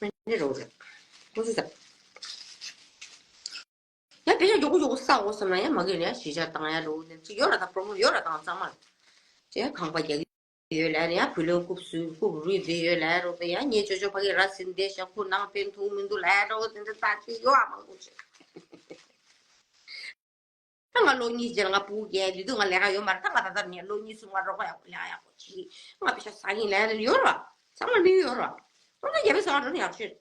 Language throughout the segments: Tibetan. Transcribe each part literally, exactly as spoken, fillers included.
མེད་ནི་རོ་རེད། ཁོ་ཚོ་ས། ཡང་པེ་ཤ་མགྱོགས་པོ་མགྱོགས་པོ་བསགས་འོ་བསམ་ན་ཡང་མ་གི་ནས་གཞིས་ཆགས་བཏང་ཡ་རོ་ནས་ཅིག་ཡོད་ར། ད་པོ་རོ་མོ་ཡོད་ར། བཏང་གཙང་མ་ཅེ་ཁང་པ་རྒྱག་གི་ཡོད་ལ་ཡང་བུ་ལོན་རྐུབ་སུ་རྐུབ་རུས་དེ་ཡོད་ལ་རོ། དེ་ཡང་ཉེ་ཆོ་ཆོ་ཕ་གི་ར་སིན་དེ་ཤ་ཁུ་ནང་ཕན་ཐུང་མི་འདུག་ལ་རོ། དེ་འདྲ་ད་ཅིག་ཡོད་ཨ་མང་པོ་ཅིག་ད་ང་ལོ་གཉིས་རྗེས་ལ་ང་སྤུ་གུ་སྐྱེས་དུས་ང་ལས་ཀ་ཡོད་མ་རེད། ད་ང་ད་ལྟ་ནས་ལོ་གཉིས་གསུམ་ང་རོགས་པ་ཡག་པོ་ལས་ཀ་ཡག་པོ་བྱེད་ཀྱི། ང་པེ་ཤ་ཟ་གིན་ལས་ཀ་ཡོད་ར། ཚང་མ་མི་ཡོད་ར། ང་ཚོ་རྒྱ་མི་ཟ་འགྲོ་ནི་ཡག་ཤོས།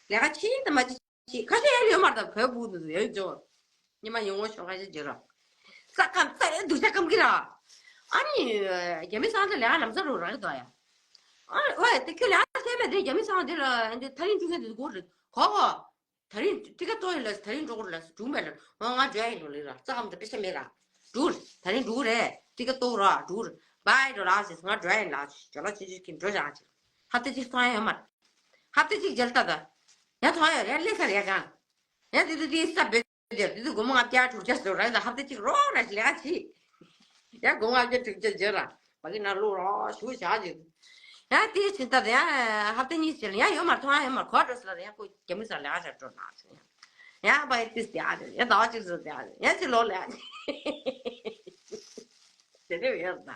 ལས་ཀ་བྱེད་ད་མ་བྱེད་བྱེད་ཁ་ཤས་ཡོད་མ་རེད། ད་བོད་སྤུ་གུ་དེ་ཚོ་ཡོད་འཇོག་ཉི་མ་ཉི་ངོ་ཤོག་ཁ་ཤས་བྱེད་ར། ས་ཁམས་ས་ཡ་སྡུག་ཅག་སྐམ་གི་ར། ཨ་ནི་རྒྱ་མི་ཟ་འདྲ་ལས་ཀ་ལམ་སང་རོགས་རག་གི་འདུག་ཡ། ཨ་ཝེ་དེ་ཁྱོད་ལས་ཀ་བྱས་མེད་དེ་རྒྱ་མི་ཟ་འདི་ལ་འདི་ཐ་རིང་ཅུང་ཟད་དེ་དགོས་རེད་གོ་གོ། ད་རིང་ཊི་ཀེ་ཊི་ཏོ་ཡིན་ལ། ད་རིང་འགྲོ་དགོས་ལ་སྒྲུང་མེད་ལ། ང་ང་འགྲོ་ཡ་ཡིན་འགྲོ་ལེ་ར། རྩ་ཁམ་དུ་དཔེ་ཆ་མེད་ར། འགྲོ་ད་རིང་འགྲོ་རེད། ཊི་ཀེ་ཊི་ཏོ་ར་འགྲོ་རེད། བྷའི་འགྲོ་ལ་ཟེར། ང་འགྲོ་ཡ་ཡིན་ལ་ཅོ་ལ་ཆི་ཆི་ཁིན་འགྲོ་བཞག་ཅིག་ཧབ་ཏེ་གཅིག་ཐོང་ཡ་ཡོད་མ་རེད། ཧབ་ཏེ་གཅིག་མཇལ་ལྟ་ད། ཡ་ཐོང་ཡ་རེད་ལེ་ས་རེད་གང་། ཡ་དེ་དུ་དེ་ས་བེ་དེ་དུ་དུ་སྒོར་མོ་ལྔ་བརྒྱ་དྲུག་བརྒྱ་ཟེར་ར། ད་ཧབ་ཏེ་གཅིག་རོགས་ར་ཞིག་ལས་ཀ་བྱེད། ཡ་སྒོར་མོ་ལྔ་བརྒྱ་དྲུག་བརྒྱ་འཇལ་ར། མ་གི་ན་ལོ་རོགས་ཞུ་བཞག་ཅིག་ཡང་དེའི་ཕྱིན་ད་ཡང་ཧབ་ཏ་གཉིས་ཕྱིན་ལ་ཡང་ཡོད་མ་མཐོང་ཡང་ཡོད་མ་གོ་འགྲོ་ཟེར་ལ་ཡང་ཁོ་རྒྱ་མི་ཟ་ལ་ཡང་ཞག་འགྲོ་ན་ཟེར་ཡང་ཡང་པ་ཡི་ཏིས་ཏི་ཨ་ཡང་ཟླ་བ་གཅིག་ཟེར་ཏི་ཨ་ཡང་ཅི་ལོ་ལ་དེ་འདྲ་ཡོད་ད།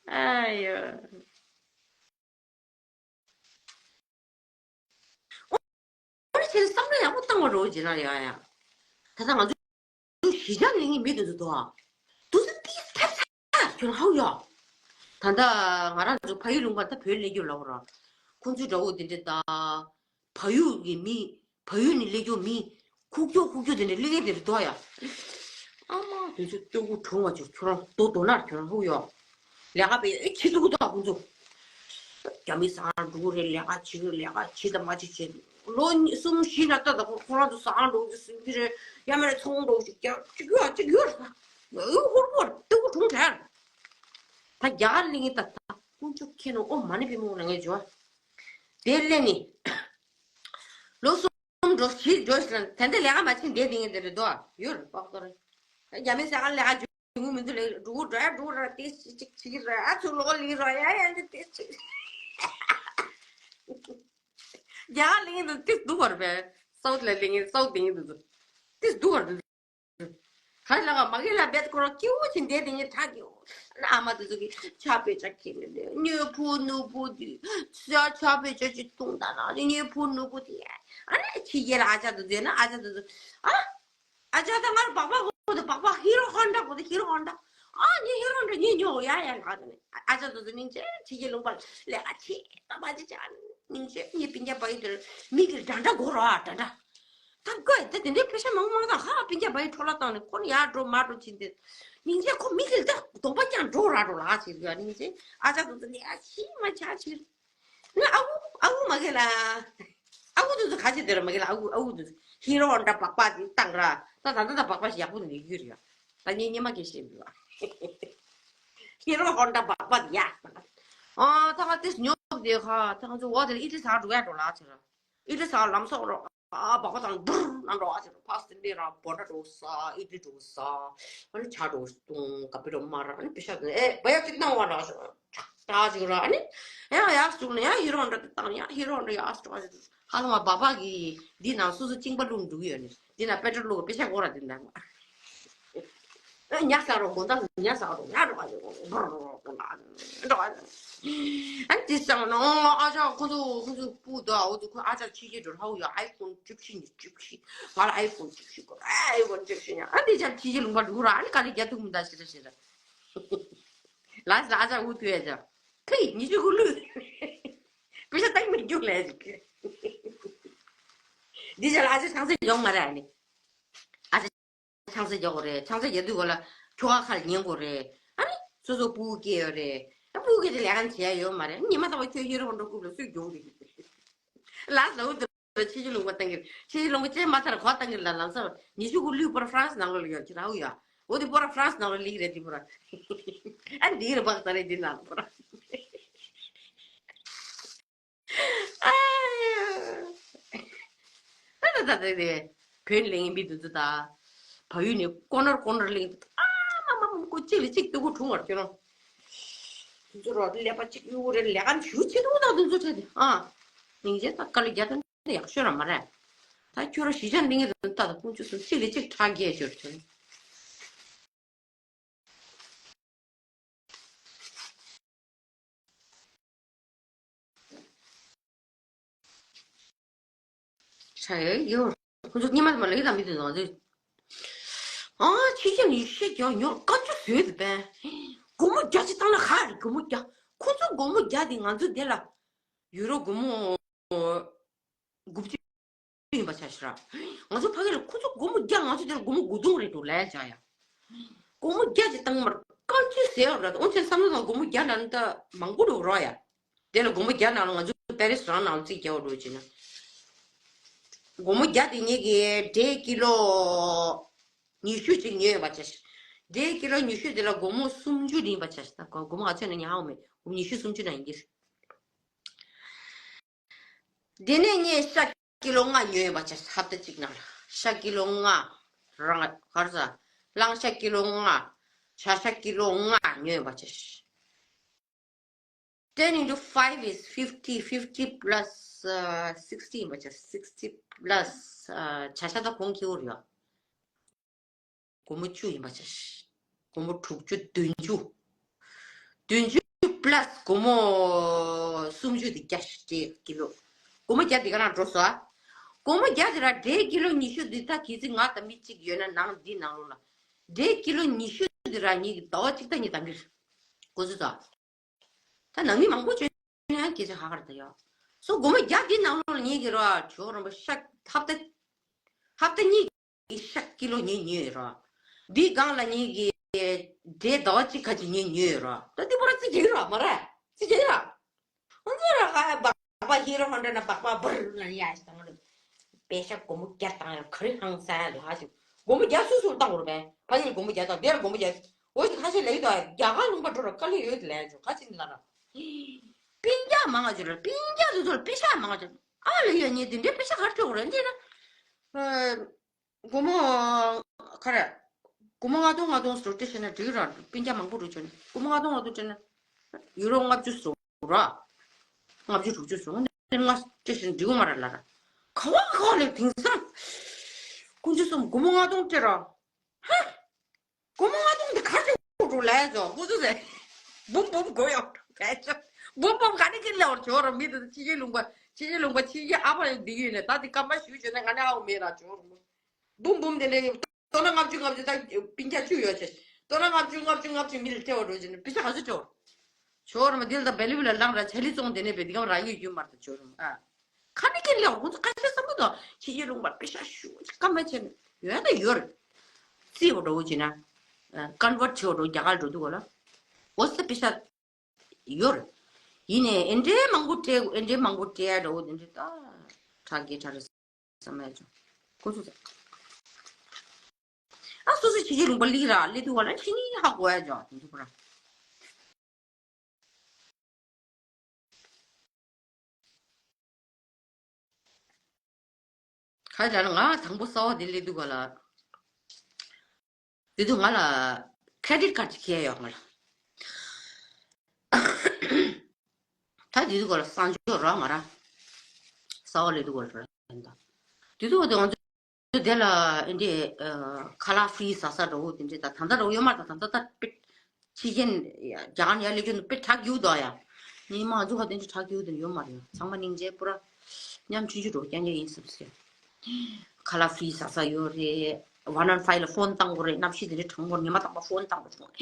ཨ་ཡོ། འོ་ནི་ཁྱེད་བསམ་བློ་ཡག་པོ་བཏང་བ་རོགས་བྱེད་ན་ཡ་ཡ། ད་ལྟ་ང་ཚོ་གཞིས་ཆགས་ལས་ངན་མི་དེ་ཚོ་དོ། དུ་ཚོ་ཏིས་ཐབས་ཚ་ཁྱོད་ཧའུ་ཡ། ད་ལྟ་ང་རང་ཚོ་ཕ་ཡུལ་ལུང་པ་ད་བོད་སླེབས་རྒྱུ་ལ་འོ་ར། ཁོང་ཚོའི་དགྲ་བོ་དེ་འདྲ་ད། བལ་ཡུལ་གྱི་མི། བལ་ཡུལ་ནས་སླེབས་རྒྱུ་མི། ཁུག་ཀྱོག་ཁུག་ཀྱོག་དེ་འདྲ་སླེབས་མཁན་དེ་འདྲ་དོ་ཡ། ཨ་མ་དེ་ཚོ་སྟོད་གུ་གྲུང་བ་ཅིག་ཁྱོད་རང་རྡོ་རྡོ་ནར་ཁྱོད་རང་ཧུ་ཡོ། ལས་ཀ་པས་ཨེ་ཁྱི་ཐུག་ཐག་ཁོང་ཚོ། རྒྱ་མི་ཟ་འགྲོ་རེད། ལས་ཀ་བྱེད་རེད། ལས་ཀ་བྱེད་དང་མ་བྱེད་བྱེད། ལོ་གཉིས་གསུམ་བཞི་ན་ལྟ་དང་ཁོ་ཁོ་རང་ཚོ་ཟ་འགྲོ་རྒྱུ་ཟིན་གྱི་རེད། ཡ་མེད་ཚོང་འགྲོ་ཞིག་རྒྱ་གཅིག་ཡོད་གཅིག་ཡོད་རེད། ཨུ་ཧུར་པོར་སྟོད་གུ་གྲུང་དྲགས། ད་རྒྱ་གར་གླིང་ད་ད་ཁོང་ཚོ་ཁྱེད་ནང་ཨོ་མ་ཎི་པད་མ་ལ་ངས་འཇོ། དེ་སླེབས་ནི། ལོ་གསུམ་འགྲོ་བཞི་འགྲོ་ཞིག་ལ་ད་ལྟ་ལས་ཀ་མ་བྱེད་འདས་དེ་ངས་དེ་རེད་དོ་ཡོད་རེད་པག་ཏོ་རེད། རྒྱ་མི་ཟ་ཁང་ལས་ཀ་འཇུ་མི་འདུག་ལས་འགྲོ་འགྲོ་ཡ་འགྲོ་ར་ཏེ་ཅིག་ཅིག་ར་ཨ་ཚུར་ལོག་ལིང་ར་ཡ་ཡ་འདི་ཏེ་ཅིག་རྒྱ་གར་གླིང་དུ་ཏིས་སྡུག་བར་བས། སའུ་ཐི་ལ་གླིང་སའུ་ཐི་གླིང་དུ་ཏིས་སྡུག་བར་དུ། ག་ལ་ག་མ་གི་ལ་བེད་ཀོ་རོ་ཀིའུ་ཅིན་དེ་དེ་ངས་ཁྲག་གི་ཨ་མ་དེ་ཚོ་གི་ཆ་པེ་ཆ་ཁྱེར་ནས་དེ་ཉོས་ཕུ་ནུ་ཕུ་དེ་ས་ཆ་པེ་ཆ་ཅི་ཏུང་ད་ན་དེ་ཉོས་ཕུ་ནུ་ཕུ་དེ་ཨ་ནི་ཕྱི་རྒྱལ་ལ་ཨ་ཅག་དེ་ཚོ་ཡིན་ན་ཨ་ཅག་དེ་ཚོ་ཨ། ཨ་ཅག་ད་ངར་སྦག་སྦག་གོ་དེ་སྦག་སྦག་ཧི་རོ་ཧོན་ཌ་གོ་དེ་ཧི་རོ་ཧོན་ཌ། ཨ་ནི་ཧི་རོ་ཧོན་ཌ་ཉིད་ཉོ་ཡ་ཡ་ལ་དེ་ནི་ཨ་ཅག་དེ་ཚོ་མིང་ཆེ་ཕྱི་རྒྱལ་ལུང་པ་ལས་ཀ་ཆེ་ད་མ་ཅི་ཅག་མིང་ཆེ་ངའི་སྤུན་ཀྱག་པ་ཡི་དེར་མི་གི་འདྲ་འདྲ་གོ་རོ་ཨ་འདྲ་འདྲ། ད་ཀོས་ད་དེ་འདྲའི་ཕེ་ཤ་མང་མང་དང་ཧ་སྤུན་ཀྱག་པ་ཡི་འཕྲོ་བརླག་བཏང་ནས་ཁོ་ནི་ཡར་འགྲོ་མར་འགྲོ་ཕྱིན་ཏེ། སྙིང་རྗེ་ཁོ་མི་གིལ་ད་གདོང་པ་ཀྱང་འགྲོ་ར་འགྲོ་ལ་ཟེར་གི་སྙིང་རྗེ་ཨ་ཅག་དེ་ཚོ་ནི་ཨ་ཤི་མ་ཆ་ཕྱིར། ནི་ཨ་ཁུ་ཨ་ཁུ་མ་གི་ལ། ཨ་ཁུ་དེ་ཚོ་ག་ཅི་དེ་ར་མ་གི་ལ་ཨ་ཁུ་ཨ་ཁུ་དེ་ཚོ་ཧི་རོ་ཧོན་ཌ་སྦག་སྦག་དེ་བཏང་ར་ད་ད་ད་ད་སྦག་སྦག་ཞིག་ཡག་པོ་ནི་གི་ར་ད་ངས་ཉི་མ་གི་ཤེས་མི་བ། ཧི་རོ་ཧོན་ཌ་སྦག་སྦག་དེ་ཡ། ཨ་ད་ང་དེ་ཉོབ་དེ་ཁ་ད་ང་ཚོ་འོ་དེ་ལ་ཨི་ཏི་ས་འགྲོ་ཡ་འགྲོ་ལ་ཟེར་ར། ཨི་ཏི་ས་ལམ་སོགས་རོ། ཨ་སྦག་སྦག་དང་འབུར་ནང་འགྲོ་བ་ཟེར་ཕ་སི་ལེ་ར་བོ་ཌ་འགྲོ་ས་ཨི་ཏི་འགྲོ་ས་ཨ་ནི་ཇ་འགྲོ་བཏུང་ཀ་པི་འགྲོ་མ་ར་ཨ་ནི་པི་ཤ་དེ་ཨེ་བ་ཡ་ཅིག་གནང་བ་ར་ཞོ་ད་ཅིག་ར་ཨ་ནི་ཡང་ཡག་སུག་ནས་ཡང་ཧི་རོ་ཧོན་ཌ་དེ་བཏང་ཡང་ཧི་རོ་ཧོན་ཌ་ཡག་སུག་ཨ་ནི་ཧ་ལམ་སྦག་སྦག་གི་འདི་ནང་སོ་སོ་གཅིན་པ་བླུགས་འགྲོ་གི་ཡོད་ནི་འདི་ན་པེ་ཏྲོལ་བླུགས་པི་ཤ་གོ་ར་དེ་འདྲ་མ། ཉ་ཟ་རོ་དགོང་དག་ཉ་ཟ་རོ་ཉ་རོ་ཨ་རོ་རོ་རོ་རོ་རོ། ཨ་ནི་དེ་སང་ན་ཨ་ཅག་ཁོ་ཚོ་ཁོ་ཚོ་སྤུ་དོ་ཨ་འོ་དུ་ཁོ་ཨ་ཅག་ཕྱི་རྒྱལ་འགྲོ་ཧའུ་ཡ་ཨའི་ཕོན་བཅུ་བཞི་ནས་བཅུ་བཞི་ང་ལ་ཨའི་ཕོན་བཅུ་བཞི་དགོས་ཨའི་ཕོན་བཅུ་བཞི་ཉ་ཨ་དེ་ཅག་ཕྱི་རྒྱལ་ལུང་པ་འགྲོ་ར་ཨ་ནི་ག་ལེ་རྒྱ་ཐུག་མི་འདའ་ཞེ་ར་ཞེ་ར། ལ་ཟ་ཨ་ཅག་འུ་ཐུ་ཡ་ཅག་ཁི་ཉི་ཤུ་དགུ་ལུས། པེ་ཤ་བཏང་མི་རྒྱུག་ལས་ཞིག་འདི་ཅག་ལ་ཨ་ཅག་ཆང་ས་ཡོང་མ་ར་ཨ་ནི། ཨ་ཅག་ཆང་ས་རྒྱག་དགོས་རེད། ཆང་ས་རྒྱག་དུས་གོ་ལ་ཁྱོ་ག་ཁ་ལ་ཉན་དགོས་རེད། ཨ་ནི་སོ་སོ་སྤུ་གུ་སྐྱེས་ཡོད་རེད། ཨ་སྤུ་གུ་སྐྱེས་དེ་ལས་ཀ་བྱེད་ཡ་ཡོད་མ་རེད། ཉི་མ་རྟག་པར་ཁྱོད་ཧི་རོ་ཧོན་ཌ་རྐུབ་ལ་སུས་རྒྱུག་རེད། ལ་ཟ་འུ་དུ་ཕྱི་རྒྱལ་ལུང་པ་བཏང་གི་རེད། ཕྱི་རྒྱལ་ལུང་པ་ཅན་མ་ཐར་གོ་བཏང་གི་རེད། ལ་ལམ་སང་ཉི་ཤུ་དགུ་ལུས་པོ་ར་ཧྥ་རན་སི་ནང་ལོགས་ལ་ཡོད་ཀྱི་ར་ཧུ་ཡ། འོ་དེ་པོ་ར་ཧྥ་རན་སི་ནང་ལོགས་ལིག་རེད་དེ་པོ་ར། ཨ་འདི་རེད་པག་ད་རེད་འདི་ནང་པོ་ར། ཨ་ད་ད་ད་དེ་བོད་གླིང་མི་འདུག་ད། བལ་ཡུལ་ནས་ཀོ་ནར་ཀོ་ནར་གླིང་ཨ་མ་མ་མ་ཀོ་གཅིག་ལ་གཅིག་སྟོད་གུ་དྲུང་བར་ཁྱོད་རང་ ཚོ་རོ་ཀླད་པ་གཅིག་གཡུག་རེ་ལས་ཀ་ཞུ་ཆེ་དུ་ད་དུ་ཚོ་ཆེ་དེ་ཨ། སྙིང་རྗེ་ད་དཀའ་ལས་རྒྱག་དེ་ཡག་ཤོས་ར་མ་རེད། ད་ཁྱོད་ར་གཞིས་ཆགས་འདི་ངེད་དུ་ད་ད་ཀུན་སྤྱོད་སུ་གཅིག་ལས་གཅིག་ཁྲག་རྒྱས་ཤོར་ཆོག་ཆ་ཡོད་ཡོད། ཁོ་ཚོ་སྙེ་མ་མ་ལག་དང་མི་དེ་ང་ཚོས། ཨ་ཕྱི་རྒྱལ་ནས་ཤེས་ཀྱང་ཉོར་དཀའ་སྤྱད་བཟོས་ཏེ་པས། སྒོར་མོ་བརྒྱ་ཅིག་བཏང་ན་ཧ་རེ་སྒོར་མོ་བརྒྱ། ཁོ་ཚོ་སྒོར་མོ་བརྒྱ་དེ་ང་ཚོ་དེ་ལ་ཡུ་རོ་སྒོར་མོ་དགུ་བཅུ་ཡིན་པ་ཆ་ཤི་ར། ང་ཚོ་ཕ་གི་ལ་ཁོ་ཚོ་སྒོར་མོ་བརྒྱ་ང་ཚོ་དེ་ལ་སྒོར་མོ་དགུ་སྟོང་རེད་འགྲོ་ལས་བྱ་ཡ། སྒོར་མོ་བརྒྱ་ཅིག་བཏང་མར་དཀའ་སྤྱད་ཟེར་ཡོད་ར། འོན་ཀྱང་བསམ་བློ་དང་སྒོར་མོ་བརྒྱ་ལ་ནི་ད་མང་པོ་འགྲོ་རོགས་ཡ། དེ་ལ་སྒོར་མོ་བརྒྱ་ནང་ལ་ང་ཚོ་པེ་རི་སི་རང་ནང་ལ་རྩིས་རྒྱག་འགྲོ་བྱས་ན། སྒོར་མོ་བརྒྱ་དེ་ངེད་ཀྱིས་འབྲས་ཀི་ལོ་ཉི་ཤུ་ཅིག་ཉོས་ཡོད་པ་ཆ་ཤི། འབྲས་ཀི་ལོ་ཉི་ཤུ་དེ་ལ་སྒོར་མོ་སུམ་ཅུ་ཡིན་པ་ཆ་ཤི། ད་སྒོར་མོ་ག་ཚོད་ན་ཉག་ཧ་གོ་མེད། སྒོར་མོ་ཉི་ཤུ་སུམ་ཅུ་ན་ཡིན་གྱི། དེ་ནས་ངས་ཤ་ཀི་ལོ་ལྔ་ཉོས་ཡོད་པ་ཆ་ཤི། ཧབ་ཏ་གཅིག་ནང་ལ་ཤ་ཀི་ལོ་ལྔ་རང་གར་ས་གླང་ཤ་ཀི་ལོ་ལྔ། བྱ་ཤ་ཀི་ལོ་ལྔ་ཉོས་ཡོད་པ་ཆ་ཤི། Ten into five is fifty, fifty plus uh, sixty ཡིན་པ་ཆ། sixty plus uh, བྱ་ཤ་ད་གོང་ཁེ་འུར་ཡོད། སྒོར་མོ་བཅུ་ཡིན་པ་ཆ་ཤི། སྒོར་མོ་དྲུག་ཅུ་བདུན་ཅུ། བདུན་ཅུ་plus སྒོར་མོ་སུམ་ཅུ་དེ་བརྒྱ་ཤི་འབྲས་ཀི་ལོ། སྒོར་མོ་བརྒྱ་དེ་ག་རང་འགྲོ་སོང་ཨ། སྒོར་མོ་བརྒྱ་དེ་ར་འབྲས་ཀི་ལོ་ཉི་ཤུ་འདི་ད་གི་ཚིག་ང་དང་མི་གཅིག་ཡོད་ན་ནང་འདི་ནང་ལོགས་ལ། འབྲས་ཀི་ལོ་ཉི་ཤུ་འདི་ར་ངེད་ཀྱི་ཟླ་བ་གཅིག་ད་གཉིས་གཏང་གི་རེད། གོ་ཚོད་ད། ད་ནང་མི་མང་པོ་བྱོན་ན་ཡང་སྐད་ཆ་ཧ་གར་ད་ཡོད། སོ་སྒོར་མོ་བརྒྱ་འདི་ནང་ལོགས་ལ་ངེད་ཀྱི་ར་ཇོ་རིན་པོ་ཤ་ཧབ་ཏ། ཧབ་ཏ་གཉིས་ཀྱི་ཤ་ཀི་ལོ་ཉོས་ཉོས་ར། འདི་སྒང་ལ་ངེད་ཀྱི་འབྲས་ཟླ་བ་གཅིག་ཁ་ཅིག་ཉོས་ཉོས་ར། ད་འདི་པོ་ར་རྩིས་རྒྱག་གི་ར་མ་ར། རྩིས་རྒྱག་གི་ར། ཁོང་ཚོ་ར་ཧ་ཡ་སྦག་སྦག་ཧི་རོ་ཧོན་ཌ་ན་སྦག་སྦག་འབུར་ལ་ཡ་ཞིག་བཏང་རེད། པེ་ཤ་སྒོར་མོ་བརྒྱ་བཏང་ཡ་ག་རེ་ཧང་སང་ཡ་འདུག་ཧ་ཅང་། སྒོར་མོ་བརྒྱ་སུ་སུར་བཏང་དགོས་རེད་པས། ཕ་གིར་སྒོར་མོ་བརྒྱ་བཏང་དེར་སྒོར་མོ་བརྒྱ། འོ་ཞིག་ཁ་ཤས་ལེགས་དོ། རྒྱ་གར་ལུང་པ་འགྲོ་ར་དཀའ་ལས་ཡོད་ལས་ཆོག་ཁ་ཅིག་ལ་ར། སྤུན་ཀྱག་མང་ང་ཅོ་ར་སྤུན་ཀྱག་དུ་ཚོར་པེ་ཤ་མང་ང་ཅོ། ཨ་ལ་ཡོད་ཉེ་དེ་འདྲའི་པེ་ཤ་ག་རེ་སྤྲོད་དགོས་རེད་འདི་ན། སྒོར་མོ། ག་རེ། སྒོར་མོ་ལྔ་སྟོང་ལྔ་སྟོང་ཟེར་སྤྲད་ཤེས་ན་འགྲིག་ར། སྤུན་ཀྱག་མང་པོ་རུ་བྱོན་ནས་སྒོར་མོ་ལྔ་སྟོང་ལྔ་སྟོང་སྤྲད་ན། ཡུ་རོ་ལྔ་བཅུ་ཟེར་ར། ལྔ་བཅུ་དྲུག་ཅུ་ཟེར་འོ་ནས་ལྔ་སྤྲད་ཤེས་ན་འགྲིག་གི་མ་རེད་ལ་ར། ག་བ་ག་བ་ལས་དེང་སང་། ཀུན་སྤྱོད་གསུམ་སྒོར་མོ་ལྔ་སྟོང་སྤྲད་ར། ཧ། སྒོར་མོ་ལྔ་སྟོང་དེ་ག་ཅིག་འགྲོ་ལས་ཟོ་ཁོ་ཚོ་ཟེར། འབུམ་འབུམ་དགོས་ཡོད་གལ་ཆེ། འབུམ་འབུམ་ག་ནས་ཀྱིན་ལེའོ་ཇོ་ར་མི་དེ་ཕྱི་རྒྱལ་ལུང་པ་ཕྱི་རྒྱལ་ལུང་པ་ཕྱི་རྒྱལ་ཨ་ཕ་ཡང་འདི་ཡོད་ནས་ད་དེ་སྐམ་པ་ཞུ་བྱས་ན་ང་ནས་ཨའོ་མེད་ར་ཇོ་ར་མོ། འབུམ་འབུམ་དེ་འདྲའི་ཏོ་ན་ལྔ་བཅུ་ལྔ་བཅུ་ད་སྤུན་ཀྱག་བཅུ་ཡོད་ཆེ། ཏོ་ན་ལྔ་བཅུ་ལྔ་བཅུ་ལྔ་བཅུ་མི་ལ་ཐེ་བ་འགྲོ་བྱས་ནས་པེ་ཤ་ག་ཚོད་ཇོ། ཇོ་ར་མོ་དེ་ལ་ད་བེ་ལི་བི་ལ་ལངས་ར་ཆ་ལི་ཙོང་དེ་ནས་བེ་དེ་གམ་ར་ཡོད་ཡོད་མ་རེད་ཇོ་ར་མོ་ཨ། ཁ་ནི་ཀིན་ལེའོ་ཁོང་ཚོ་ཁ་ཤས་བསམ་བློ་དང་ཕྱི་རྒྱལ་ལུང་པར་པེ་ཤ་ཤུ་ཅིག་སྐམ་པ་བྱས་ནས་ཡོད་ད་ཡོད་རེད། རྩིས་པ་འགྲོ་བོ་བྱས་ན། ཀོན་ཝར་བྱེད་བ་འགྲོ་རྒྱ་གར་འགྲོ་དུས་གོ་ལ། འོ་ས་པེ་ཤ་ཡོད་རེད། ཡིན་ནའི་ཨེ་འདྲའི་མང་པོ་སྤྲད་ཨེ་འདྲའི་མང་པོ་སྤྲད་ཡ་འགྲོ་བོ་དེ་འདྲའི་ད་ཁྲག་གི་ཁྲག་རེད་བསམ་ཡ་ཅོ། ཁོ་ཚོ་ཚ། ཨ་སོ་སོ་ཕྱི་རྒྱལ་ལུང་པ་ལིག་ར་སླེབས་དུས་གོ་ལ་ཕྱི་ནི་ཧ་གོ་ཡ་ཅོ་དེ་ཚོ་ཁོ་ར། ག་རེ་ལབ་ན་ང་དང་པོ་གསར་པ་དེ་སླེབས་དུས་ག་ལ། དེ་དུས་ང་ལ་ཁེ་རེ་ཌིཊ་ཀཌ་ཅིག་ཁྱེར་ཡོད་ང་ལ། ད་དེ་དུས་ག་ལ་གསང་སྤྱོད་རག་མ་རག་གསར་པ་སླེབས་དུས་ག་ལ་རག་ཡིན་ད། དེ་དུས་ག་དེ་ང་ཚོ་དེ་ལ་འདི་ཁ་ལག་ཧྥི་རི་ཟ་ས་འགྲོ་འོ་དེ་འདྲ་ད་ད་ལྟ་འགྲོ་ཡོད་མ་རེད་ད། ད་ལྟ་ད་དཔེ་ཕྱི་རྒྱལ་རྒྱ་གར་ནས་ཡར་སླེབས་རྒྱུ་འདི་དཔེ་དྲག་རྒྱུ་དང་ཡ། ནི་མ་འཛུགས་ཁ་དེ་འདྲ་དྲག་རྒྱུ་དེ་ཡོད་མ་རེད། ཚང་མ་སྙིང་རྗེ་པུ་ར་མཉམ་ཆུང་ཆུང་འགྲོ་རྐྱང་རྐྱང་ཡིན་སུབ་སུབ། ཁ་ལག་ཧྥི་རི་ཟ་ས་ཡོད་རེད། ཝན་ཝན་ཕའིབ་ལ་ཕོན་བཏང་དགོས་རེད། གནམ་གཤིས་དེ་འདྲ་གྲང་མོར་ཉི་མ་རྟག་པར་ཕོན་བཏང་དགོས་བྱུང་།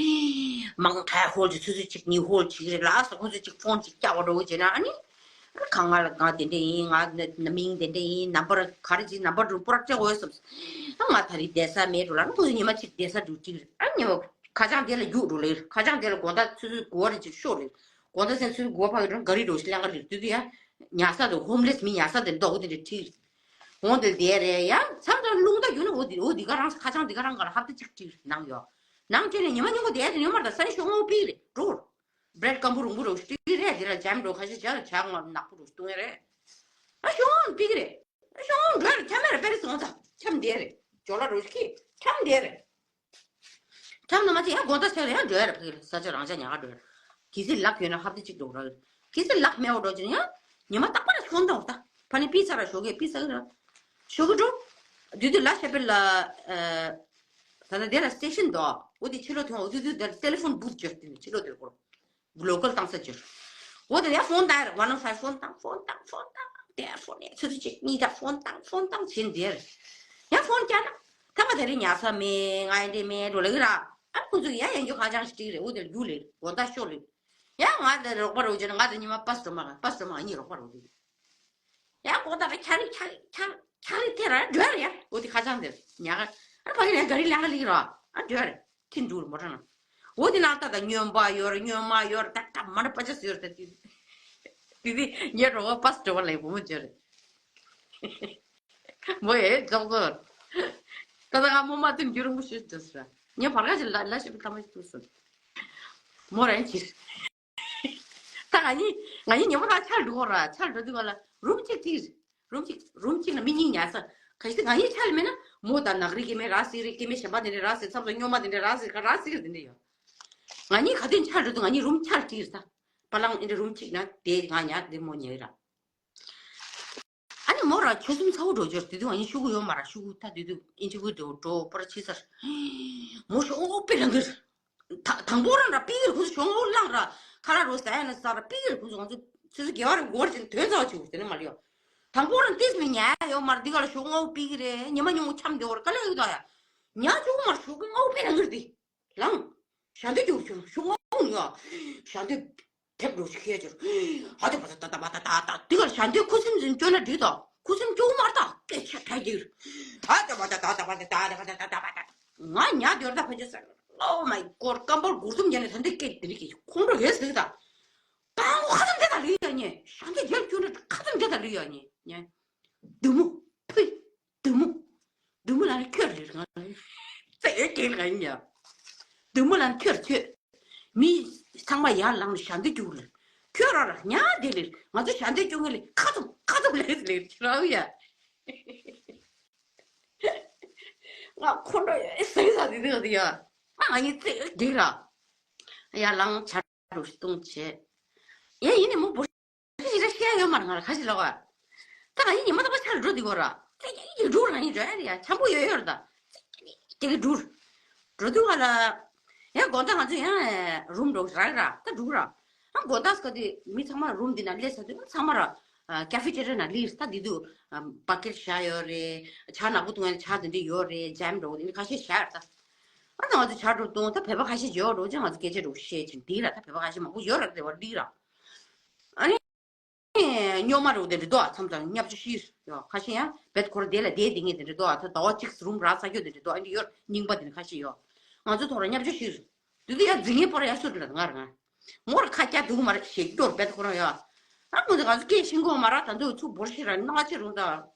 མང་ཐལ་ཧོལ་གྱི་ཆུ་ཚོད་གཅིག་གཉིས་ཧོལ་བྱེད་ཀྱི་རེད་ལ་ས་ཁོ་ཚོས་གཅིག་ཕོན་གཅིག་བཀྱག་པ་འགྲོ་གི་བྱས་ན་ཨ་ནི། ཁ་ང་ལ་ང་དེ་འདྲ་ཡིན། ང་ན་མིང་དེ་འདྲ་ཡིན། ནམ་བར་ག་རེ་བྱེད། ནམ་བར་འགྲོ་པོ་ར་སྤྲད་དགོས་སམ། ཨ་ང་ད་རེས་བསྡད་ས་མེད་འགྲོ་ལ་ཁོ་ཚོ་ཉི་མ་གཅིག་བསྡད་ས་འགྲོ་གཅིག་རེད། ཨ་ཉི་མ་ཁ་བྱང་དེ་ལ་རྒྱུགས་འགྲོ་ལེ་རེད། ཁ་བྱང་དེ་ལ་དགོང་དག་ཆུ་ཚོད་དགུ་པ་རེ་གཅིག་ཤོག་ལེ་རེད། དགོང་དག་སེང་ཆུ་ཚོད་དགུ་པ་ཕ་གི་འགྲོ་ག་རེ་འགྲོ་ཞིག་ལེན་ག་རེ་རེད་དུས་དུས་ཡ། ཉལ་ས་དང་ཧོམ་ལེ་སི་མི་ཉལ་ས་དེ་འདོག་དེ་འདྲ་ཁྲིད། འོང་དེ་བསྡད་རེད་ཡ། མཚམས་མཚམས་རླུང་རྟ་རྒྱུག་ན་འོ་དེ་འོ་དེ་ག་རང་ཁ་བྱང་དེ་ག་རང་ག་ལ་ཧབ་ཏ་གཅིག་ཁྲིད་ནང་ཡོད། ནང་ཁྲིད་ནས་ཉི་མ་ཉིན་གུང་བསྡད་དེ་ཡོད་མ་རེད་ད། སང་ཉིན་ཞོགས་སྔ་པོ་ཕིག་རེད་འགྲོ། བྷི་རེཌ་སྐམ་པོ་རུང་པོ་རུ་སྟེར་གི་རེད། དེ་ལ་ཇམ་འགྲོ་ཁ་ཤས་ཇ་ལ་ཇ་ང་ནག་པོ་རུ་བཏུང་ཡ་རེད། ཨ་ཞོགས་སྔོན་ཕིག་རེད། ཨ་ཞོགས་སྔོན་འགྲོ་ཡ་རེད། འཁྱམ་ཡ་རེད། པེ་རི་སི་ང་ཚ་འཁྱམ་བསྡད་རེད། ཇོ་ལ་རུ་ཁི་འཁྱམ་བསྡད་རེད། འཁྱམ་ན་མ་ཚད་ཡང་དགོང་དག་ཚེ་ལ་ཡང་འགྲོ་ཡ་རེད། ཕ་གི་ལ་ས་ཆ་རང་ཅག་ཉག་ག་འགྲོ་ཡ་རེད། གལ་སྲིད་ལག་ཡོད་ན་ཧབ་ཏེ་གཅིག་འགྲོ་ར། གལ་སྲིད་ལག་མེད་པ་འགྲོ་ཅིག་ཡང་ཉི་མ་རྟག་པར་ཕོན་བཏང་བ་ད། ཕ་ནི་པི་ཚ་ར་ཞོགས་ཀས་པི་ཚ་གི་ར། ཞོགས་ཀས་འགྲོ། དུས་དུས་ལ་ཤ་པེ་ལ། ད་ལྟ་དེ་ལ་སི་ཊེ་ཤན་འདུག་འོ་དེ་ཕྱི་ལོགས་ཐོན་འོ་དུས་དུས་དེར་ཏེ་ལེ་ཕོན་བུཐ་འབྱོར་དེ་ནི་ཕྱི་ལོགས་དེར་སྐོར། ལོ་ཀལ་བཏང་ས་འབྱོར། འོ་དེ་ཡང་ཕོན་བཏང་ར་ཝན་ནོ་ཕའི་ཕོན་བཏང་ཕོན་བཏང་ཕོན་བཏང་དེ་ཕོན་ནས་ཆུ་ཚོད་གཅིག་གཉིས་ད་ཕོན་བཏང་ཕོན་བཏང་བྱེད་འདིར། ཡང་ཕོན་བསྐྱལ་ན། ཐ་མ་དེ་རིང་ཉལ་ས་མེད་ང་ཡི་འདྲེ་མེད་འགྲོ་ལེ་གི་ར། ཨ་ཁོང་ཚོ་ཡ་ཡང་རྒྱུ་ཁ་བྱང་ཞིག་བྲིས་རེད་འོ་དེར་རྒྱུ་ལེ་དགོང་དག་ཤོག་ལེ། ཡང་ང་དེ་རོགས་པ་རོགས་བྱས་ན་ང་དེ་ཉི་མ་པ་སི་འགྲོ་མ་ག་པ་སི་འགྲོ་མ་ག་གཉིས་རོགས་པ་རོགས་བྱས། ཡང་ལྐོག་ཟ་རེ་ཁྱ་རེ་ཁྱ་རེ་ཁྱ་རེ་ཁྱ་རེ་དེ་ར་འགྲོ་རེ་ཡ། འོ་དེ་ཁ་བྱང་དེར་ཉག་ག་ཨ་ཕ་གི་ནས་ག་རེ་ལེན་ག་ལེགས་ར་ཨ་འགྲོ་རེ་ཁྱི་འགྲོ་རེ་མོ་ཊ་ན། འོ་དེ་ནང་ལྟ་ད་སྨྱོན་པ་ཡོད་རེ་སྨྱོན་མ་ཡོད་རེ་ད་ད་མ་ན་པ་ཅག་ཡོད་རེ་ད་དེ་དེ་དེ་ངའི་རོགས་པ་པ་སི་འགྲོ་བ་ལ་ཡི་བུ་མོ་འཇོ་རེ་མོ་ཡེ་ཅོག་ཙོ། ད་ད་ང་མོ་མ་དུན་རྒྱུ་རུ་མོ་ཤུ་འཇོ་སི་ར་ངའི་བར་ག་ཅི་ལ་ལ་ཤི་པི་ཐ་མ་ཤི་ཏུ་སི་མོ་ར་ཅི། ད་ང་གཉིས་ང་གཉིས་ཉི་མ་རང་ཆར་འགྲོ་ར་ཆར་འགྲོ་དུས་ག་ལ་རུམ་གཅིག་ཅིག་རུམ་གཅིག་རུམ་གཅིག་ལ་མི་གཉིས་ཉལ་ས། གལ་སྲིད་ང་གཉིས་ཆར་མེད་ན་མོ་དང་ནག་རིག་སྐྱེ་མེད་ར་སི་རིག་སྐྱེ་མེད་གཞན་པ་དེ་འདྲ་ར་སི་མཚམས་སུ་སྨྱོན་མ་དེ་འདྲ་ར་སི་ག་ར་སི་ག་དེ་འདྲ་ཡོད། ང་གཉིས་ག་དུས་ཆར་འགྲོ་དུས་ང་གཉིས་རུམ་ཆར་གཅིག་རེད་ད། པ་ལང་ཨེ་འདྲ་རུམ་གཅིག་ན་དེ་ང་ཉལ་དེ་མོ་ཉལ་ར། ཨ་ནི་མོ་ར་ཆུ་སུམ་ཚ་བོ་འགྲོ་རྒྱུར་དེ་དུས་ང་གཉིས་ཤུ་གུ་ཡོད་མ་ར་ཤུ་གུ་ད་དེ་དུས་ཨིན་ཆི་གུ་འགྲོ་འགྲོ་པར་ཕྱི་སར། མོ་ཤོག་ཨོ་པེ་རང་གིར། ད་དང་པོ་རང་ར་པི་གིར་ཁུ་སུ་ཤོག་ངོ་བླངས་ར་ཁ་ལག་རོ་ཟ་ཡ་ན་ཟ་ར་པི་གིར་ཁུ་སུ་ང་ཚོ་ཆུ་ཚོད་བརྒྱད་པ་རེ་འགོར་ཅིང་དོན་ཚ་བ་ཆུ་དེ་ནས་མ་ལ་ཡོད། དང་པོ་རང་ཏིས་མི་ཉལ་ཡོད་མར་འདི་ག་ལ་ཤོག་ངོ་པི་གི་རེ་ཉི་མ་ཉུང་ངུ་འཁྱམ་དེ་བར་དཀའ་ལས་ཡོད་ད་ཡ། ཉལ་ཆུ་མར་ཤོག་ངོ་པི་རང་གིར་དེ། ལང་། ཞག་འདོད་ཀྱི་འུར་ཤུ་ཤུ་ངོ་ཡ། ཞག་འདོད་དེབ་འགྲོ་ཞིག་ཁྱེར་ཅིར། ཧ་དེ་བ་ད་ད་ད་བ་ད་ད་ད་དེ་གར་ཞག་འདོད་ཁུ་སིམ་ཟིན་བཅོས་ན་འགྲིག་དོ། ཁུ་སིམ་བཅོས་མར་ད་སྐད་ཆ་ཕྲ་གིར། ད་ད་བ་ད་ད་ད་བ་ད་ད་ད་ད་ད་ད་ད་ང་ཉ་དེར་ད་ཕ་ཅོ་ཟེར། Oh my god སྐམ་པོར་གུར་གུམ་ཉན་ནས་ད་འདི་སྐད་དེ་རིགས་ཀྱི་ཁོང་ཁྲོ་ཧེ་ཟིག་ད། པང་ཁ་ཙམ་དེ་ད་ལུས་ཡ་ཉེ། ཞག་འདོད་རྒྱལ་བཅོས་ན་ཁ་ཙམ་དེ་ད་ལུས་ཡ་ཉེ། བདུད་མོ། ཕུ། བདུད་མོ། བདུད་མོ་ལ་ནི་ཁྱོད་ལེར་ང་ལ་རྩེ་ཡོད་ཀྱི་ང་ཡིན་ཡ། བདུད་མོ་ལ་ནི་ཁྱོད་ཁྱོད། མི་ཚང་མ་ཡར་ལངས་ནས་ཞག་འདོད་རྒྱུགས་ལེར། ཁྱོད་རང་ར་ཉག་དེ་ལེར་ང་ཚོ་ཞག་འདོད་རྒྱུགས་ངེས་ལེ་ཁ་ཐུབ་ཁ་ཐུབ་ལེར་ལེར་ཁྱོད་རང་ཡ། ང་ཁོ་འགྲོ་ཡོད་ཟེར་ས་དེ་དེ་ཡ། ང་ཡིན་རྩེ་ཡོད་ཀྱི་ར། ཡར་ལངས་ཆ་རུ་བཏུང་བྱས། ཡ་ཡིན་ནི་མོ་བུ། ཞིག་ལ་བཤད་ཡོད་མ་རེད་ང་ལ་ཁ་ཞིག་ལ་བ། ད་ང་ཡིན་ཉི་མ་ད་པ་ཆར་འགྲོ་འདི་གོ་ར། ཙི་ཙི་ཙི་འགྲོ་ར་ཡིན་འགྲོ་ཡ་རེད་ཡ་འཆམ་པོ་ཡོད་ཡོད་ར་ད། ཙི་ཙི་ཙི་འགྲོ། འགྲོ་དུས་ང་ལ། ཡ་དགོང་དག་ང་ཚོ་ཡང་རུམ་འགྲོ་ར་ར་ད་འགྲོ་ར། ཨ་དགོང་དག་སྐབས་དེ་མི་ཚང་མ་རུམ་འདི་ན་སླེབས་ཚར་དུས་ཚང་མ་ར། ཀ་ཧྥེ་ཊེ་ར་ན་སླེབས་ད་འདི་དུས། བ་ཀེར་བཞག་ཡོད་རེད། ཇ་ནག་པོ་བཏུང་ཡ་ཇ་འདི་འདྲ་ཡོད་རེད་ཇམ་འགྲོ་འདི་ཁ་ཤས་བཞག་ཡོད་ད། ཨ་ད་ང་ཚོ་ཇ་འགྲོ་བཏུང་ད་བོད་པ་ཁ་ཤས་འཇོག་འགྲོ་ཅི་ང་ཚོ་སྐད་ཆ་འགྲོ་བཤད་ཅིང་འདི་ལ་ད་བོད་པ་ཁ་ཤས་མང་པོ་ཡོད་ར་རེད་བ་འདི་ར། ཨ་ནི། སྨྱོན་མ་རེད་དེ་འདྲ་འདུག་ཨ་མཚམས་མཚམས་བརྙས་བཅོས་ཤིག་ཡོད་ཁ་ཤས་ཡང་བེད་ཁོ་ར་དེ་ལ་བསྡད་བསྡད་ངེས་དེ་འདྲ་འདུག་ཨ་ད་ཟླ་བ་གཅིག་རུམ་རག་ས་ཁྱོད་དེ་འདྲ་འདུག་ཨ་འདི་ཡོད་རྙིང་པ་དེ་འདྲ་ཁ་ཤས་ཡོད། ང་ཚོ་ཐོག་ར་བརྙས་བཅོས་ཤིག་རེད། དེ་དུས་ཡ་འཛིང་ངེས་པོ་ར་ཡ་སུ་རེད་ལ་ང་ར་ང་། མོ་ར་ཁ་སྐྱ་འདུག་མ་ར་ཞེས་སྐྱོར་བེད་ཁོ་ར་ཡོད། ཨ་ང་ཚོ་ང་ཚོ་སྐད་ཤིང་གོང་མ་ར་ད་འདུག་ཚུགས་འབོར་ཤིག་ར་སྣང་ཆེ་རུང་ད་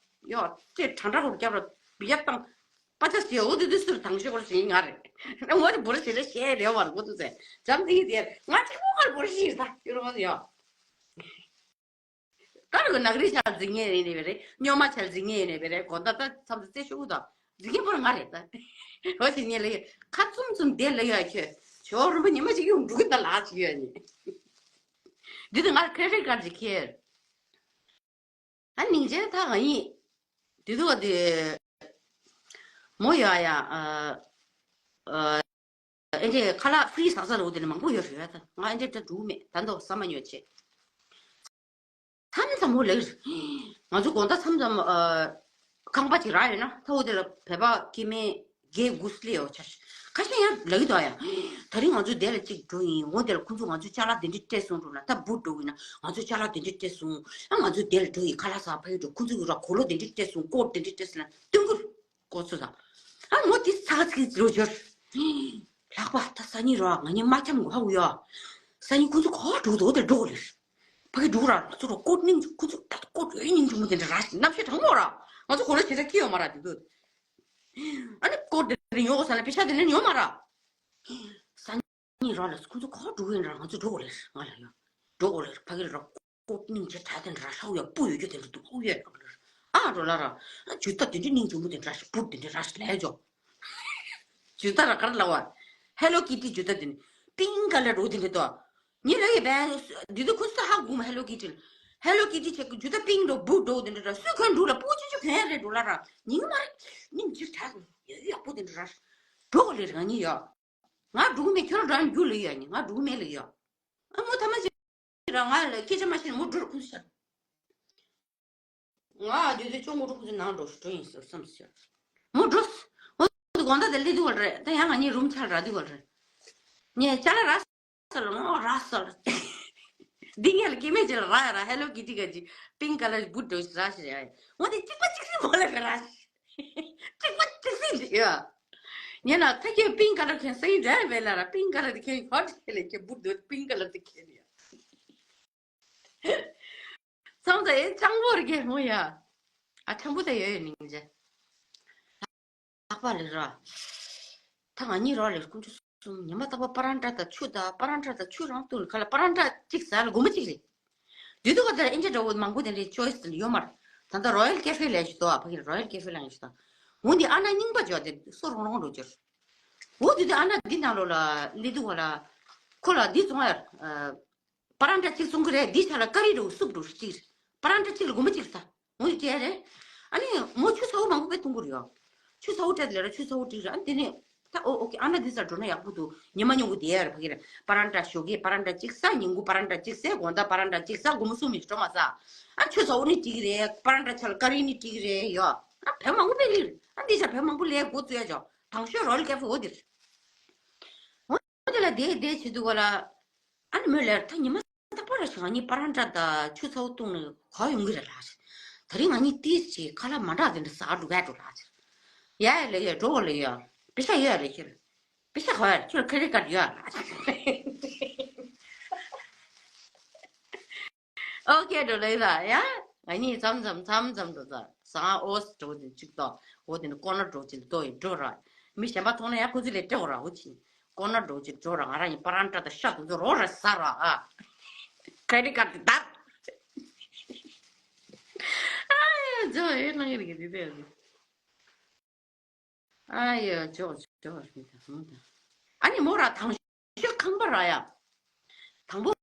ཡོད་ཅེས་གྲ་འདྲ་ཁོ་རྒྱབ་ར་བི་ཡ་བཏང་། པ་ཆ་ཞེ་འོ་དུ་དུ་སུར་དང་ཤོག་ཞེ་ང་རེད། ངོ་དེ་བོར་ཞེ་རེ་ཞེ་རེ་བར་གོ་དུ་ཟེ། འཇམ་ཐིང་དེར་ང་ཅིག་མོ་ཁར་བོར་ཞེ་ད་ཡོ་རོ་ཡོ། ད་རུ་ནག་རི་ཆ་འཛིང་ངེ་ཡིན་ནི་བེ་རེ་སྨྱོན་མ་ཆ་འཛིང་ངེ་ཡིན་ནི་བེ་རེ་གོ་ད་ད་མཚམས་སུ་རྩེ་ཤོག་གུ་ད་འཛིང་ངེ་བོར་ང་རེད་ད། འོ་ཞེ་ཉེ་ལེ་ཁ་ཙུམ་ཙུམ་དེ་ལེ་ཡོ་ཁྱོད་ཞོ་རུམ་པ་ཉི་མ་ཅིག་ཡོང་འགྲོ་གི་ད་ལག་ཅིག་ཡོ་ནི། འདི་ད་ང་ཁེ་རེ་ཀར་ཅིག་ཁྱེར། ཨ་སྙིང་རྗེ་ད་ང་ཡིན། དེ་དུས་བ་དེ་མོ་ཡ་ཡ་ཨ་ཨ་ཨེ་འདྲས་ཁ་ལག་ཧྥི་རི་ཟག་ཟག་ལོ་དེ་ནས་མང་པོ་ཡོད་རེད་ད་ང་ཨེ་འདྲས་ད་འགྲུག་མེད་ད་འདོག་ས་མ་ཉོ་ཆེ། མཚམས་མཚམས་མོ་ལེགས། ང་ཚོ་དགོང་དག་མཚམས་མཚམས་ཨ་ཁང་པ་ཅིག་རག་ཡོད་ན་ད་འོ་དེ་ལ་བོད་པ་སྐྱེ་དམན། རྒྱའི་དགུ་སླེ་ཡོ་ཆ་ཤ་ཁ་ཤས་ཡང་ལག་དོ་ཡ། ད་རིང་ང་ཚོ་དེ་ལ་གཅིག་འགྲོ་ཡིན་འོ་དེ་ལ་ཁོང་ཚོ་ང་ཚོ་ཅ་ལག་དེ་འདྲ་སྤྲད་སོང་འགྲོ་ན་ད་བུ་འགྲོ་ཡིན་ན་ང་ཚོ་ཅ་ལག་དེ་འདྲ་སྤྲད་སོང་ཨ་ང་ཚོ་དེ་ལ་འགྲོ་ཡིན་ཁ་ལག་ཟ་ཕ་གི་འགྲོ་ཁོང་ཚོ་ར་གོ་ལོ་དེ་འདྲ་སྤྲད་སོང་ཀོ་དེ་འདྲ་སྤྲད་སོང་ན་སྟོན་གུར་ཀོ་ཚོ་ད་ཨ་ངོ་དེ་ཚ་ཚིག་ལོ་འབྱོར། ལྷག་པ་ད་སང་ཉིན་ར་ང་ཉིན་མ་འཁྱམ་གོ་ཧ་གོ་ཡ། སང་ཉིན་ཁོང་ཚོ་ག་འགྲོ་དོ་དེ་འགྲོ་གོ་ལེ། ཕ་གི་འགྲོ་ར་ང་ཚོ་ར་ཀོ་སྙིང་ཁོང་ཚོ་ད་ཀོ་འོད་སྙིང་རྗེ་མོ་དེ་འདྲ་ར་ཞིག་རྣམ་ཤེས་དྲང་མོ་ར་ང་ཚོ་གོ་ལོ་ཞེ་དྲག་ཁྱི་ཡོད་མ་ར་དེ་དུས། ཨ་ནི་ཀོ་དེ་རིང་ཡོང་གོ་ས་ན་པེ་ཤ་དེ་ནི་ཡོད་མ་ར། སང་ཉིན་ར་ལ་ཁོ་ཚོ་ག་འགྲོ་གི་ཡིན་ར་ང་ཚོ་འགྲོ་གོ་ལེ་ང་ལ་ཡ། འགྲོ་གོ་ལེ་ཕ་གི་ར་ཀོ་སྙིང་རྗེ་དྲག་དེ་འདྲ་ཧྲ་ཡ་སྤུ་ཡོད་རྒྱུ་དེ་འདྲ་འདུག་ཨུ་ཡོད་ཨ་འགྲོ་ལ་ར། ཇུ་ཏ་དེ་འདྲ་སྙིང་རྗེ་མོ་དེ་འདྲ་ཞིག་སྤུ་དེ་འདྲ་ར་ཞིག་ལས་ཇོ། ཇུ་ཏ་ར་གར་ལ་བ། ཧེ་ལོ་ཀི་ཏི་ཇུ་ཏ་དེ་ནི་པིང་ཀ་ལ་འགྲོ་དེ་འདྲ་དོ། ཉི་ལོ་ཡི་བན་དུས་དུ་ཁུ་སུ་ཧ་གུ་མ་ཧེ་ལོ་ཀི་ཊི་ལ། ཧེ་ལོ་ཀི་ཊི་ཆེ་གི་ཇུ་ད་པིང་འགྲོ་བུ་འགྲོ་དེ་འདྲ་ར་སུ་གོན་འགྲོ་ལ་པུ་ཅི་ཅི་གོན་རེ་འགྲོ་ལ་ར་ཉིང་མ་རེ་ཉིང་ཇིག་ཆག་ཡོད་ཡག་པོ་དེ་འདྲ་ར་འགྲོ་ལེ་ར་ཉི་ཡོད། ང་འགྲོ་གི་མེད་ཁྱོད་རང་རྒྱུ་ལ་ཡོད་ཉི་ང་འགྲོ་གི་མེད་ལ་ཡོད། ཨ་མོ་ཐ་མ་ཅི་ར་ང་ལ་སྐད་ཆ་མ་བཤད་ན་མོ་འགྲོ་ར་ཁུ་སུ་ཤར། ང་དུས་དུས་ཅོང་མོ་འགྲོ་ཁུ་སུ་ནང་འགྲོ་འགྲོ་ཡིན་ཟེར་བསམ་ཟེར། མོ་འགྲོ། མོ་དུ་དགོང་དག་དེ་ལི་དུ་བ་རེད་ད་ཡང་ང་གཉིས་རུམ་ཆ་ར་དུ་བ་རེད། ངས་ཅ་ལ་ར་ས་ལ་ངོ་ར་ས་ལ། འདི་ངས་ལ་སྐྱེ་མེད་ཅི་ལ་ར་ཡ་ར་ཧེ་ལོ་ཀི་ཊི་ག་ཅི་པིང་ཀ་ལ་བུ་འགྲོ་ཞིག་ར་ཞིག་ཡ་ཡ་ངོ་དེ་གཅིག་པ་གཅིག་སྲིད་མོ་ལ་ག་ར་ཞིག་གཅིག་པ་གཅིག་སྲིད་ཡ། ངས་ལ་ཐ་ཁྱེད་པིང་ཀ་ལ་ཁྱེད་སེང་འདྲ་བས་ལ་ར་པིང་ཀ་ལ་དེ་ཁྱེད་ཧོ་ཏེ་ལ་ཁྱེད་བུ་འགྲོ་པིང་ཀ་ལ་དེ་ཁྱེད་ཡ། ཙང་ཙ་ཨེ་སྤྱང་པོ་རེད་གེ་མོ་ཡ། ཨ་སྤྱང་པོ་ད་ཡོད་ཡོད་ནིང་ཇེ། ལྷག་པ་ལས་ར། ད་ང་གཉིས་རོགས་ལས་ཀུན་ཆུ་གསུམ་ཉི་མ་རྟག་པ་པ་རང་འདྲ་དང་ཆུ་དང་པ་རང་འདྲ་དང་ཆུ་རང་བཏུང་ལ་ཁ་ལ་པ་རང་འདྲ་གཅིག་ཟ་ལ་དགོས་མ་གཅིག་རེད། དུས་དུ་ག་དེར་ཨེ་འདྲ་འདྲ་བོ་མང་པོ་དེ་འདྲའི་ཅོ་ཡི་སི་དེ་འདྲ་ཡོད་མ་རེད། ད་ལྟ་རོ་ཡལ་ཀེ་ཧྥེ་ལ་ཞིག་འདུག་ཨ་ཕ་གི་རོ་ཡལ་ཀེ་ཧྥེ་ལ་ཞིག་འདུག་འོན་ཏེ་ཨ་ན་རྙིང་པ་ཇོ་དེ་སོ་རོང་རོང་འགྲོ་གྱུར། འོ་དུས་དུ་ཨ་ན་འདི་ནང་ལོགས་ལ་ལི་དུ་ག་ལ། ཁོ་ལ་འདི་བཙོང་ཡ། པ་རང་འདྲ་གཅིག་བཙོང་གི་རེད། འདི་ཆ་ལ་ཀ་རི་འགྲོ་སུབ་འགྲོ་གཅིག་པ་རང་འདྲ་གཅིག་ལ་དགོས་མ་གཅིག་ས། འོ་དེ་སྤྲད་རེད། ཨ་ནི་མོ་ཆུ་ཚ་བོ་མང་པོ་དཔེ་འཐུང་གི་རེད་ཡ། ཆུ་ཚ་བོ་སྤྲད་དེ་ལ་ར་ཆུ་ཚ་བོ་བསྒྲིགས་ར་ཨ་ནི་དེ་ནས་ད་ཨོ་ཨོ་ཁེ་ཨ་ན་འདི་ཚ་འགྲོ་ན་ཡག་པོ་འདུག་ཉི་མ་ཉུང་གི་དེ་ཡ་ར་ཕ་གི་ར་པ་རང་འདྲ་ཞོགས་ཀས་པ་རང་འདྲ་གཅིག་ཟ། ཉིན་གུང་པ་རང་འདྲ་གཅིག་ཟས། དགོང་དག་པ་རང་འདྲ་གཅིག་ཟ། དགོང་མོ་སུ་མི་འགྲོ་མ་ཟ། ཨ་ཆུ་ཚ་བོ་ནི་འགྲིག་གི་རེད། པ་རང་འདྲ་ཆ་ལ་ཀ་རི་ནི་འགྲིག་གི་རེད་ཡ། ཨ་བོད་མང་པོ་དཔེ་རིག་ཨ་འདི་ཆ་བོད་མང་པོ་ལས་འགོ་བཙུགས་ཡ་ཇོ་དང་ཤོས་རོ་ཡལ་ཀེ་ཧྥེ་འོ་དེ་རེད། འོ་དེ་ལ་བསྡད་བསྡད་བྱེད་དུས་ག་ལ། ཨ་ནི་མོས་ལབ་ད་ཉི་མ་རྟག་པར་ཞིག་ང་གཉིས་པ་རང་འདྲ་དང་ཆུ་ཚ་བོ་བཏུང་ནས་ག་ཡོང་གི་རེད་ལབ་ཟེར། དེ་རིང་ང་གཉིས་ཏིས་ཅིག་ཁ་ལག་མ་འདྲ་དེ་འདྲ་ཟ་འགྲོ་ག་འགྲོ་ལབ་ཟེར། ཡ་ཡ་ལེ་ཡ་འགྲོ་བ་ལེ་ཡ། པེ་ཤ་ཡོད་ལེ་ཁྱོད། པེ་ཤ་ག་ཡ་ཁྱོད་ཁེ་རེ་ཀར་ཡོད་ལ། ཨོ་ཁེ་འགྲོ་ལེ་ལ་ཡ། ང་གཉིས་མཚམས་མཚམས་མཚམས་མཚམས་འགྲོ་ད་ཟ་ཨོ་སི་འགྲོ་དེ་གཅིག་ཏོ། འོ་དེ་ནི་ཀོ་ནར་འགྲོ་ཅིག་ཏོ་ཡི་འགྲོ་ར། མི་གཞན་པ་མཐོང་ན་ཡ་ཁོ་ཚོ་ལས་སྤྲད་འོ་ར་འོ་ཅི། ཀོ་ནར་འགྲོ་ཅིག་འགྲོ་ར་ང་རང་གཉིས་པ་རང་འདྲ་དང་ཤ་དུ་ཚོ་རོ་ར་ཟ་ར་ཨ། ཁེ་རེ་ཀར་དེ་ད། ཨ་ཡ་ཇོ་ཨེ་ལང་ཡ་རི་གི་དེ་དེ་ཡ་རི། ཨ་ཡོ་ཇོ་ཇོ་རེད་ད་ཧང་ད། ཨ་ནི་མོ་ར་དང་ཤོས་ཁང་པ་ར་ཡ། དང་པོ།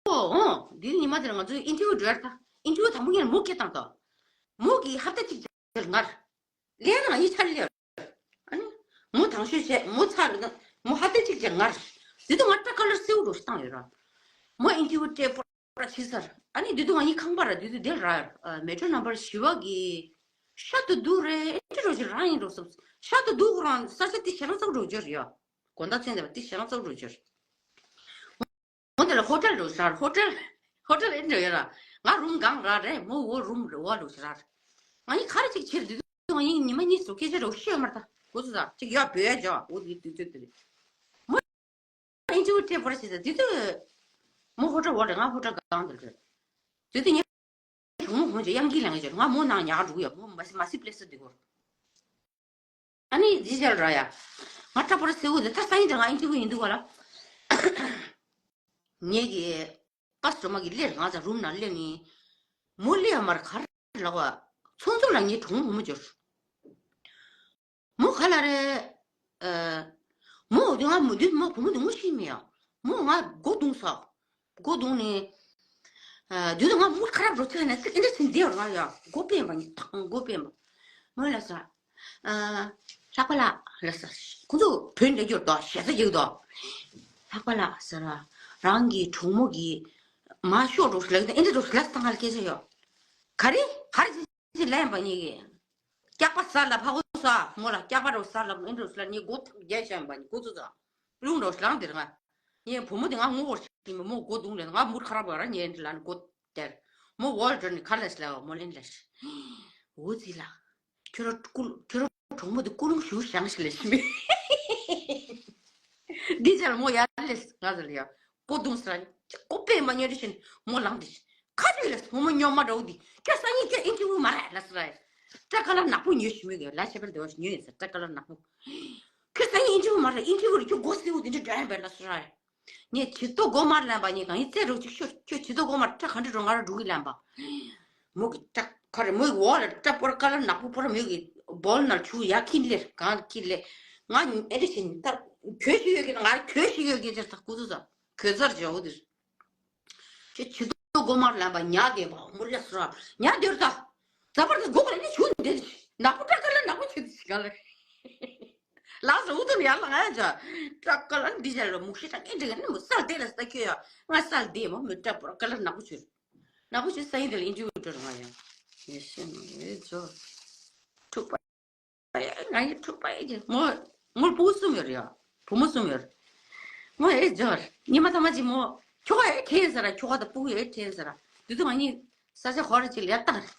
འོ་འདི་ཉི་མ་དེར་ང་ཚོའི་ཨིན་ཊར་བིའུ་འགྲོ་ཡ་ད། ཨིན་ཊར་བིའུ་དང་པོ་ངས་མོ་སྐད་བཏང་ད། མོ་གིས་ཧབ་ཏ་གཅིག་དེར་ངར། ལས་ང་གཉིས་ཆ་ལས། ཨ་ནི། མོ་དང་ཤོས་བྱས་མོ་ཚར་ལ་ད། མོ་ཧབ་ཏ་གཅིག་དེར་ངར། དེ་དུས་ང་སྐྲ་ཀ་ལར་སེའུ་འགྲོ་ཞིག་བཏང་ཡོད་ར། མོ་ཨིན་ཊར་བིའུ་སྤྲད་པོ། ར་ཕྱི་སར། ཨ་ནི་དེ་དུས་ང་གཉིས་ཁང་པ་ར་དེ་དུས་དེར་ར། མེ་ཊོ་ནམ་བར་བཞི་བ་གི། ཤ་དུ་དུ་རེད་ཨེ་འདྲ་རོ་ཞིག་རང་ཡིན་རོ་སོབ། ཤ་དུ་དུ་ཁོ་རང་ས་ཆ་དེ་ཞེ་ན་ཚ་རོ་འབྱོར་ཡ། དགོང་དག་ཚན་དེ་བ་དེ་ཞེ་ན་ཚ་རོ་འབྱོར། འོ་དེ་ལ་ཧོ་ཊེལ་རོ་ཞིག་ར་ཧོ་ཊེལ། ཧོ་ཊེལ་ཨེ་འདྲ་ཡོད་ར། ང་རུམ་སྒང་ར་རེད་མོ་འོ་རུམ་རེ་བ་རོ་ཞིག་ར། ང་གཉིས་ག་རེ་ཅིག་བྱེད་དུས་དུས་ང་གཉིས་ཉི་མ་གཉིས་སུ་སྐད་ཆ་རོ་ཤོད་མར་ད་གོ་ཚོད་ད་ཅིག་ཡ་བོད་ཡ་ཇོ་འོ་དེ་དུས་ཚོད་དེ་རེད། མོ། ཨིན་ཊར་བིའུ་སྤྲད་པར་བྱེད་ཟེར་དེ་དུས། མོ་ཧོ་ཊེལ་འོག་རེད་ང་ཧོ་ཊེལ་སྒང་དུ་རེད། དེ་དུས་ངས་གྲོགས་མོ་ཧོན་ཅོ་གཡང་སྐྱིད་ལངས་ཀྱི་ཅོ་ང་མོ་ནང་ཉག་འགྲོ་གི་ཡོད་མོ་མ་སི་མ་སི་པི་ལེ་སི་དེ་གོ། ཨ་ནི་ཇི་ཅལ་ར་ཡ། ང་སྐྲ་པོ་ར་སེའུ་དེ་ད་ས་ཡིན་དེ་ང་ཨིན་ཊར་བིའུ་ཡིན་འདུག་ག་ལ། ངེད་ཀྱི། ཀ་སི་ཊོ་མར་གྱི་སླེབས་ང་ཚ་རུམ་ནང་སླེབས་ནི། མོ་སླེབས་ཡ་མར་ག་རེ་ལབ་པ། ཚོང་ཚོགས་ལ་ངའི་གྲོགས་མོ་མོ་འབྱོར། མོ་ག་ལ་རེད། ཨ། མོ་འོ་དེ་ང་མོ་དུས་མོ་བུ་མོ་དུ་ངོ་ཤེས་མེད་ཡ། མོ་ང་སྒོ་རྡུང་ས། སྒོ་རྡུང་ནས། ཨ། དུས་དུ་ང་མོ་ཁ་རབ་རོ་ཚ་ནས་ཚིག་ཨེ་འདྲ་ཚིག་འདི་ཡོད་ང་ཡ་སྒོ་ཕན་པ་ནི་ཐང་སྒོ་ཕན་པ། མོ་ལ་ས། ཨ། ལྷག་པ་ལགས་ལ་ས། ཁོ་ཚོ་བོད་འདྲ་རྒྱུར་དོ་ཞེ་ས་རྒྱུག་དོ། ལྷག་པ་ལགས་ཟེར་ར། རང་གི་གྲོགས་མོ་གི། མ་ཤོག་རོ་ལགས་ཨེ་འདྲ་རོ་ལགས་ཏང་ཧར་སྐད་ཆ་ཡོད། ག་རེ་ག་རེ། ཅི་ལན་པ་གཉིས་ཀྱིས། སྐྱག་པ་ཟ་ལ་ཕ་གོ་ཟ་མོ་ལ་སྐྱག་པ་རོ་ཟ་ལ་ཨེ་འགྲོ་ཟ་ལ་ནི་སྒོ་ཐག་རྒྱལ་བཞིན་པ་ནི་སྒོ་ཚུ་ཟ། རླུང་རོ་ལང་དེར་ང་། ངའི་བུ་མོ་དེ་ང་ངོ་བོར་ཞིག་མོ་སྒོ་རྡུང་ལས་ང་མུར་ཁ་ར་བ་ར་ངའི་འདི་ལ་ནི་སྒོ་དེར། མོ་འོལ་འགྲོ་ནི་ཁ་ལས་ལ་མོ་ལེན་ལས། འོ་ཙི་ལ། ཁྱོད་ར་ཀུ་ཁྱོད་ར་གྲོགས་མོ་དེ་ཀུ་རླུང་ཞུ་བཞག་ཞིག་ལས་ཤི་མི། འདི་ཅར་མོ་ཡར་ལས་ང་ཟེར་ཡ། སྒོ་རྡུང་ཟེར་ར། སྒོ་པས་མ་ཉོས་དེ་བཞིན་མོ་ལངས་དེ་བཞིན། ཁ་ཅིག་ལས་བུ་མོ་སྨྱོན་མ་འདྲ་བོ་འདི་ཁྱོད་སང་ཉིན་ཁྱོད་ཨིན་ཊར་བིའུ་མ་རེད་ལ་ཟེར་ར། སྐྲ་ཀ་ལ་ནག་པོ་ཉོས་ཞུ་མོད་ཀྱི་ལ་ཆེ་བལ་དེ་བ་ཞིག་ཉོས་ཡིན་ཟེར་སྐྲ་ཀ་ལ་ནག་པོ། ཁྱོད་སང་ཉིན་ཨིན་ཊར་བིའུ་མ་རེད་ཨིན་ཊར་བིའུ་རེད་ཁྱོད་སྒོ་སེའུ་དེ་འདྲ་འགྲོ་ཡ་བས་ལ་ཟེར་ར། ངས་ཇི་ལྟོ་སྒོ་མར་ལེན་པ་ཉིད་གང་ཡིན་རྩེ་རུ་ཅིག་ཤོད་ཁྱོད་ཇི་ལྟོ་སྒོ་མར་སྐྲ་ག་འདྲ་འགྲོ་ང་ར་འགྲོ་གི་ལེན་པ། མོ་གི་སྐྲ་ཁ་རེ་མོ་གི་འོག་ལ་སྐྲ་སྤོར་ཀ་ལ་ནག་པོ་སྤོར་མོ་གི་སྦོལ་ནར་ཆུ་ཡ་ཁྱིན་ལེར་གང་ཁྱིན་ལེ། ང་ཨེ་རེ་བཞིན་ད་གྱོད་ཞིག་ཡོད་གི་ན་ང་གྱོད་ཞིག་ཡོད་གི་ཅེར་ད་ཁུ་ཚུ་ས་གྱོད་ཚར་བྱའོ་དེར། ཁྱེད་ཆུ་ཚོད་དགོང་དམར་ལངས་པ་ཉལ་བསྡད་པ་མུར་ལ་སོ་ཉལ་སྡོད་ད། ཛ་པར་དུ་སྒུག་ལ་ནི་ཆུ་འདི་ནག་པོ་སྐྲ་དཀར་ལ་ནག་པོ་ཆུ་འདི་ཞིག་ག་ལ། ལགས་སོ། ཨུ་ཐུ་ནི་ཡར་ལ་ང་ཡ་ཇ། སྐྲ་དཀར་ལ་འདི་ཇ་ལ་མུག་ཤི་དྲག་ཨེ་འདྲ་གི་ནི་མུ་སལ་དེ་ལ་ས་ཁྱོད་ཡ། ང་སལ་དེ་མོ་མི་སྐྲ་པོ་དཀར་ལ་ནག་པོ་ཆུ། ནག་པོ་ཆུ་ས་ཡིན་དེ་ལ་ཨིན་ཇུ་འགྲོ་ར་ང་ཡ། ངས་ཤེས་ན་ཨེ་ཇོ། ཐུག་པ། ང་ཡི་ཐུག་པ་ཡི་གི་མོ། མོར་བུ་གསུམ་ཡོད་རེད་ཡ། བུ་མོ་གསུམ་ཡོད་རེད། མོ་ཨེ་ཇོ། ཉི་མ་ཐ་མ་ཅིག་མོ། ཁྱོ་ག་ཨེ་ཁེན་ཟེར་ར། ཁྱོ་ག་དང་སྤུ་གུ་ཨེ་ཁེན་ཟེར་ར། དེ་དུས་ང་གཉིས་ས་ཆ་ཧོ་ར་ཅིག་ལ་ཡར་བཏང་རེད།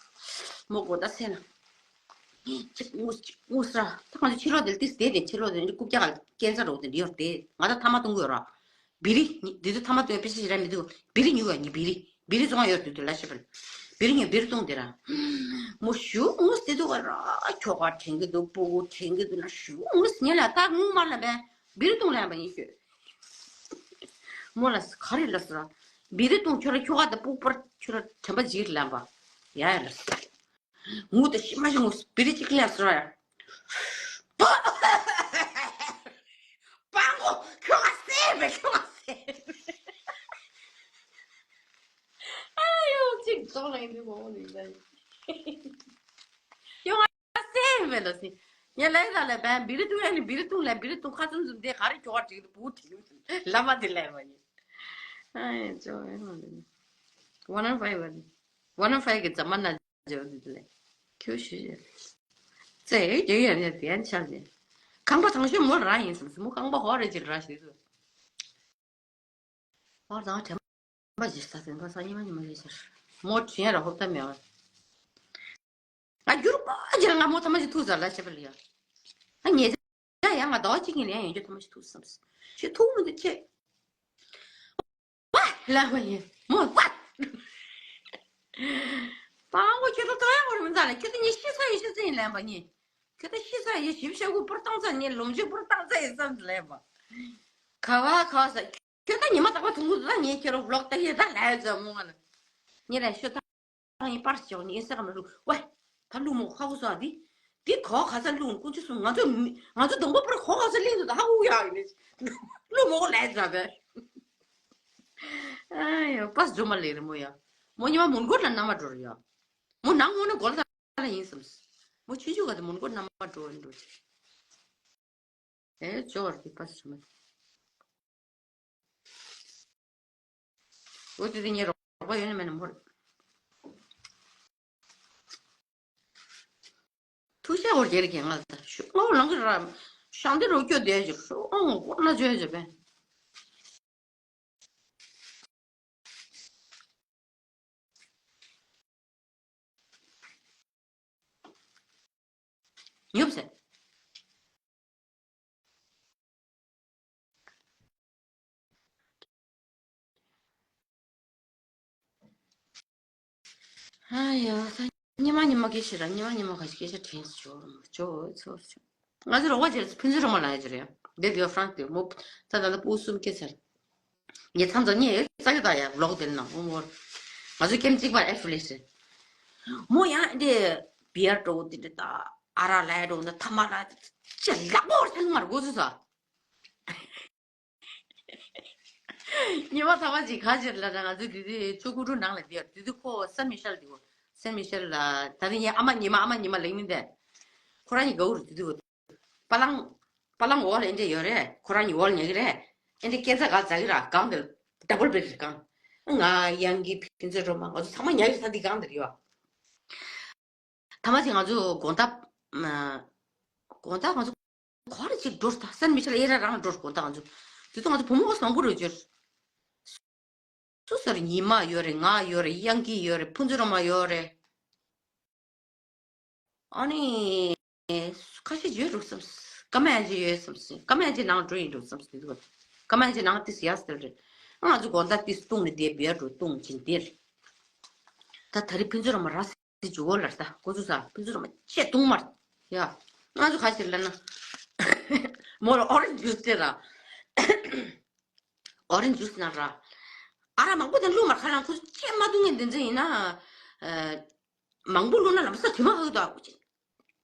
མོ་གོ་ད་སེ་ན། ཅིག་ངུས་ཅིག་ངུས་ར། ད་ང་ཚོ་ཕྱི་ལོགས་དེར་ཏིས་བསྡད་དེ་ཕྱི་ལོགས་དེར་རྐུབ་བཀྱག་ལ་ཁེན་ས་རོགས་དེ་འདི་ཡོད་དེ་ང་ད་ཐ་མ་གཏོང་གི་ཡོད་ར། བི་རི། འདི་ཚོ་ཐ་མ་ཐོན་པའི་ཕྱི་ཞིག་ར་མི་འདུག་བི་རི་ཉོ་བ་ཉི་བི་རི། བི་རི་བཙོང་ཡོད་དུས་དུ་ལ་ཤི་བལ། བི་རི་ཉོ་བི་རི་བཙོང་དེ་ར། མོ་ཞུ་ངུས་དེ་དུ་ག་ར། ཁྱོ་ག་དྲན་གི་འདུག་སྤུ་གུ་དྲན་གི་འདུག་ན་ཞུ་ངུས་ཉེ་ལ་ད་ངུ་མ་ལ་བས་བི་རི་བཙོང་ལ་ཡང་བ་ཉི་ཤོད། མོ་ལ་ག་རེ་ལ་སོ་ར། བི་རི་བཙོང་ཁྱོ་ར་ཁྱོ་ག་ད་སྤུ་གུ་པར་ཁྱོ་ར་དྲན་པ་ཇིར་ལ་བ། ཡ་ཡ་ལ་སོ། ངུ་དང་ཤི་མ་ཤི་ངུ་བི་རི་གཅིག་ལས་སོ་ཡ། སྤྲང་པོ་ཁྱོ་ག་སེ་བས་ཁྱོ་ག་སེ། ཨ་ཡོ་གཅིག་རྫོང་ལ་ཡིན་དུས་མོ་ནི་ལ། ཁྱོ་ག་སེ་བས་ལ་སི། ཡ་ལ་ཡ་ལ་བས་བི་རི་བཏུང་ཡ་ནི་བི་རི་བཏུང་ལ་བི་རི་བཏུང་ཁ་ཙུམ་ཙུམ་དེ་ག་རེ་ཁྱོ་ག་བྲིས་འདུག་བུ་བྲིས་འདུག་ལ་མ་དེ་ལ་མ་ཡིན། ཨ་ཡོ་ཅོ་ཨེ་མ་ལ་ནི། ཝན་ནམ་ཕའི་ཝན། ཝན་ནམ་ཕའི་གི་ཛ་མ་ན། ཇོ་དི་ལེ། ཁྱོད་ཞུ་ཞུ། ཙེ་ཡོད་ཡོད་ཡོད་དེ་ཡན་ཆར་ནས། ཁང་པ་དང་ཤོས་མོ་རང་ཡིན་སམ་སི་མོ་ཁང་པ་ཧོ་རེ་ཅིག་ར་ཞིག་ཏུ། ཧོ་དང་དྲན་པ་ཇི་ས་དེ་འགོ་ས་ཉི་མ་ཉི་མ་ལས་ཆར། མོ་དྲིན་ར་ཧོབ་ད་མེད་བ། ང་རྒྱུར་པ་ཅིག་ང་མོ་ཐ་མ་ཅིག་ཐུག་ཟ་ལ་ཤེས་པ་ལ་ཡ། ང་ཉེ་ཆ་ཡ་ང་ཟླ་བ་གཅིག་གི་ནས་ཡང་ཡོང་རྒྱུ་ཐ་མ་ཅིག་ཐུག་སམ་སི། ཞེ་ཐུག་མི་འདུག་ཅེ། ལ་བ་ཡིན་མོ་བ། སྤྲང་པོ་ཁྱོད་ཚོ་ཏོ་ཡང་བར་མི་འཛའ་ལ་ཁྱོད་ཚོ་ཉི་ཤི་ས་ཡི་ཤི་ཚེ་ཡིན་ལན་པ་ཉི། ཁྱོད་ཚོ་ཤི་ས་ཡི་ཞིབ་ཤ་གུ་པུར་བཏང་ཚ་ཉི་ལོམ་ཆུ་པུར་བཏང་ཚ་ཡི་བསམ་ལན་པ། ག་བ་ག་བ་ས་ཁྱོད་ད་ཉི་མ་རྟག་པ་ཐུང་གུ་ད་ཉི་ཁྱེད་རོ་ལོག་ད་ཡི་ད་ལ་ཡི་ཛ་མོ་ང་ལ། ཉི་ལ་ཤོད་ད། ཡིན་པར་ཞོག་ནི་ཨིན་སི་ཊ་གྷ་རམ་ལ་བླུག་ཝེ། ད་བླུག་མོ་ཧ་གོ་སོང་ཨ་འདི། འདི་གོ་ག་ས་བླུག་ཀུན་ཆུ་སོང་ང་ཚོ་མི་ང་ཚོ་གདོང་པ་པར་གོ་ག་ས་བླུག་འདུག་ད་ཧ་གོ་ཡ་ཡིན་ནི། བླུག་མོ་ལས་ཛ་བེ། ཨ་ཡོ་པ་སི་ཇོ་མ་ལེ་རི་མོ་ཡ། མོ་ཉི་མ་མོན་གྷོ་ལ་ན་མ་འགྲོ་རི་ཡ། མོ་ནང་ངོ་ན་གོ་ལ་ད་ལ་ཡིན་སམ། མོ་ཆུན་ཆུ་ག་ད་མོན་གྷོ་ན་མ་འགྲོ་ཡིན་འགྲོ། ཨེ་ཇོ་བར་གི་པ་སི་ཇོ་མ་ལེ། འོ་དེ་དེ་ངའི་རོགས་པ་ཡོད་ན་མེད་ན་མོར། ཐུགས་ཤ་འོར་རྒྱལ་གྱི་ང་ལ་ཤོག་ངོ་ལང་གི་ར། ཤང་དེ་རོ་སྐྱོ་དེ་ཅིག་ཤོག་ཨང་སྐོར་ན་བྱོས་བྱོས་པས། ཉོབ་ཟེར། ཨ་ཡ་ད་ཉི་མ་ཉི་མ་སྐད་ཆ་ར་ཉི་མ་ཉི་མ་ག་ཞིག་སྐད་ཆ་དྲན་སོང་ཇོ་ཇོ་ཚོ་ཇོ། ང་ཚོ་རོགས་པ་བྱེད་ཕུན་ཚོགས་རོ་མ་ལ་ཡ་ཇོ་རེད་ཡ། འདི་དེ་ཡ་ཧྥ་རན་སི་དེ་མོ་ད་ད་ད་སྤུ་གསུམ་སྐད་ཆ་རེད། ངས་མཚམས་མཚམས་ངས་ས་ཡོད་ད་ཡ་ལོག་དེ་ནང་ཨོ་མོར། ང་ཚོ་ཀེམ་གཅིག་པ་ཨེ་ཕི་ལེ་སི། མོ་ཡང་འདི་བི་ཡར་འགྲོ་འདི་འདྲ་ད་ཨ་ར་ལ་ཡ་འགྲོ་འདི་ཐ་མ་ལ་ཅི་ལག་པ་བོར་ཚ་ནི་མར་གོ་ཚུ་ས། ཉི་མ་ཐ་མ་ཅིག་ག་ཅིག་ལ་ང་ཚོ་དུས་དུས་ཆུ་ཁུ་ཁྲུ་ནང་ལ་བསྡད་དུས་དུས་ཁོ་སན་མི་ཤེལ་འདུག་སན་མི་ཤེལ་ལ་ད་ནི་ངའི་ཨ་མ་ཉི་མ་ཨ་མ་ཉི་མ་ལེགས་མིན་དེ། ཁོ་རང་གི་གའུ་རུ་དུས་དུས་པ་ལང་། པ་ལང་འོག་ལ་ཨེ་འདྲ་ཡོད་རེད། ཁོ་རང་གི་འོག་ལ་ཉལ་གི་རེད། ཨེ་འདྲ་སྐད་ཆ་ག་ཛ་གི་ར་གང་དེ་ཌ་བལ་བེ་ཌི་རེད་གང་། ང་གཡང་གི་ཕན་ཚུན་རོ་མ་ང་ཚོ་ཚང་མ་ཉལ་གི་རེད་ད་འདི་གང་དེ་རེད་ཡོད། ཐ་མ་ཅིག་ང་ཚོ་དགོང་དག་དགོང་དག་ང་ཚོ་ག་རེ་ཅིག་འགྲོ་ད་སན་མི་ཤེལ་ཨེ་ར་རང་འགྲོ་དགོང་དག་ང་ཚོ་དུས་ཚོད་ང་ཚོ་བུ་མོ་ག་ཚོད་མང་པོ་རེད་ཅོར། སུ་ཟེར་ཉི་མ་ཡོད་རེད། ང་ཡོད་རེད། གཡང་སྐྱིད་ཡོད་རེད། ཕུན་ཚོགས་རོ་མ་ཡོད་རེད། ཨ་ནི་ཁ་ཤས་ཡོད་འགྲོ་བསམ། ཀ་མ་ཡང་ཅི་ཡོད་བསམ་སི། ཀ་མ་ཡང་ཅི་ནང་འགྲོ་ཡིན་འགྲོ་བསམ་སི་འདུག་ཀ་མ་ཡང་ཅི་ནང་ཏིས་ཡ་སི་ཏེལ་རེད། ང་ཚོ་དགོང་དག་ཏིས་བཏུང་ནས་བསྡད་བེར་འགྲོ་བཏུང་ཅིན་དེར། ད་ད་རེས་ཕུན་ཚོགས་རོ་མ་ར་སི་འཇུ་གོ་ལར་ད་ཁོ་ཚོ་ས་ཕུན་ཚོགས་རོ་མ་ཆེ་བཏུང་མར། ཡ། ང་ཚོ་ཁ་ཤས་ལ་ན་མོ་ལ་ཨོ་རེན་ཇུ་སི་ར། ཨོ་རེན་ཇུ་སི་ན་ར། ཨ་ར་མང་པོ་དེ་བླུགས་མར་ཁ་ལང་ཁོ་ཚོ་ཆེ་མ་བཏུང་ངེས་འདི་འཛིན་ཡིན་ན། མང་པོ་བླུགས་ན་ལམ་སང་དྲི་མ་ཧ་གི་འདུག་ཨ་ཁུ་ཅིག་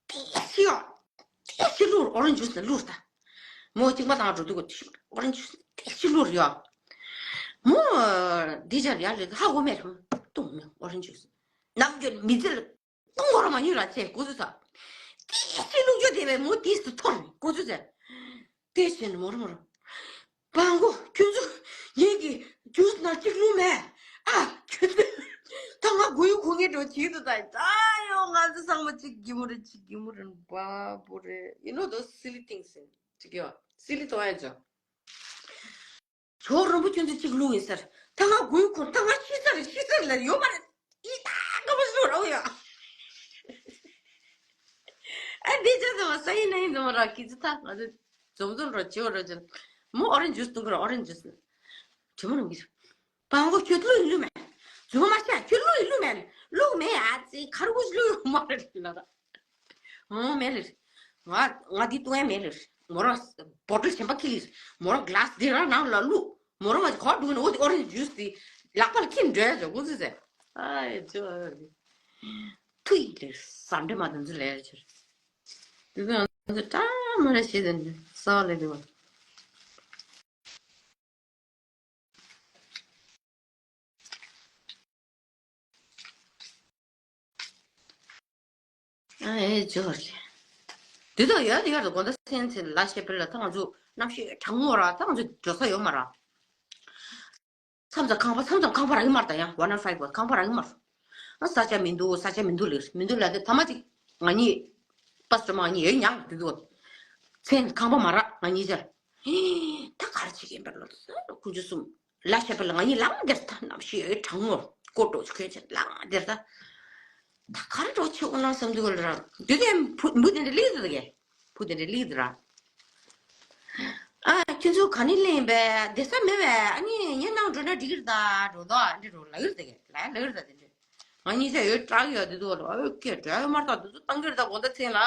ཏེ་ཤི་ཡོ། ཏེ་ཤི་བླུགས་ཨོ་རེན་ཇུ་སི་ནས་བླུགས་ད། མོ་གཅིག་མ་དང་འགྲོ་དུས་ཨོ་རེན་ཇུ་སི་ཏེ་ཤི་བླུགས་ཡོ། མོ་འདི་ཅར་ཡར་ལས་ཧ་གོ་མེད་རང་། ཏུང་མེ་ཨོ་རེན་ཇུས། ནམ་རྒྱུན་མི་ཚེ་ལ་ཏུང་གོ་ར་མ་ཉུལ་ལ་ཚེ་ཀོ་ཚུ་ས། ཏི་སི་ལུག་ཅོ་དེ་བས་མོ་ཏིས་སུ་ཐོར་ནི་ཀོ་ཚུ་ཚེ། ཏེ་ཤེན་མོ་ར་མོ་ར། བང་གོ་ཁྱོད་ཚོ་ངེད་ཀྱི་ཇུས་ན་གཅིག་ལུག་མེད། ཨ་ཁྱོད་ཚོ་ད་ང་གུ་ཡུ་གུ་ངེད་འགྲོ་བྱེད་དུ་ད་ད་ཡོ་ང་ཚོ་ཚང་མ་གཅིག་གི་མོ་རེ་གཅིག་གི་མོ་རེ་བ་བོ་རེ། You know those silly things. ཅིག་ཡོ་སི་ལི་ཐོ་ཨེ་ཅོ། ཇོ་རིན་པོ་ཆེ་ཚོ་གཅིག་ལུག་ཡིན་ཟེར། ད་ང་གུ་ཡུ་གུ་ད་ང་ཤི་ས་རེ་ཤི་ས་རེ་ལ་ཡོད་མ་རེད། ཨི་ད་ཀ་བ་ཞུ་རོ་ཡ། ཨ་འདི་ཅག་ཚང་མ་ས་ཡིན་ན་ཡིན་ཚང་མ་ར་ཀི་ཙི་ཐ་ང་ཚོ་འཛོམས་འཛོམས་རོ་བྱེད་རོ་བྱེད། མོ་ཨོ་རེན་ཇུས་བཏུང་གི་ར་ཨོ་རེན་ཇུས། དྲི་མོ་རང་གི་བང་གོ་ཁྱོད་ལུག་ཡིན་ལུག་མེད། རྫུན་མ་མ་བཤད་ཁྱོད་ལུག་ཡིན་ལུག་མེད། ལུག་མེད་ཨ་ཙི་ཁར་གུ་ལུག་ཡོད་མ་རེད་ལ་ར། ཨོ་མེད་ལེ། ང་ང་འདི་བཏུང་ཡ་མེད་ལེ། མོ་རང་བོ་ཊལ་གཞན་པ་ཁྱེར་ལེ། མོ་རང་གི་ལ་སི་འདི་རང་ནང་ལ་བླུགས། མོ་རང་ང་གོ་འདུག་ནོ་འོ་དེ་ཨོ་རེན་ཇུས་དེ་ལག་པ་ལ་ཁྱེར་འགྲོ་ཡ་ཇོ་ཀུ་ཙི་ཟེར། ཨ་ཡ་ཇོ། ཐུ་ཡི་ལེ་ཟ་འདྲེ་མ་དོན་ཚུལ་ལས་ཆེར། དེ་ཚོ་ང་ཚོ་ཀྲ་མ་ར་ཤེས་ཟེར་ནས་ས་བ་ལས་འདུག་བ། ཨེ་ཇོ་རེད། དུས་ཐོག་ཡོད་དུ་ཡོད་དུ་དགོང་དག་སེམས་ཚེ་ལ་ཤེས་པ་ལ་ད་ང་ཚོ་གནམ་གཤིས་གྲང་མོ་ར་ད་ང་ཚོ་འགྲོ་ས་ཡོད་མ་ར། མཚམས་མཚམས་ཁང་པ་མཚམས་མཚམས་ཁང་པ་རག་གི་མ་ར་ད་ཡང་ཝན་ནན་ཕའིབ་ཁང་པ་རག་གི་མ་ར། ཨ་ས་ཆ་མི་འདུག་ས་ཆ་མི་འདུག་ལེ་མི་འདུག་ལ་དེ་ཐ་མ་ཅིག་ང་གཉིས་པ་སི་ཊར་མ་ང་གཉིས་ཡོད་ཉག་དུས་དུས་མཚན་ཁང་པ་མ་རག་ང་གཉིས་ཆར། ད་ག་རེ་བྱེད་ཀྱི་ཡིན་པ་ལོ་ཁུ་ཆུ་གསུམ། ལ་ཤ་པ་ལ་ང་གཉིས་ལངས་བསྡད་ད་ནམ་ཞིག་གྲང་མོ་ཀོ་ཀྲོ་ཆུ་ཁོན་ཆེན་ལངས་བསྡད་ད། ད་ག་རེ་འགྲོ་ཆེ་འོ་ན་བསམ་དུས་ག་ལ་ར་དུས་དེ་བུ་བུ་དེ་འདྲ་ལིག་དུ་གེ་བུ་དེ་འདྲ་ལིག་དུ་ར། ཨ་ཁྱོད་ཚོ་ག་ནས་ལེན་པས་བསྡད་ས་མེད་པས་ཨ་ནི་ངའི་ནང་འགྲོ་ན་འགྲིག་གི་རེད་ད་འགྲོ་ད་འདི་འགྲོ་ལ་ཡོད་དེ་གེ་ལ་ལ་ཡོད་ད་དེ་འདྲ། ང་གཉིས་ཆ་ཡོད་སྐྲག་ཡོད་དེ་དུས་ག་ལ་ཨོ་ཁེ་འགྲོ་ཡོད་མ་རེད་ད་དུས་ཚོད་བཏང་གི་རེད་ད་དགོང་དག་མཚན་ལ་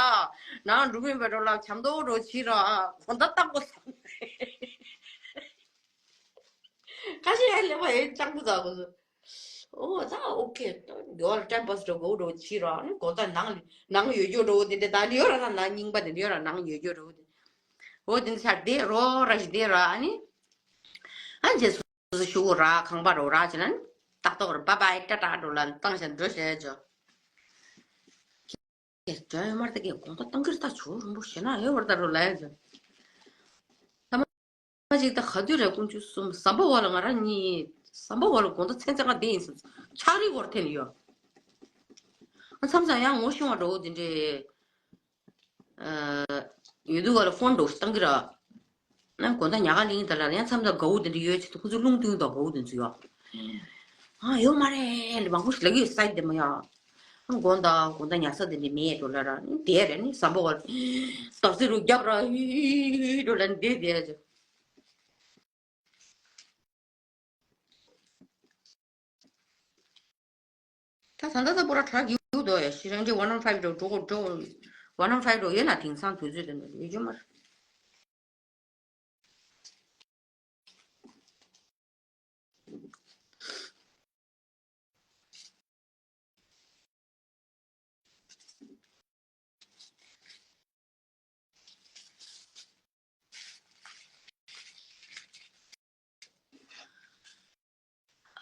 ནང་འགྲོ་གི་ཡིན་པས་འགྲོ་ལ་ཆམ་ཏོག་འགྲོ་ཕྱིར་ར་དགོང་དག་བཏང་དགོས་བསམ། ཁ་ཤས་ཡར་སླེབས་པ་ཡོད་ལྕགས་པོ་ཟ་དགོས་སོ། ཨོ་ད་ཨོ་ཁེ་ད་ཡོད་ལ་ཊེམ་པ་སི་འགྲོ་དགོས་འགྲོ་ཕྱིར་ར་ནི་དགོང་དག་ནང་ནང་ཡོད་རྒྱུ་འགྲོ་དེ་འདྲ་ད་ནི་ཡོད་ར་ད་ནང་རྙིང་པ་དེ་འདྲ་ཡོད་ར་ནང་ཡོད་རྒྱུ་འགྲོ་དེ། ཨོ་དེ་འདྲ་ཆ་བསྡད་རོགས་ར་ཞིག་བསྡད་ར་ཨ་ནི། ཨ་རྗེས་སུ་སུ་ཞུ་ར་ཁང་པ་རོ་ར་ཅེ་ན་ཏག་ཏག་ར་བ་བའི་ཏ་ཏ་འགྲོ་ལ་བཏང་ཞིང་འགྲོ་བྱས་ཅོ། ཀྱེ་འགྲོ་ཡོད་མར་ད་ཀྱེ་དགོང་དག་བཏང་གིར་ད་ཆུ་རིང་པོ་ཞེ་ན་ཡོད་བར་ད་རོ་ལ་ཡ་ཅོ། ད་མ་ཅིག་ད་ག་དུས་རེ་ཀུན་ཆུ་གསུམ་ཟམ་པ་བ་ལ་ང་རང་གཉིས་ཟམ་པ་བ་ལ་དགོང་དག་མཚན་ཚེ་ང་བསྡད་ཡིན་ཟེར་ཕྱག་རིས་སྐོར་འཐེན་ཡོད། ཨ་མཚམས་མཚམས་ཡང་ངོ་ཤེས་པ་འགྲོ་བོ་དེ་འདྲས། ཡོད་དུས་ག་ལ་ཕོན་འགྲོ་བཏང་གི་ར། ན་དགོང་དག་ཉལ་ཁ་ལིང་ད་ལ་ཡང་མཚམས་དང་དགའ་བོ་དེ་འདྲ་ཡོད་ཆེད་དུ་ཁོ་ཚོ་རླུང་བཏུང་དང་དགའ་བོ་དེ་ཚོ་ཡོད། ཨ་ཡོད་མ་རེད་ལ་མང་པོ་ཞིག་ལ་ཡོད་སའི་དེ་མ་ཡ། ཨ་དགོང་དག་དགོང་དག་ཉལ་ས་དེ་འདྲ་མེད་འགྲོ་ལ་ར་དེ་རེད་ནི་ཟམ་པ་བར། དར་སི་རུ་རྒྱབ་ར་ཧི་ཧི་ཧི་ཧི་འགྲོ་ལ་འདི་དེ་ཡ་ཅོ། ད་ད་ད་ད་པོ་ར་དྲག་རྒྱུ་དོ་ཡ་ཤི་རང་ཅི་ཝན་ནམ་ཕའིབ་འགྲོ་འགྲོ་འགྲོ་ཝན་ནམ་ཕའིབ་འགྲོ་ཡོད་ན་དེང་སང་དུས་ཚོད་དེ་འདྲ་ཡོད་རྒྱུ་མ་རེད།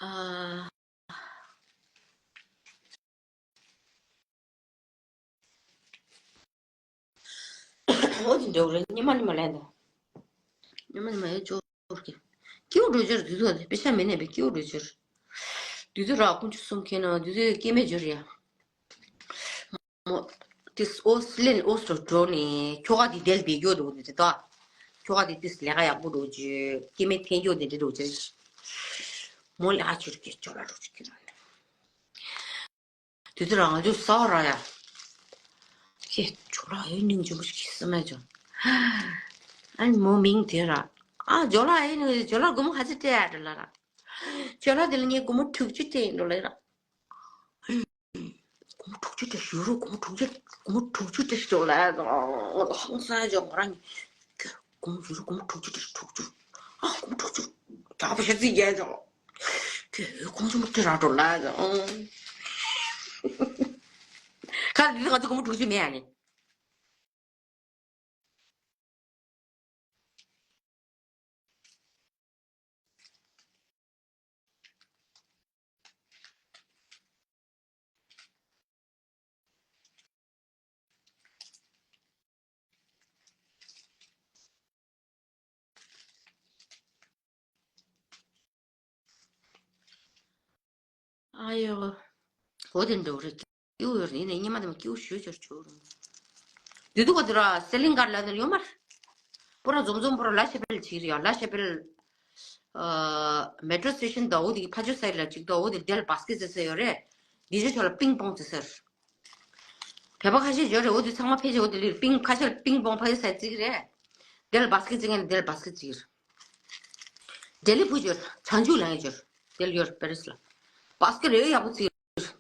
ཨ། འོ་དེ་འདྲ་རེད་ཉི་མ་ཉི་མ་ལན་དང་། ཉི་མ་ཉི་མ་ཡོད་ཅོག་གི་ཀེའུ་འགྲོ་རྒྱུར་དུས་ཚོད་དེ་དཔེ་ཆ་མེད་ནས་པའི་ཀེའུ་འགྲོ་རྒྱུར། དུས་ཚོད་རག་ཀུན་ཆུ་གསུམ་ཁེན་ན་དུས་ཚོད་སྐྱེ་མེད་རྒྱུར་ཡ། མོ། ཏིས་ཨོ་སི་ལེན་ཨོ་སི་ལོ་འགྲོ་ནས་ཁྱོ་ག་དེ་དེལ་དེ་སྐྱོ་འདུག་དེ་དེ་ད། ཁྱོ་ག་དེ་ཏིས་ལས་ཀ་ཡག་པོ་འགྲོ་རྒྱུ་སྐྱེ་མེད་འཐེན་སྐྱོ་དེ་འདྲ་འགྲོ་རྒྱུ། མོ་ལས་ཀ་ཆུར་སྐྱེ་ཅོ་ལ་འགྲོ་རྒྱུ་ཁེན་ན། དེ་ཚོ་རང་ང་ཚོ་ས་བ་ར་ཡ། ཁྱེད་ཇོ་ལགས་ཨེ་ནིང་ཇོ་མོ་ཞིག་སེམས་མེད་ཇོ། ཨ་ནི་མོ་མིང་དེ་ར། ཨ་ཇོ་ལགས་ཨེ་ནིང་ཇོ་ལགས་སྒོར་མོ་ག་ཚོད་སྤྲད་ཡ་ཇོ་ལགས་ར། ཇོ་ལགས་དེ་ལ་ངས་སྒོར་མོ་དྲུག་ཅུ་སྤྲད་ཡིན་ཇོ་ལགས་ར། སྒོར་མོ་དྲུག་ཅུ་སྤྲད་ཞུ་རུ་སྒོར་མོ་དྲུག་ཅུ་སྒོར་མོ་དྲུག་ཅུ་སྤྲད་ཞུ་ལགས་ཧང་སང་ཇོ་ང་རང་གཉིས། སྒོར་མོ་ཞུ་རུ་སྒོར་མོ་དྲུག་ཅུ་སྤྲད་དྲུག་ཅུ། ཨ་སྒོར་མོ་དྲུག་ཅུ། ད་བ་ཤ་ཚིག་རྒྱལ་ཇོ། ཁྱོད་ཁོང་ཚོ་མ་ཁྱོད་རང་འགྲོ་ལ་ཨང་། ཁ་འདི་ང་ཚོ་སྒོར་མོ་དྲུག་ཅུ་མེད་ཨ་ནི། ཨ་ཡོ། འོ་དེ་འདྲ་རེད། སྐྱིད་པོ་ཡོད་རེད། ཡིན་ནའི་ཉི་མ་དེ་མ་སྐྱིད་པོ་ཞུ་ཅོར་ཆུ་རུང་། དེ་དུས་ག་དུས་ར་སེ་ལིང་གར་ལ་དེར་ཡོད་མར། པོ་ར་འཛོམས་འཛོམས་པོ་ར་ལ་ཤེ་པེལ་བྱེད་རེད་ཡ། ལ་ཤེ་པེལ། ཨ། མེ་ཊོ་སི་ཊེ་ཤན་དོ་འོ་དེ་གི་ཕ་ཆོ་སའིཌ་ལ་གཅིག་དོ་འོ་དེ་དེ་ལ་བཱ་སི་ཀེ་ཊི་ཟེར་ས་ཡོད་རེད། དེ་ཆོ་ཆོ་ལ་པིང་པོང་ཟེར་ས། བོད་པ་ཁ་ཤས་ཡོད་རེད། འོ་དེ་ཚང་མ་ཕལ་ཆེར་འོ་དེ་ལིར་པིང་ཁ་ཤས་ལ་པིང་པོང་ཕ་ཆོ་སའིཌ་བརྩི་གི་རེད། དེ་ལ་བཱ་སི་ཀེ་ཊི་བརྩི་མཁན་དེ་ལ་བཱ་སི་ཀེ་ཊི་བརྩི་གི་རེད། ལྡི་ལི་བུ་ཡོད། བྱང་ཆུབ་ལེན་ཡོད། དེ་ལ་ཡོད་པེ་རི་སི་ལ། བཱ་སི་ཀེ་ཊི་ཡོད་ཡག་པོ་བརྩི།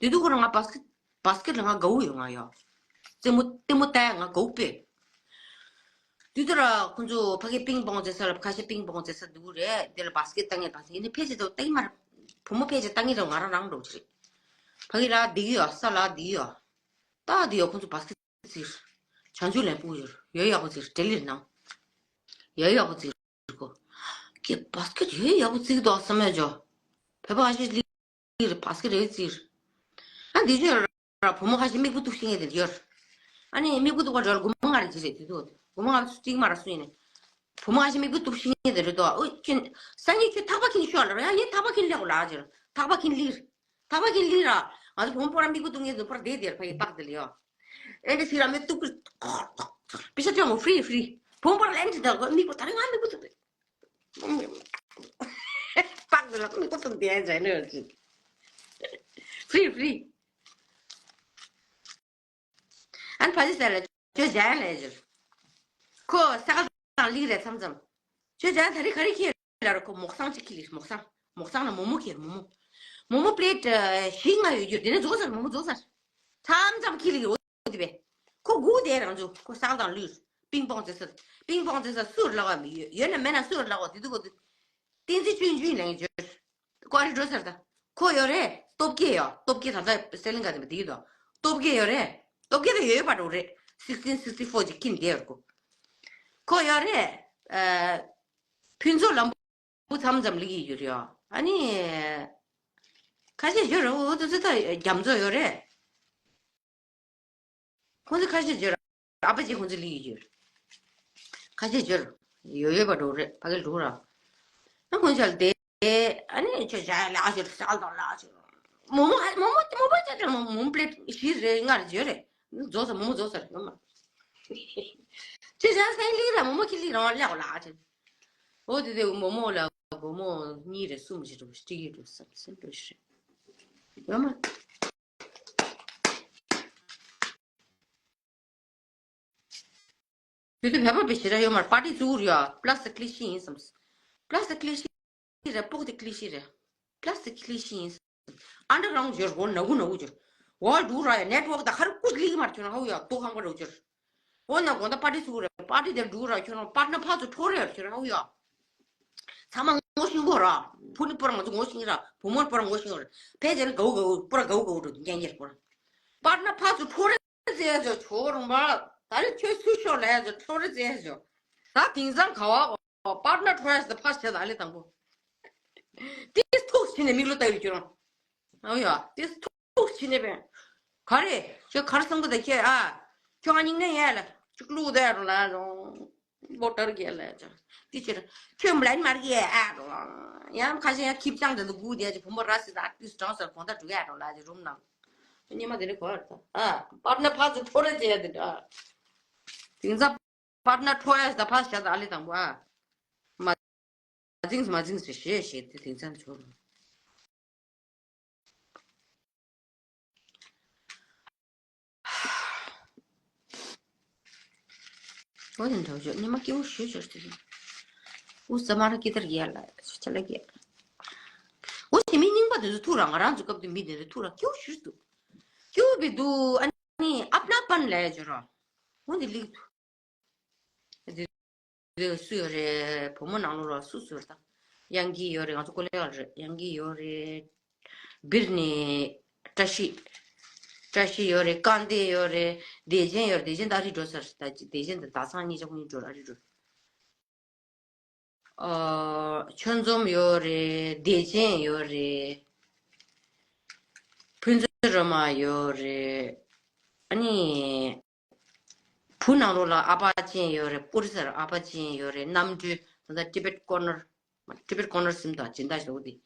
དེ་དུས་ཁོ་རང་ང་བཱ་སི་ཀེ་ཊི་བཱ་སི་ཀེ་ཊི་ལ་ང་དགའ་བོ་ཡོད་ང་ཡོད། རྩེད་མོ་རྩེད་མོ་ལྟ་ཡག་ང་དགའ་བོ་དཔེ། དེ་དུས་ར་ཁོང་ཚོ་ཕ་གི་པིང་པོང་རྩེ་ས་ལ་ཁ་ཤས་པིང་པོང་རྩེ་ས་འདུག་རེད། དེ་ལ་བཱ་སི་ཀེ་ཊི་ལྟ་མཁན་བཱ་སི་ཀེ་ཊི་ཡིན་ནའི་ཕལ་ཆེར་དུ་ལྟ་གི་མ་རེད། བུ་མོ་ཕལ་ཆེར་ལྟ་གི་རེད། ང་རང་རང་འགྲོ་གི་རེད། ཕ་གི་ལ་བསྡད་ཀྱི་ཡོད། ས་ལ་བསྡད་ཀྱི་ཡོད། ལྟ་བསྡད་ཡོད། ཁོང་ཚོ་བཱ་སི་ཀེ་ཊི་རྩེ་གི་རེད། བྱང་ཆུབ་ལེན་སྤུ་ཡོད། ཡོད་ཡག་པོ་རྩེ་གི་རེད། ལྡི་ལི་ནང་ཡོད་ཡག་པོ་རྩེ་གི་རེད། གོ། ཀྱེ་བཱ་སི་ཀེ་ཊི་ཡོད་ཡག་པོ་རྩེ་གི་འདུག་བསམ་ཡ་ཅོ། བོད་པ་ཨ་ཤེ་ལི་རེད། བཱ་སི་ཀེ་ཊི་རེད་བརྩིར། ཨ་འདི་ཚོས་ར་བུ་མོ་ཁ་ཤས་མིག་བུ་གཏུབ་ཤེས་མཁན་དེ་འདྲ་ཡོད། ཨ་ནི་མིག་བུ་གཏུབ་པ་འདྲ་ལ་སྒོར་མོ་ལྔ་རེ་ཅིག་རེད་དེ་འདུག་སྒོར་མོ་ལྔ་རེ་གཅིག་མ་ར་སུ་ཡིན་ནས། བུ་མོ་ཁ་ཤས་མིག་བུ་གཏུབ་ཤེས་མཁན་དེ་འདྲ་འདུག་ཨོ་ཁྱོད་སང་ཉིན་ཁྱོད་ཐག་པ་འཁྱེར་ཤོག་ལབ་ར། ཡ་ངས་ཐག་པ་འཁྱེར་སླེབས་དགོས་ལ་ཨ་ཅེ། ཐག་པ་འཁྱེར་སླེབས། ཐག་པ་འཁྱེར་སླེབས་ར། ང་ཚོ་བུ་མོ་པོ་ར་མིག་བུ་གཏུབ་མཁན་དེ་པོ་ར་བསྡད་དེར་ཕ་གི་པགས་དེ་ལ་ཡོད། ཨེ་འདྲ་ཞིག་ར་མི་གཏུབ་ཀི། པི་ཤ་སྤྲད་མོ་ཧྥི་རི་ཧྥི་རི། བུ་མོ་པོ་ར་ལན་ཅིག་ད་མིག་བུ་ད་རེས་ང་མིག་བུ་གཏུབ་རེད། པགས་འདི་ལ་མིག་པོ་ཙམ་བསྡད་ཡ་མཇལ་ནི་ཡོད་ཅིག་ཧྥི་རི་ཧྥི་རི། ཨན་ཕ་ཇི་ཟེར་ལ་ཁྱོད་མཇལ་ཡ་ལས་ཅིག་ཁོ་ས་ག་དང་ལིག་རེད་མཚམས་མཚམས། ཁྱོད་མཇལ་ཡ་ད་རེས་ག་རེ་ཁྱེར་ལ་ར། ཁོ་མོག་སང་ཅིག་ཁྱེར་ལིག་མོག་སང་། མོག་སང་ལ་མོག་མོག་ཁྱེར་མོག་མོག་མོག་མོག་པི་ལེ་ཊི་བཞི་ལྔ་ཡོད་རྒྱུ་དེ་ནས་རྫོགས་ཚར། མོག་མོག་རྫོགས་ཚར། མཚམས་མཚམས་ཁྱེར་ལིག་རོ། དེ་བས། ཁོ་སྒུག་བསྡད་རང་ཚོ་ཁོ་ས་ག་དང་ལུས། པིང་པོང་རྩེ་ས། པིང་པོང་རྩེ་ས་སུར་ལ་བ་མི་ཡོད་ཡོད་ན་མེད་ན་སུར་ལ་བ་དེ་དུ་གོ་དུ། བསྟན་འཛིན་ཆོས་འབྱུང་ལེན་འབྱོར། ཀོ་རི་འགྲོ་ཟེར་ད། ཁོ་ཡོད་རེད། སྟོབས་རྒྱལ་ཡོད། སྟོབས་རྒྱལ་ད་ལྟ་སེ་ལིང་ག་དེ་མི་དེ་ཡོད་དོ། སྟོབས་རྒྱལ་ཡོད་རེད། སྟོབས་རྒྱལ་ད་ཡོད་ཡོད་པ་འགྲོ་རེད། སིག་སི་ཊིན་སིག་སི་ཊི་ཕོར་ཅིག་ཁྱིམ་བསྡད་ཡོད་ཀོ། ཁོ་ཡོད་རེད། ཨ། ཕུན་ཚོགས་ལམ། བུ་མཚམས་མཚམས་ལི་གི་ཡོད་རེད། ཨ་ནི། ཁ་ཤས་ཡོད་རེད། འོ་དེ་ཚོ་ད་རྒྱ་མཚོ་ཡོད་རེད། ཁོང་ཚོ་ཁ་ཤས་ཡོད་རེད། ཨ་ཕ་ཅིག་ཁོང་ཚོ་ལི་གི་ཡོད་རེད། ཁ་ཤས་ཡོད་རེད། ཡོད་ཡོད་པ་འགྲོ་རེད། ཕ་གི་འགྲོ་ར། ཨ་ཁོང་ཚོ་ལ་དེ། ཨ་ནི་ཁྱོད་བྱ་ཡ་ལ་ཨ་ཞོར་ཤག་དང་ལ་ཨ་ཞོར། མོ་མོ་ཨ་མོ་མོ་མོ་པ་ཅག་ཅག་མོ་མོ་པི་ལེ་ཊི་བཞི་རེ་ལྔ་རེ་ཡོད་རེད། རྫོགས་ས་མོ་མོ་རྫོགས་ས་རེད་ཡོད་མ། ཁྱོད་བྱ་སེང་ལི་ར་མོ་མོ་ཁི་ལི་རང་ལ་ལ་ཨ་ཅེ། འོ་དེ་དེ་མོ་མོ་ལ་སྒོར་མོ་གཉིས་རེ་གསུམ་ཞིག་འགྲོ་སྤྲད་ཀྱི་འགྲོ་བསམ་སེམས་འགྲོ་ཞིག་རེད། ཡོད་མ། དེ་དུས་བོད་པ་པའི་ཞེ་དྲག་ཡོད་མ་རེད། པར་ཊི་བཙུགས་ཡོད། པ་ལ་སི་ཀི་ལི་ཤི་ཡིན་བསམ། པ་ལ་སི་ཀི་ལི་ཤི་རེད། སྤོག་དེ་ཀི་ལི་ཤི་རེད། པ་ལ་སི་ཀི་ལི་ཤི་ཡིན་བསམ། ཨན་ཌར་གྷ་རའུན་ཌི་འབྱོར་འོ་ནག་ཁུ་ནག་ཁུ་འབྱོར། འོ་འགྲུག་ར་ཡ་ནེ་ཊི་ཝོག་ད་ཁ་རུ་ཀུ་ལི་གི་མ་རེད། ཁྱོད་རང་ཧ་གོ་ཡ་ཏོ་ཁང་པ་རུ་འབྱོར། འོ་ན་དགོང་དག་པར་ཊི་བཙུགས་རེད། པར་ཊི་དེར་འགྲོ་ར་ཁྱོད་རང་པར་ཊི་ནར་ཕར་ཚུར་འཕྲོ་རེད། ཁྱོད་རང་ཧ་གོ་ཡ། ཚང་མ་ངོ་ཤེས་གོ་ར། བུ་ནི་པོ་ར་ང་ཚོ་ངོ་ཤེས་ར། བུ་མོར་པོ་ར་ངོ་ཤེས་ར། ཕལ་ཆེར་དགའ་བོ་དགའ་བོ་པོ་ར་དགའ་བོ་དགའ་བོ་འགྲོ་འདུག་རྐྱང་རྐྱང་པོ་ར། པར་ཊི་ནར་ཕར་ཚུར་འཕྲོ་རེད་ཟེར་ཡ་ཅོ་ཁྱོད་རང་པ། ད་རེས་ཁྱོད་སུ་ཤོག་ལ་ཡ་ཅོ་འཕྲོ་རེད་ཟེར་ཡ་ཅོ། ད་དེང་སང་ག་བ་པར་ཊི་ནར་འཕྲོ་ཡ་ཟེར་ཕར་བྱས་ད་ལེ་དང་པོ། ཏིས་ཐུག་བྱས་ནས་མིག་ལོ་ལྟ་ཡོད་ཁྱོད་རང་། ཨོ་ཡ། དེ་ཐུག་བྱིན་ནས་པས། ག་རེ། ཁྱོད་ག་རེ་བསམ་གི་ད་ཁྱེད་ཨ། ཁྱོད་ང་སྙིང་ནད་ཡས་ལ། ཅིག་བླུག་བསྡད་རོ་ལ་རོ། བོ་ཊར་གྱི་ལ་ཅང་། དེ་ཕྱིར། ཁྱོད་མ་ལན་མར་གྱི་ཨ་རོ། ཡང་ཁ་ཤས་ཡང་ཁྱིབ་ཅང་དེ་ཚོ་སྒུག་བསྡད་ཅིག་བུ་མོ་ར་སི་ད་ཨ་ཏིས་གྲང་སར་གོང་ད་འགྲོ་ཡ་རོ་ལ་ཅིག་རུམ་ནང་། ཉི་མ་དེ་རེ་གོ་ཡ་རེད་ད། ཨ། པར་ཊི་ནར་ཕར་ཚུར་འཕྲོ་རེ་བྱེད་ཡ་དེ་འདྲ། དེང་སང་། པར་ཊི་ནར་འཕྲོ་ཡ་ད་ཕར་བཞག་ད་ཨ་ལེ་དང་པོ་ཨ། མ་འཛིངས་མ་འཛིངས་ཞེས་ཞེས་ཞེས་དེ་དེང་སང་ཆོག་འོ་དེ་འདྲ་བྱོས་ཉི་མ་སྐྱིད་པོ་ཞུ་ཞོར་དེ། ཨུ་ས་མ་ར་ཀི་ཏར་གི་ཡ་ལ་ཆ་ལ་གི་ཡ། འོ་དེ་མི་རྙིང་པ་དེ་ཚོ་ཐུག་ར་ང་རང་ཚོ་སྐབས་དུ་མི་དེ་ཚོ་ཐུག་ར་སྐྱིད་པོ་ཞུ་འདུག་སྐྱིད་པོ་བི་འདུག་ཨ་ནི་ཨབ་ན་པན་ལ་ཡ་བྱོས་ར། འོ་དེ་ལིག་འདུག་དེ་དེ་སུ་ཡོད་རེད། བུ་མོ་ནང་ལོགས་ལ་སུ་སུ་རེད་ད། དབྱངས་སྐྱིད་ཡོད་རེད། ང་ཚོ་ཀོ་ལེ་ཡོད་རེད། དབྱངས་སྐྱིད་ཡོད་རེད། སྦིར་ནས་བཀྲ་ཤིས། བཀྲ་ཤིས་ཡོད་རེད། སྐལ་ལྡན་ཡོད་རེད། བདེ་ཆེན་ཡོད་རེད། བདེ་ཆེན་ད་རི་འགྲོ་ས་རེད་ད། བདེ་ཆེན་ད་ད་སང་ཉིན་ཅག་ཁོང་གཉིས་འགྲོ་ཨ་རི་འགྲོ། ཨ། ཆོས་འཛོམས་ཡོད་རེད། བདེ་ཆེན་ཡོད་རེད། ཕུན་ཚོགས་སྒྲོལ་མ་ཡོད་རེད། ཨ་ནི། བུ་ནང་ལོགས་ལ་ཨ་ཕ་ཅན་ཡོད་རེད། པུར་སར་ཨ་ཕ་ཅན་ཡོད་རེད། རྣམ་གྲོལ་ད་ལྟ་ཊི་བེཊ་ཀོར་ནར། ཊི་བེཊ་ཀོར་ནར་སིམ་དང་སྦྱིན་བདག་ཞུ་དེ།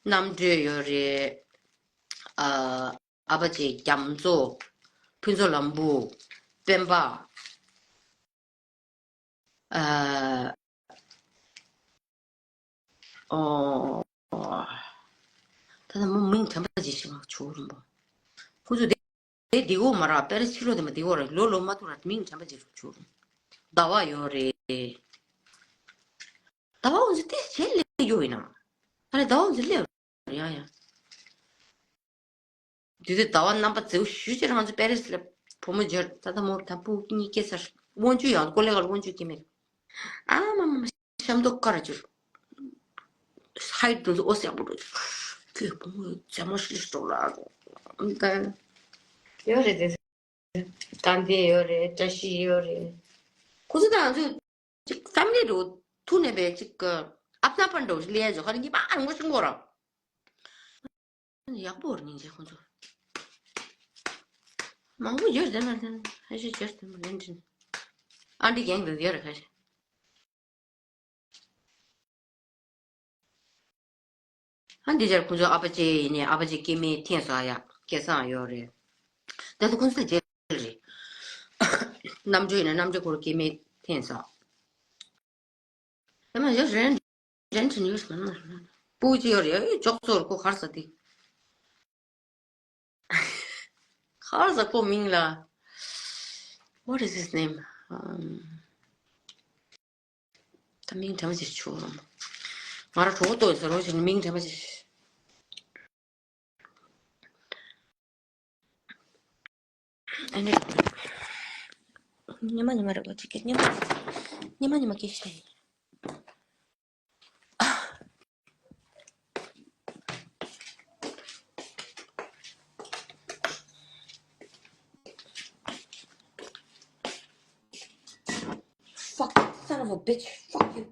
རྣམ་གྲོལ་ཡོད་རེད། ཨ་ཨ་ཕ་ཅེ་རྒྱ་མཚོ། ཕུན་ཚོགས་ལམ་བུ། སྤེན་པ། ཨ་ཨོ། ད་ལྟ་མོ་མིང་དྲན་པ་ཅིག་ཤི་མ་ཆུ་རུམ་པོ། ཁོ་ཚོ་དེ་དེ་འོ་མ་ར་པེ་རེ་ཕྱི་ལོ་དེ་མ་དེ་འོ་ར་ལོ་ལོ་མ་ཐུ་ར་མིང་དྲན་པ་ཅིག་ཆུ་རུམ། ཟླ་བ་ཡོད་རེད། ཟླ་བ་འོ་ཚོ་དེ་བྱེད་ལས་ཡོད་ཡིན་ན། ད་ལྟ་ཟླ་བ་འོ་ཚོ་ལས་ཡ་ཡ། དེ་དུས་ཟླ་བ་རྣམ་པ་ཛེའུ་ཞུ་ཅེ་རང་ཚོ་པེ་རེ་སི་ལ་བུ་མོ་འབྱོར། ད་ལྟ་མོ་ད་བུ་གཉིས་སྐྱེས་ཚར། དབོན་ཆུ་ཡང་ཀོ་ལེ་ག་ལ་དབོན་ཆུ་སྐྱེས་མེད། ཨ་མ་མ་མ་ཤམ་ཏོག་ཀ་ར་འབྱོར། ཧའི་དུ་ཨོ་སེ་ཡག་པོ་འགྲོ། ཁྱོད་བུ་མོ་ཛེ་མོ་ཤི་སྟོ་ལ། ད་ཡོད་རེད་དེ། དང་དེ་ཡོད་རེད། བཀྲ་ཤིས་ཡོད་རེད། ཁོ་ཚོ་དང་ང་ཚོ་ཅིག་ཕེ་མི་ལི་འགྲོ་ཐུག་ནས་པའི་ཅིག་ཨབ་ན་པན་འགྲོ་ལས་ཡ་ཇོ་ཁ་ནི་ཉི་མ་ཨ་ངོ་ཤི་ངོ་ར། ཡག་པོ་རེད་སྙིང་རྗེ་ཁོང་ཚོ། མང་པོ་ཡོད་རེད་མ་རེད། ཧ་ཤི་ཡོད་རེད་མ་རེད་དྲན། ཨ་འདི་རྒན་འདི་ཡོད་རེད་ཁ་ཤས། ཨ་འདི་ཆར་ཁོང་ཚོ་ཨ་ཕ་ཅེ་ཡིན་ནའི་ཨ་ཕ་ཅེ་སྐྱེ་དམན་འཐེན་སོང་ཡ། སྐལ་བཟང་ཡོད་རེད། ད་ལྟ་ཁོང་ཚོ་རྗེས་རེད། རྣམ་འགྲོ་ཡིན་ན་རྣམ་འགྲོ་ཁོར་སྐྱེ་དམན་འཐེན་སོང་། ཨ་མ་ཡོད་རེད། རན་ཅིན་ཡོད་མ་ན། སྤུ་ཅི་ཡོད་རེད། ཨེ་ཅོག་ཙོར་ཁོ་གར་ས་དེ། གར་ས་ཁོ་མིང་ལ། What is his name? ཨམ། ད་མིང་དྲན་པ་ཅིག་ཆུ་རུམ། ང་ར་གྲོགས་ཏོ་ཟེར་རོ་ཅིག་མིང་དྲན་པ་ཅིག་ཨ་ནི། ཉི་མ་ཉི་མ་རེད་པ་ཅིག་གི་ཉི་མ། ཉི་མ་ཉི་མ་སྐད་ཆ་རེད། Fuck, son of a bitch, fuck you.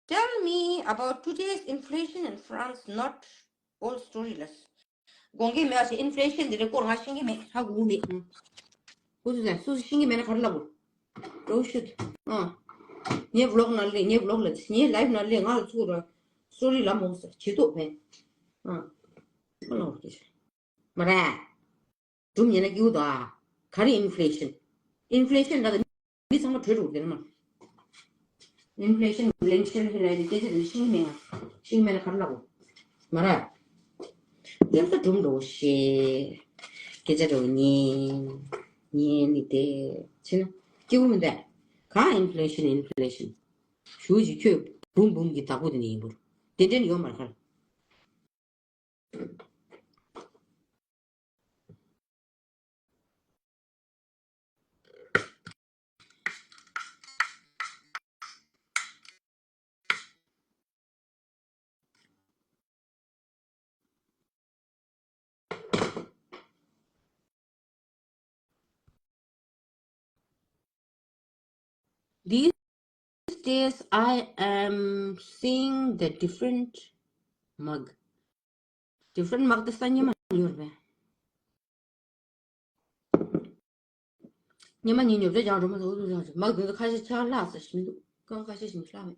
Tell me about today's inflation in France, not old story ལ། དགོངས་ཀྱི་མེད་པ་ཞིག་ཨིན་ཕི་ལེ་ཤན་འདི་རེད་སྐོར་ང་ཤེས་ཀྱི་མེད། ཧ་གོ་གི་མེད། ཧུ་ཙི་ཙན་སུ་ཤེས་ཀྱི་མེད་ན་ག་རེ་ལབ་དགོས། ཨོ་ཤིཊ། ཨ། ངའི་བི་ལོག་ནང་ལས་ངའི་བི་ལོག་ལ་ངའི་ལའིབ་ནང་ལས་ང་ལ་ཚུགས་ར། སོ་རི་ལབ་མོ་ཟེར་བྱེད་ཐུབ་བས། ཨ། ཁོ་ལ་འོ་སྐད་ཆ། མ་རེད། སྒྲུང་ཉན་ན་སྐྱིད་པོ་འདུག་ཨ། ག་རེ་ཨིན་ཕི་ལེ་ཤན། ཨིན་ཕི་ལེ་ཤན་ལ་མི་ཚང་མ་བྲོས་འགྲོ་གི་རེད་མ། ཨིན་ཕི་ལེ་ཤན་ལེན་ཤན་ཧི་ལ་ཡི་སྐད་ཆ་དེ་ཤེས་ཀྱི་མེད་ང་། ཤེས་ཀྱི་མེད་ན་ག་རེ་ལབ་དགོས། མ་རེད། སྐད་ཆ་སྒྲུང་འགྲོ་ཤེས། སྐད་ཆ་འགྲོ་ཉན། ཉན་ནི་དེ་ཕྱིན་ན་སྐྱིད་པོ་མི་འདུག་གང་ཨིན་ཕི་ལེ་ཤན་ཨིན་ཕི་ལེ་ཤན། ཞུ་ཅིག་ཁྱོད་འབུམ་འབུམ་གྱི་བདག་པོ་དེ་འདྲ་ཡིན་པོ། དེ་འདྲ་ནི་ཡོད་མ་རེད་ཁ། These days, I am seeing the different mug. Different mug དེ་ས་ཉི་མ་ཉོར་བས། ཉི་མ་ཉིན་ཉོབ་ཆ་ཅང་རུ་མ་ཐོག་ཏུ་ཅང་ཅི་མག་དུས་ཁ་ཤས་ཆག་ལྷག་ས་ཞིག་མི་འདུག་ཀང་ཁ་ཤས་ཞིག་མི་ལྷག་མེད།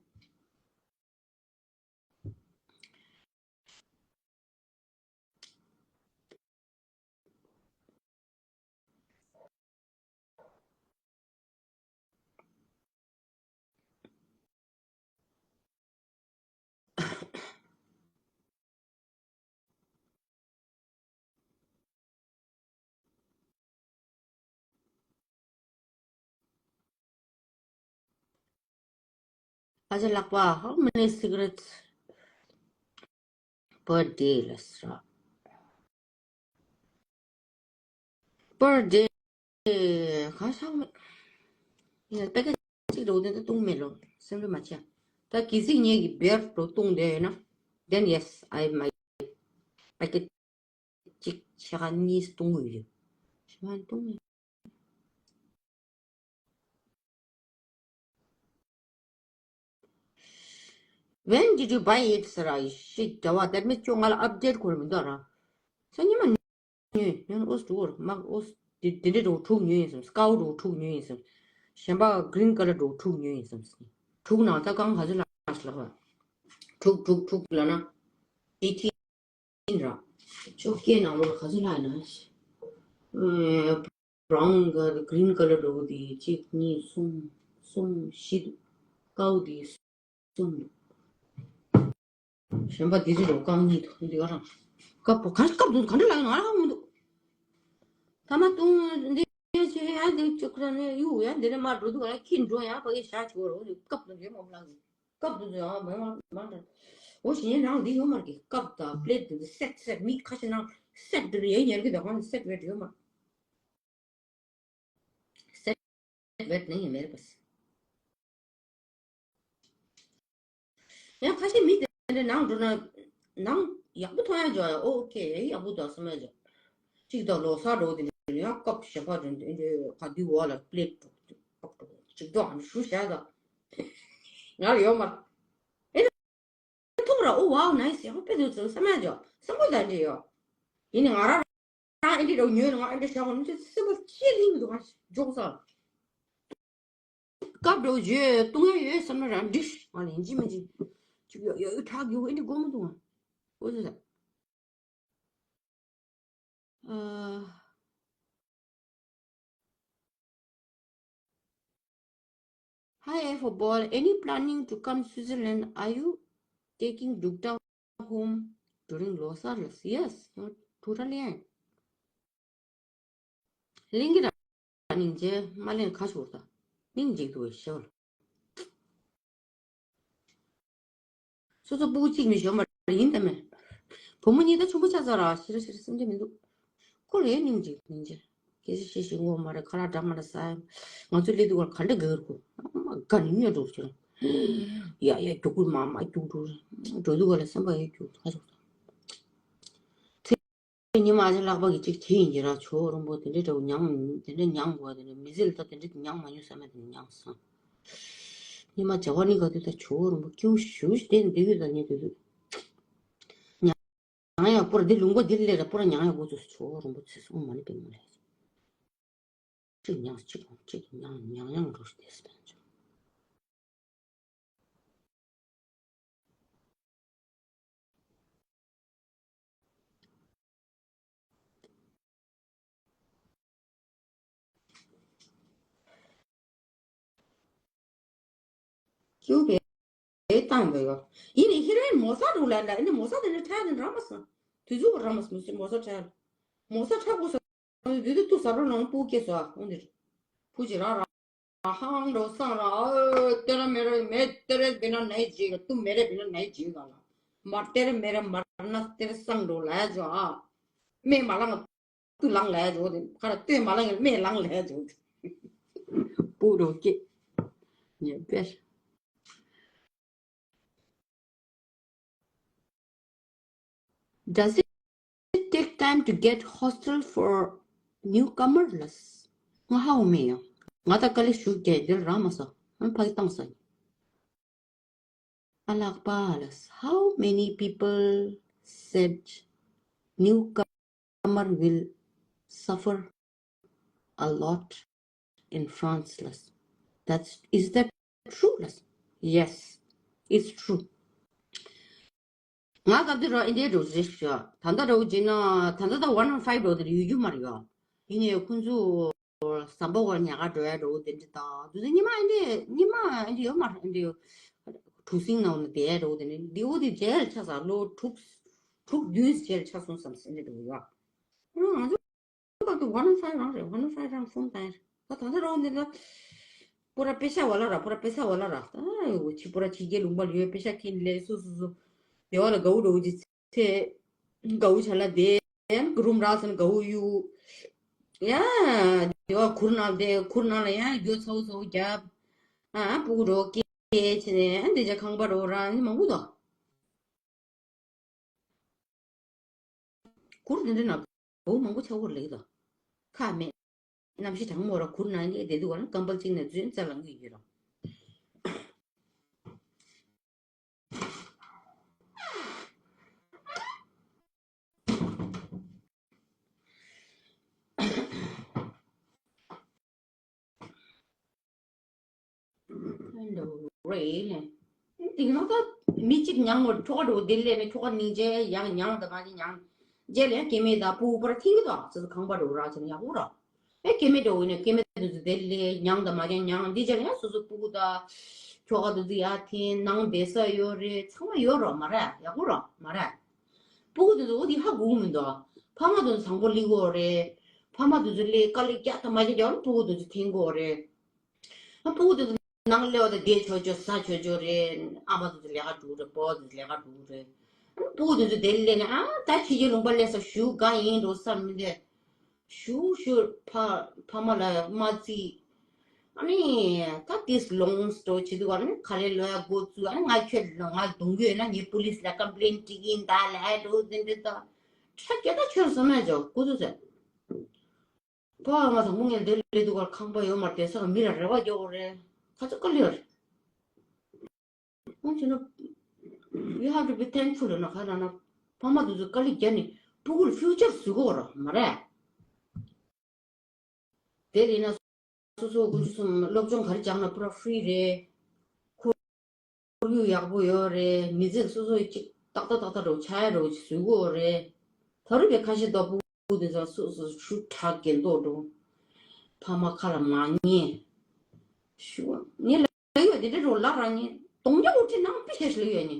ཨ་ཅག་ལགས་པ། How many cigarettes per day ལ་ཟེར། Per day ག་ཤག་མེད། ཡིན་པེ་ཀེ་ཊི་གཅིག་འགྲོ་དེ་ད་བཏུང་མེད་ལོ། སེམས་ལ་མ་ཆགས། ད་གི་སིག་ངེད་ཀྱི་བེར་འགྲོ་བཏུང་དེ་ཡོད་ན། Then yes, I might. པེ་ཀེ་ཊི་གཅིག་ཕྱེད་ཀ་གཉིས་བཏུང་གི་ཡོད། ཞེ་མ་བཏུང་མེད། When did you buy it? ཟེར་ར་ཡི་ཤི་རྒྱ་བ་དེར་མི་ཅོ་ང་ལ་ཨབ་ཌེཊ་ཁོར་མི་འདུག་ར། ས་ཉི་མ་ཉོས་ཉོས་ཨོ་སི་ཏུ་ཨོར་མག་ཨོ་སི་དེ་དེ་འདྲ་འགྲོ་དྲུག་ཉོས་ཡིན་སམ། སྐའོ་འགྲོ་དྲུག་ཉོས་ཡིན་སམ། གཞན་པ་green colour འགྲོ་ཕྲུག་ཉོས་ཡིན་བསམ་སྲིད། ཕྲུག་ནང་ད་གང་ག་ཚོད་ལ་ལགས་པ། ཕྲུག་ཕྲུག་ཕྲུག་ལ་ན་eighteen ར། བཅོ་བརྒྱད་ནང་ལོ་ག་ཚོད་ལ་ན་ཤི། brown colour green colour འགྲོ་དེ་གཅིག་གཉིས་གསུམ་གསུམ་བཞི་འདུག་ཀའུ་དེ་གསུམ་འདུག་གཞན་པ་འདི་རི་རོ་རྐང་གཉིས་ཐོག་འདི་ག་རང་། སྐབས་པོ་ག་སྐབས་འདུག་ག་འདྲ་ལ་ཡོང་ང་རང་མི་འདུག་ཐ་མ་ཏུང་འདི་ཡ་ཆེ་ཡ་འདི་བཅུག་ར་ནས་གཡུག་ཡ་འདི་ནས་མར་འགྲོ་འདུག་ག་ཁྱི་འགྲོ་ཡ་ཕ་གི་ཞག་ཆེ་བ་རོ་འདི་སྐབས་འདུག་ཡོད་མ་ལ་གི་སྐབས་འདུག་ཡ་མ་མ་མ་འདྲ། འོ་ཞེ་ཡན་རང་འདི་ཡོད་མ་གི་སྐབས་དང་པླེ་ཊི་འདི་སེ་ཊི་སེ་ཊི་མི་ཁ་ཤས་ནང་སེ་ཊི་འདི་ཡ་ཉན་གི་ད་གང་སེ་ཊི་བེ་ཊི་ཡོད་མ། སེ་ཊི་བེ་ཊི་ནི་ཡ་མེད་པས། ཡང་ཁ་ཤས་མི་དེ་འདྲ་ནང་འགྲོ་ན་ནང་ཡག་པོ་མཐོང་ཡ་འཇོག་ཡ་ཨོ་ཁེ་ཡག་པོ་འདུག་བསམ་ཡ་འཇོག་གཅིག་དང་ལོ་གསར་འགྲོ་དེ་འདྲ་ཡང་སྐབས་ཞེ་པ་འདྲ་འདྲ་འདྲ་ག་དུས་འོག་ལ་པླེ་ཊི་འགྲོ་གཅིག་དང་ཞུ་བྱ་དང་ང་ལ་ཡོད་མ། ཐུག་ར་ཨོ་ཝའོ་ནའི་སི་ཡག་པོ་དཔེ་འདུག་ཚུལ་བསམ་ཡ་འཇོག་བསམ་པོ་དང་འདྲ་ཡོད། ཡིན་ནི་ང་རང་རང་ཨེ་འདྲ་རོ་ཉོས་ནས་ང་ཨེ་འདྲ་བྱ་བ་ནི་སེམས་པ་ཅི་ལིང་འདུག་ང་འཇོག་ས། སྐབས་འགྲོ་བརྗོད་གཏོང་ཡ་ཡོད་བསམ་ན་རང་འགྲིག་ང་ལ་ཡིན་གཅིག་མིན་གཅིག་ཅིག་ཡོད་ཡོད་ཡོད་ཁྲག་རྒྱུག་ཨེ་འདྲ་དགོས་མི་འདུག་ང་འོ་ཟེར་ས། ཨ། Hi, F ball. Any planning to come Switzerland? Are you taking Dukta home during Losar? Yes. Tura lian. Lingi ra ning je ma len ka shur ta. Ning je du shol. སོ་སོ་སྤུ་གུ་གཅིག་ནི་གཞོན་པ་ཡིན་ད་མེད། བུ་མོ་གཉིས་ད་ཆུང་པོ་ཆགས་ཚར་ར་ཤི་ར་ཤི་ར་སེམས་ཁྲལ་མི་འདུག་ཁོ་ལ་ཡང་སྙིང་རྗེ་སྙིང་རྗེ། སྐད་ཆ་བཤད་ཤེས་ངོ་མ་རེད་ཁ་ལག་འདྲ་མ་འདྲ་ཟ་ཡ། ང་ཚོ་སླེབས་དུས་ཀ་ལ་ག་འདྲ་དགའ་གི་རེད་ཁོ། ཨ་མ་དགའ་ནི་སྨྱོ་འགྲོ་ཤི་ར། ཡ་ཡ་རྒྱུག་ཁུལ་མ་མ་རྒྱུག་འགྲོ་རེད། འགྲོ་དུས་ཀ་ལ་སེམས་པ་ཡ་རྒྱུག་ཧ་ཅང་། ཉི་མ་ཨ་ཅག་ལྷག་པ་གི་གཅིག་བྱེད་ཡིན་གྱི་ར་ཇོ་བོ་རིན་པོ་དེ་འདྲའི་འདྲ་བོ་མྱང་དེ་འདྲའི་མྱང་དགོས་དེ་འདྲའི་མི་ཚེ་ལ་ད་དེ་འདྲའི་མྱང་མ་མྱོང་བསམ་ཡ་དེ་འདྲ་མྱང་སོང་། ཉི་མ་བྱ་བ་ནི་ག་དུས་ད་ཇོ་བོ་རིན་པོ་སྐྱིད་པོ་ཞེ་པོ་ཞིག་བསྡད་ནས་བསྡད་ཡོད་ད་ངས་དེ་དུས། མྱང་ཡ་པུ་ར་འདི་ལུང་པ་འདི་ལས་ར་པུ་ར་མྱང་ཡ་འགོ་ཚུགས་སོང་ཇོ་བོ་རིན་པོ་ཆེ་སོང་མ་ནི་པའི་ངོ་ལས། གཅིག་མྱང་གཅིག་གཅིག་མྱང་མྱང་མྱང་འགྲོ་ཞིག་བསྡད་སོང་། སྐྱུག་པའི་བཏང་འདོད་ཡོད། ཡིན་ནའི་ཧི་རོ་ཡིན་མོ་ས་འགྲོ་ལ་ལ་ཨ་ནི་མོ་ས་དེ་ནི་ཁྲག་དེ་རང་མ་སོང་། དུས་ཚོད་རང་མ་སོང་མོ་ས་ཁྲག་མོ་ས་ཁྲག་པོ་སོང་། དུས་དུས་དུས་ཟ་རོ་ནང་སྤུ་སྐྱེས་སོ་ཨ་འོ་འདིར། བུ་ཅི་རང་རང་ཧང་འགྲོ་སང་རང་ཨོ་ཏེ་ར་མེ་ར་མེ་ཏེ་རེ་བེ་ན་ནའི་ཇི་ག་ཏུ་མེ་རེ་བེ་ན་ནའི་ཇི་ག་ལ་མ་ཏེ་རེ་མེ་ར་མ་ན་ཏེ་རེ་སང་འགྲོ་ལ་ཇོ་ཨ། མེ་མ་ལང་ཏུ་ལང་ལ་ཇོ་དེ་ཁ་ར་ཏེ་མ་ལང་མེ་ལང་ལ་ཇོ་དེ། སྤུ་རོ་སྐྱེ། ཉེ་པེར། Does it take time to get hostel for newcomer? ལགས། ང་ཧ་གོ་མེད་ཡང་། ང་ད་དཀའ་ལས་ཞུ་རྒྱལ་རྒྱལ་རང་མ་ས་ང་ཕ་གི་བཏང་ས་ཡིན། ཨ་ལགས་པ་ལགས། How many people said newcomer will suffer a lot in France? ལགས། That's, is that true? ལགས། Yes, it's true. ང་སྐབས་དེ་རོ་ཨིན་ཌི་ཡ་འགྲོ་རེད་ཤག་ད་ལྟ་འགྲོ་རྒྱུ་ན་ད་ལྟ་ད་one oh five འགྲོ་དེ་ཡོད་རྒྱུ་མ་རེད་ཡ། ཡིན་ནའི་ཁོང་ཚོ་ཟམ་པ་བར་ཉག་ག་འགྲོ་ཡ་འགྲོ་དེ་འདྲ་ད་དུས་ཚོད་ཉི་མ་ཨིན་ཌི་ཉི་མ་ཨིན་ཌི་ཡོད་མ་རེད་ཨིན་ཌི་གྲུ་གཟིངས་ནང་ལ་བསྡད་ཡ་འགྲོ་དེ་འདྲ་འདི་འོ་དེ་རྗེས་ལ་ཆགས་ས་ལོ་དྲུག་དྲུག་བདུན་རྗེས་ལ་ཆགས་སོང་བསམ་ཨིན་ཌི་འགྲོ་ཡ། ང་ཚོ་སྐབས་དུ་one oh five རང་རེད། one oh five རང་ཕོན་བཏང་ཡ་རེད། ད་ད་ལྟ་རང་འདི་ལ་པུ་ར་པེ་ཤ་ཝ་ལ་ར་པུ་ར་པེ་ཤ་ཝ་ལ་ར་ད་འོ་ཕྱི་པུ་ར་ཕྱི་རྒྱལ་ལུང་པ་ལ་ཡོད་པེ་ཤ་ཁྱེར་ལས་སུ་སུ་སུ་དེ་བ་ལ་དགའ་བོ་འགྲོ་གི་ཚེ་དགའ་བོ་བྱ་ལ་དེ་ཡང་གི་རུམ་རག་སོང་དགའ་བོ་གཡུག་ཡ་དེ་བ་གུར་ནང་དེ་གུར་ནང་ལ་ཡང་རྒྱུ་ཚ་བོ་ཚ་བོ་རྒྱབ་ཨ་སྤུ་གུ་འགྲོ་སྐད་བྱས་ནས་ཨ་འདི་ཅག་ཁང་པ་འགྲོ་ར་ནི་མང་པོ་འདུག་གུར་དེ་འདྲ་ན་བོ་མང་པོ་ཆགས་པོ་ལེགས་དང་། ཁ་མེད། གནམ་གཤིས་གྲང་མོ་ར་གུར་ནང་ནས་བསྡད་དུས་བ་ན་ཀམ་པལ་གཅིག་ནས་རྫུན་རྩ་ལངས་ཀྱི་ཡོད་ར། འདྲ་བོ་རེད་ལས། དེ་གི་ནང་ད་མི་གཅིག་མྱངས་བར་ཁྱོ་ག་འགྲོ་དེ་ལས་ནས་ཁྱོ་ག་སྙིང་རྗེ་ཡང་མྱངས་དང་མ་ཅི་མྱངས། རྗེས་ལ་ཡང་སྐྱེ་དམན་དང་སྤུ་གུ་པར་ཐིང་གི་དང་ཙི་ཙི་ཁང་པ་འགྲོ་རག་ཅི་ན་ཡག་པོ་ར། ཨེ་སྐྱེ་དམན་འགྲོ་བོ་ནས་སྐྱེ་དམན་དུ་ཙི་དེ་ལས་མྱངས་དང་མ་ཅི་མྱངས། འདི་རྗེས་ལ་ཡང་སོ་སོ་སྤུ་གུ་དང་ཁྱོ་ག་དུ་ཙི་ཡར་འཐེན་ནང་བསྡད་ས་ཡོད་རེད། ཚང་མ་ཡོད་ར་མ་ར་ཡག་པོ་ར་མ་ར། སྤུ་གུ་དེ་ཚོ་འོ་དེ་ཧ་གོ་གི་མི་འདུག་ཕ་མ་དེ་ཚོ་བཟང་པོ་སླེབས་ཀྱི་ཡོད་རེད། ཕ་མ་དེ་ཚོ་སླེབས་དཀའ་ལས་རྒྱག་དང་མ་རྒྱག་རྒྱག་ལ་སྤུ་གུ་དེ་ཚོ་འཐེན་གྱི་ཡོད་རེད། ཨ་སྤུ་གུ་དེ་ཚོ་ནང་སླེབས་པ་དང་བསྡད་ཆོག་ཆོག་ཟ་ཆོག་ཆོག་རེད། ཨ་མ་དེ་ཚོ་ལས་ཀ་འགྲོ་རེད། སྤོ་དེ་ཚོ་ལས་ཀ་འགྲོ་རེད། ཨ་སྤུ་གུ་དེ་ཚོ་དེ་སླེབས་ནས་ཨ་ད་ཕྱི་རྒྱལ་ལུང་པ་སླེབས་ས་ཞུ་དགའ་ཡིན་འགྲོ་བསམ་མི་འདུག་ཞུ་ཞུ་ཕ་ཕ་མ་ལ་མ་བརྩི། ཨ་ནི་ད་this long story བྱེད་དུས་ཨ་ནི་ག་རེ་ལོ་ཡ་འགོ་བཙུགས། ཨ་ནི་ང་ཁྱོད་ང་གདོང་གཡོགས་ན་ངས་པུ་ལིས་ལ་ཀམ་པི་ལེན་སྒྲིག་གིན་ད་ལས་འགྲོ་འདི་འདྲ་ད་ཁྲ་སྐད་ད་ཁྱོད་བསམ་ན་ཇོ་ཀུ་ཚོད་ཟེར། ཕ་ང་དང་པོ་ངས་འདིར་སླེབས་དུས་ཁར་ཁང་པ་ཡོད་མ་རེད། དེ་སར་མི་ལ་རེ་བ་རྒྱག་དགོས་རེད། ཁ་ཚ་དཀའ་ལས་རེད། འོན་ཀྱང་ན། You have to be thankful ལབ་ན་ག་རེ་ལབ་ན། ཕ་མ་དེ་ཚོས་དཀའ་ལས་བརྒྱབ་ནས་སྤུ་གུར་ཕིའུ་ཅར་བཟོ་གི་ཡོད་རེད་མ་རེད། དེ་ཡིན་ན་སོ་སོ་སྐུ་མཁྱེན་གསུམ་སློབ་སྦྱོང་ག་རེ་སྦྱངས་ན་པུ་ར་ཧྥི་རི་རེད། ཁོར་ཡུག་ཡག་པོ་ཡོད་རེད། མི་ཚེ་སོ་སོ་ཅིག་ཏག་ཏག་ཏག་ཏག་འདྲ་བོ་ཆགས་ཡ་འདྲ་བོ་ཅིག་བཟོ་གི་ཡོད་རེད། ད་རུང་བའི་ཁ་ཤས་ལྟ་བུ་དེ་ཚོ་སོ་སོ་ཤུགས་དྲག་གི་མདོག་འགྲོ། ཕ་མ་ཁ་ལ་མ་ཉན། ཤུ་ངས་ལབ་ཡོད། དེ་འདྲ་རོ་ལ་རང་ཉིད་གདོང་རྒྱག་འུར་ཁྲིད་ནང་པི་ཤེས་ལབ་ཡོད་ནི།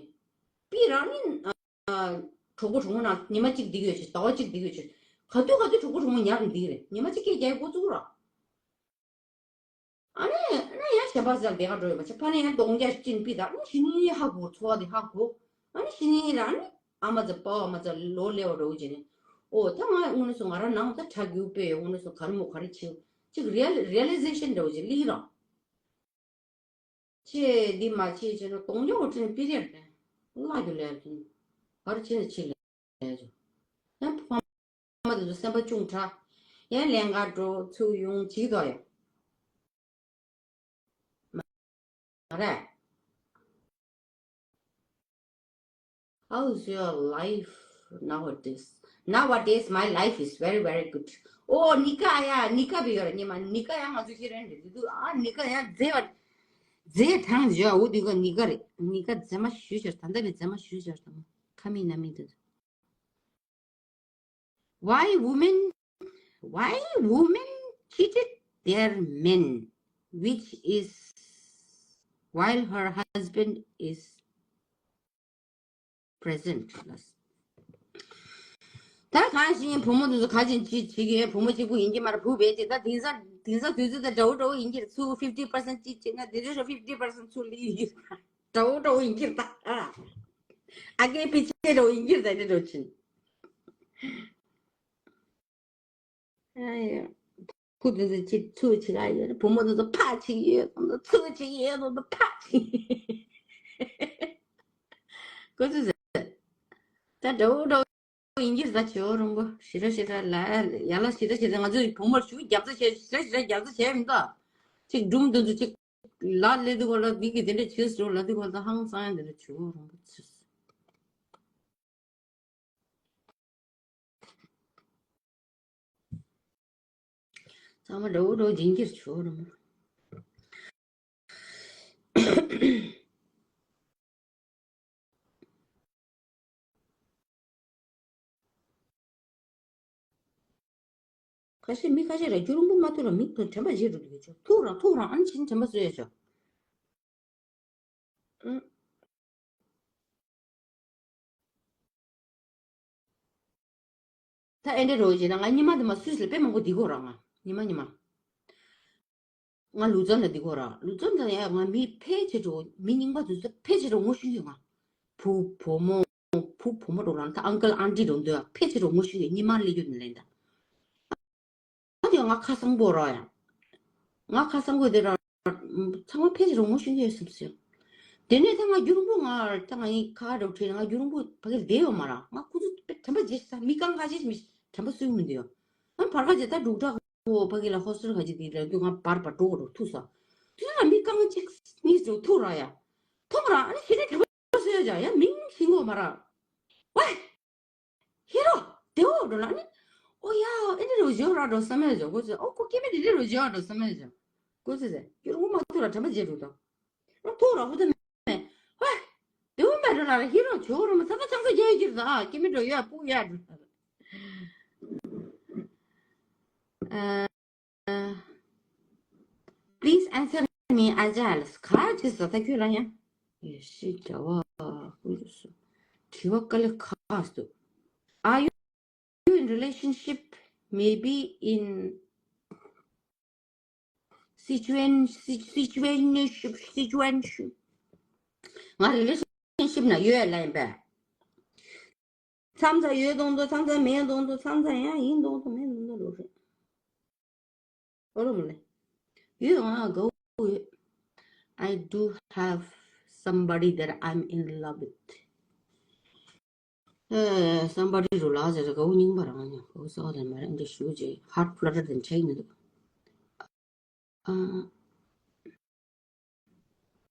པི་རང་ཉིད་གྲོགས་པོ་གྲོགས་མོ་ནང་ཉི་མ་གཅིག་བསྡད་ཡོད་ཅིག་ཟླ་བ་གཅིག་བསྡད་ཡོད་ཅིག་ག་དུས་ག་དུས་གྲོགས་པོ་གྲོགས་མོ་ཉར་ནས་བསྡད་ཀྱི་རེད། ཉི་མ་གཅིག་སྐད་རྒྱག་འགོ་བཙུགས་ར། ཨ་ནི་ཨ་ནི་ཡང་གཞན་པ་ཟེར་བསྡད་ག་འགྲོ་ཡོད་པ་ཆ་ཕ་ནི་ཡང་གདོང་རྒྱག་ཅིན་པི་ད་ཨ་ནི་ཤི་ནི་ཧ་གོ་ཚོ་བ་དེ་ཧ་གོ། ཨ་ནི་ཤི་ནི་ར་ཨ་ནི་ཨ་མ་ཚ་པ་ཨ་མ་ཚ་ལོ་ལེ་བ་འགྲོ་གི་བྱས་ནས། ཨོ་ད་ང་དངོས་གནས་སུ་ང་རང་ནང་ད་གྲ་རྒྱུག་པས་དངོས་གནས་སུ་ག་རེ་མོ་ག་རེ་བྱེད་ཅིག་རི་ཡལ་རི་ཡལ་ལི་ཟེ་ཤན་འདྲ་བོ་ཅིག་སླེབས་ར། ཆེ་འདི་མ་ཆེ་ཆེ་ན་གདོང་རྒྱག་འུར་ཁྲིད་ནས་པི་རེད་དེ། བརླག་རྒྱུ་ལས་དེ། ག་རེ་བྱས་ནས་ཆེ་ལས་ཆོ། ཡང་ཕ་མ་དེ་ཚོ་སེམས་པ་ཅུང་དྲག་ཡང་ལེན་ག་འགྲོ་ཚུར་ཡོང་བྱེད་ཀྱི་འདུག་ཡ། མ་རེད། How's your life nowadays? Nowadays, my life is very, very good. Oh, ནི་ཀ་ཡ་ནི་ཀ་བི་ཡོར་ཉི་མ་ནི་ཀ་ཡ་ང་ཚོ་ཁྱེད་རང་རེད་འདུག་ཨ་ནི་ཀ་ཡ་མཛེས་བ་མཛེས་དྲང་བཞག་འོ་འདི་ག་ནི་ཀ་རེད། ནི་ཀ་མཛེས་མ་ཞུ་ཞར་ད་ལྟ་ནི་མཛེས་མ་ཞུ་ཞར་དང་ཁ་མི་ན་མི་འདུག Why women, why women cheated their men, which is while her husband is present? ད་གང་ཞིག་བུ་མོ་དེ་ཚོ་ག་ཅིག་ཅིག་བྱེད་ཀྱི་ཡོད། བུ་མོ་གཅིག་པུ་ཡིན་གྱི་མ་རེད། བུ་བས་ཅིག་ད་དེང་སང་དེང་སང་དུས་ཚོད་ད་འདྲ་བོ་འདྲ་བོ་ཡིན་གྱི་རེད། ཚུར་fifty percent གཅིག་བྱེད་ན་དེ་ཚོ་fifty percent ཚུར་ལི་ཡིན་གྱི་རེད། འདྲ་བོ་འདྲ་བོ་ཡིན་གྱི་རེད་ད། ཨ་ཨ་ཀའི་ཕི་ཆེ་འདྲ་བོ་ཡིན་གྱི་རེད་ད་དེ་འདྲ་བོ་ཕྱིན། ཨ་ཡ། ཁུ་དེ་ཚོ་ཅིག་ཚུར་ཅིག་ཨ་ཡོད། བུ་མོ་དེ་ཚོ་ཕ་ཅིག་ཡོད་དང་ཚུར་ཅིག་ཡོད་དང་ཕ་ཅིག་ཁོ་ཚོ་ཟེར། ད་འདྲ་བོ་འདྲ་བོ་ཡིན་གྱི་རེད་ད། བྱེད་འོ་རོང་པོ་ཞེ་དྲག་ཞེ་དྲག་ལ་ཡ་ལ་ཞེ་དྲག་ཞེ་དྲག་ང་ཚོས་བུ་མོར་ཞུ་རྒྱབ་རྩ་བྱས་ཞེ་དྲག་ཞེ་དྲག་རྒྱབ་རྩ་བྱས་མི་འདུག་ཅིག་སྒྲུང་དེ་ཚོ་ཅིག་ལ་སླེབས་དུས་གོ་ལ་འདི་གི་དེ་འདྲ་བྱེད་སྲོལ་ལ་དུས་གོ་ལ་ཧང་སང་ཡ་དེ་འདྲ་བྱེད་འོ་རོང་པོ་ཚོས། ཚང་མ་འདྲ་བོ་འདྲ་བོ་སྦྱིན་གྱིར་ཆོག་རུང་། ཁ་ཤས་མི་ཁ་ཤས་ར་རྒྱུ་རིང་པོ་མ་ཐུག་ར་མི་དྲན་པ་བརྗེད་འགྲོ་འདུག་ཆོག་ཐུག་ར་ཐུག་ར་ཨ་ནི་ཕྱིན་དྲན་པ་གསོས་ཡ་ཆོག་ཨུ། ད་ཨེ་འདྲ་རོ་བྱས་ན་ང་ཉི་མ་འདི་མ་སུད་སི་ལ་དཔེ་མང་པོ་འདི་གོ་ར་ང་ཉི་མ་ཉི་མ། ང་ལུ་ཙན་ལ་འདི་གོ་ར་ལུ་ཙན་ལ་ཡ་ང་མི་ཕལ་ཆེ་འགྲོ་མི་རྙིང་པ་དུས་ཚོད་ཕལ་ཆེ་འགྲོ་ངོ་ཤེས་ཀྱི་ང་བུ་བུ་མོ་བུ་བུ་མོ་འགྲོ་ལ་ད་ཨང་ཀལ་ཨན་ཊི་འགྲོ་འདོད་ཕལ་ཆེ་འགྲོ་ངོ་ཤེས་ཀྱི་ཉི་མ་ལས་རྒྱུ་ནི་ལེན་ད། ཨ་དེ་ང་ཁ་སང་པོ་ར་ཡ། ང་ཁ་སང་པོ་དེ་ར། ཚང་མ་ཕལ་ཆེར་ངོ་ཤེས་ཀྱི་ཡོད་བསམ་སོང་། དེ་ནས་ད་ང་རྒྱུ་རིང་པོ་ང་ད་ང་ཡིན་ཁ་ཁ་འགྲོ་ཁྲིད་ང་རྒྱུ་རིང་པོ་ཕ་གིར་བསྡད་ཡོད་མ་ར་ང་ཁུ་ཚུར་དྲན་པ་བརྗེད་ས་མི་རྐང་ཁ་ཤས་མི་དྲན་པ་སུས་མི་འདུག་ཡོད། ང་བར་ཁ་བྱས་ད་འབྲུག་གྲགས་ཁོ་ཕ་གི་ལ་ཧོ་སི་ཊེལ་ཁ་ཅིག་དེ་ལ་དུས་ང་བར་བར་འགྲོ་འགྲོ་ཐུག་ས། དུས་ལ་མི་རྐང་གཅིག་གཉིས་འགྲོ་ཐུག་ར་ཡ། ཐོག་ར་ཨ་ནི་ཞེ་དྲག་དྲན་པ་སོས་ཡ་ཡ་མིང་ཤེས་གོ་མ་ར། ཝེ། ཧེ་རོ། དེ་འོ་འགྲོ་ལ་ནི། ཨོ་ཡ་ཨེ་འདྲ་རོ་བྱེད་ར་འགྲོ་བསམ་མེད་བྱོ་ཁོ་ཚོས་ཨོ་ཁོ་སྐྱེ་མེད་དེ་འདྲ་རོ་བྱེད་ར་འགྲོ་བསམ་མེད་བྱོ། ཁོ་ཚོས་ཟེར་ཡུ་རུ་མ་ཐུ་ར་དྲན་པ་བརྗེད་འགྲོ་དང་། ཨ་ཐུག་རོགས་ཧུ་ད་མེ། ཧོ། དེ་བོ་མེ་འགྲོ་ལ་ར་ཧི་རོ་ཇོ་རོ་མ་ཚ་ཚ་ཚང་ཚ་རྒྱ་ཡི་ཅིར་ད་ཨ་ཀི་མི་འགྲོ་ཡོད་པུ་ཡ་འགྲོ། Please answer me, Ajal. ཁ་ཅི་ས་ད་ཁྱོད་ལ་ཡང་། ཡེ་ཤེས་རྒྱལ་བ་ཀུན་ཏུ་སོ། དྲི་བ་དཀའ་ལས་ཁག་སོ། Are you in relationship? Maybe in situation, situation, situation. ང་relationship ན་ཡོད་ལ་ཡིན་པས། མཚམས་མཚམས་ཡོད་མདོག་མདོག་མཚམས་མཚམས་མེད་མདོག་མདོག་མཚམས་མཚམས་ཡང་ཡིན་མདོག་མདོག་མེད་མདོག་མདོག་ལོ་རེད། ཨོ་རོ་མ་ལེ། ཡོད་ང་དགའ་བོ་ཡོད། I do have somebody that I'm in love with. ཨེ། somebody རུ་ལགས་ཟེར་དགའ་བོ་རྙིང་པ་རང་ཉོ་དགའ་བོ་ས་བ་དེ་མ་རེད་འདི་ཞུ་རྗེས་heart flutter དེ་འཕྲད་མི་འདུག་ཨ།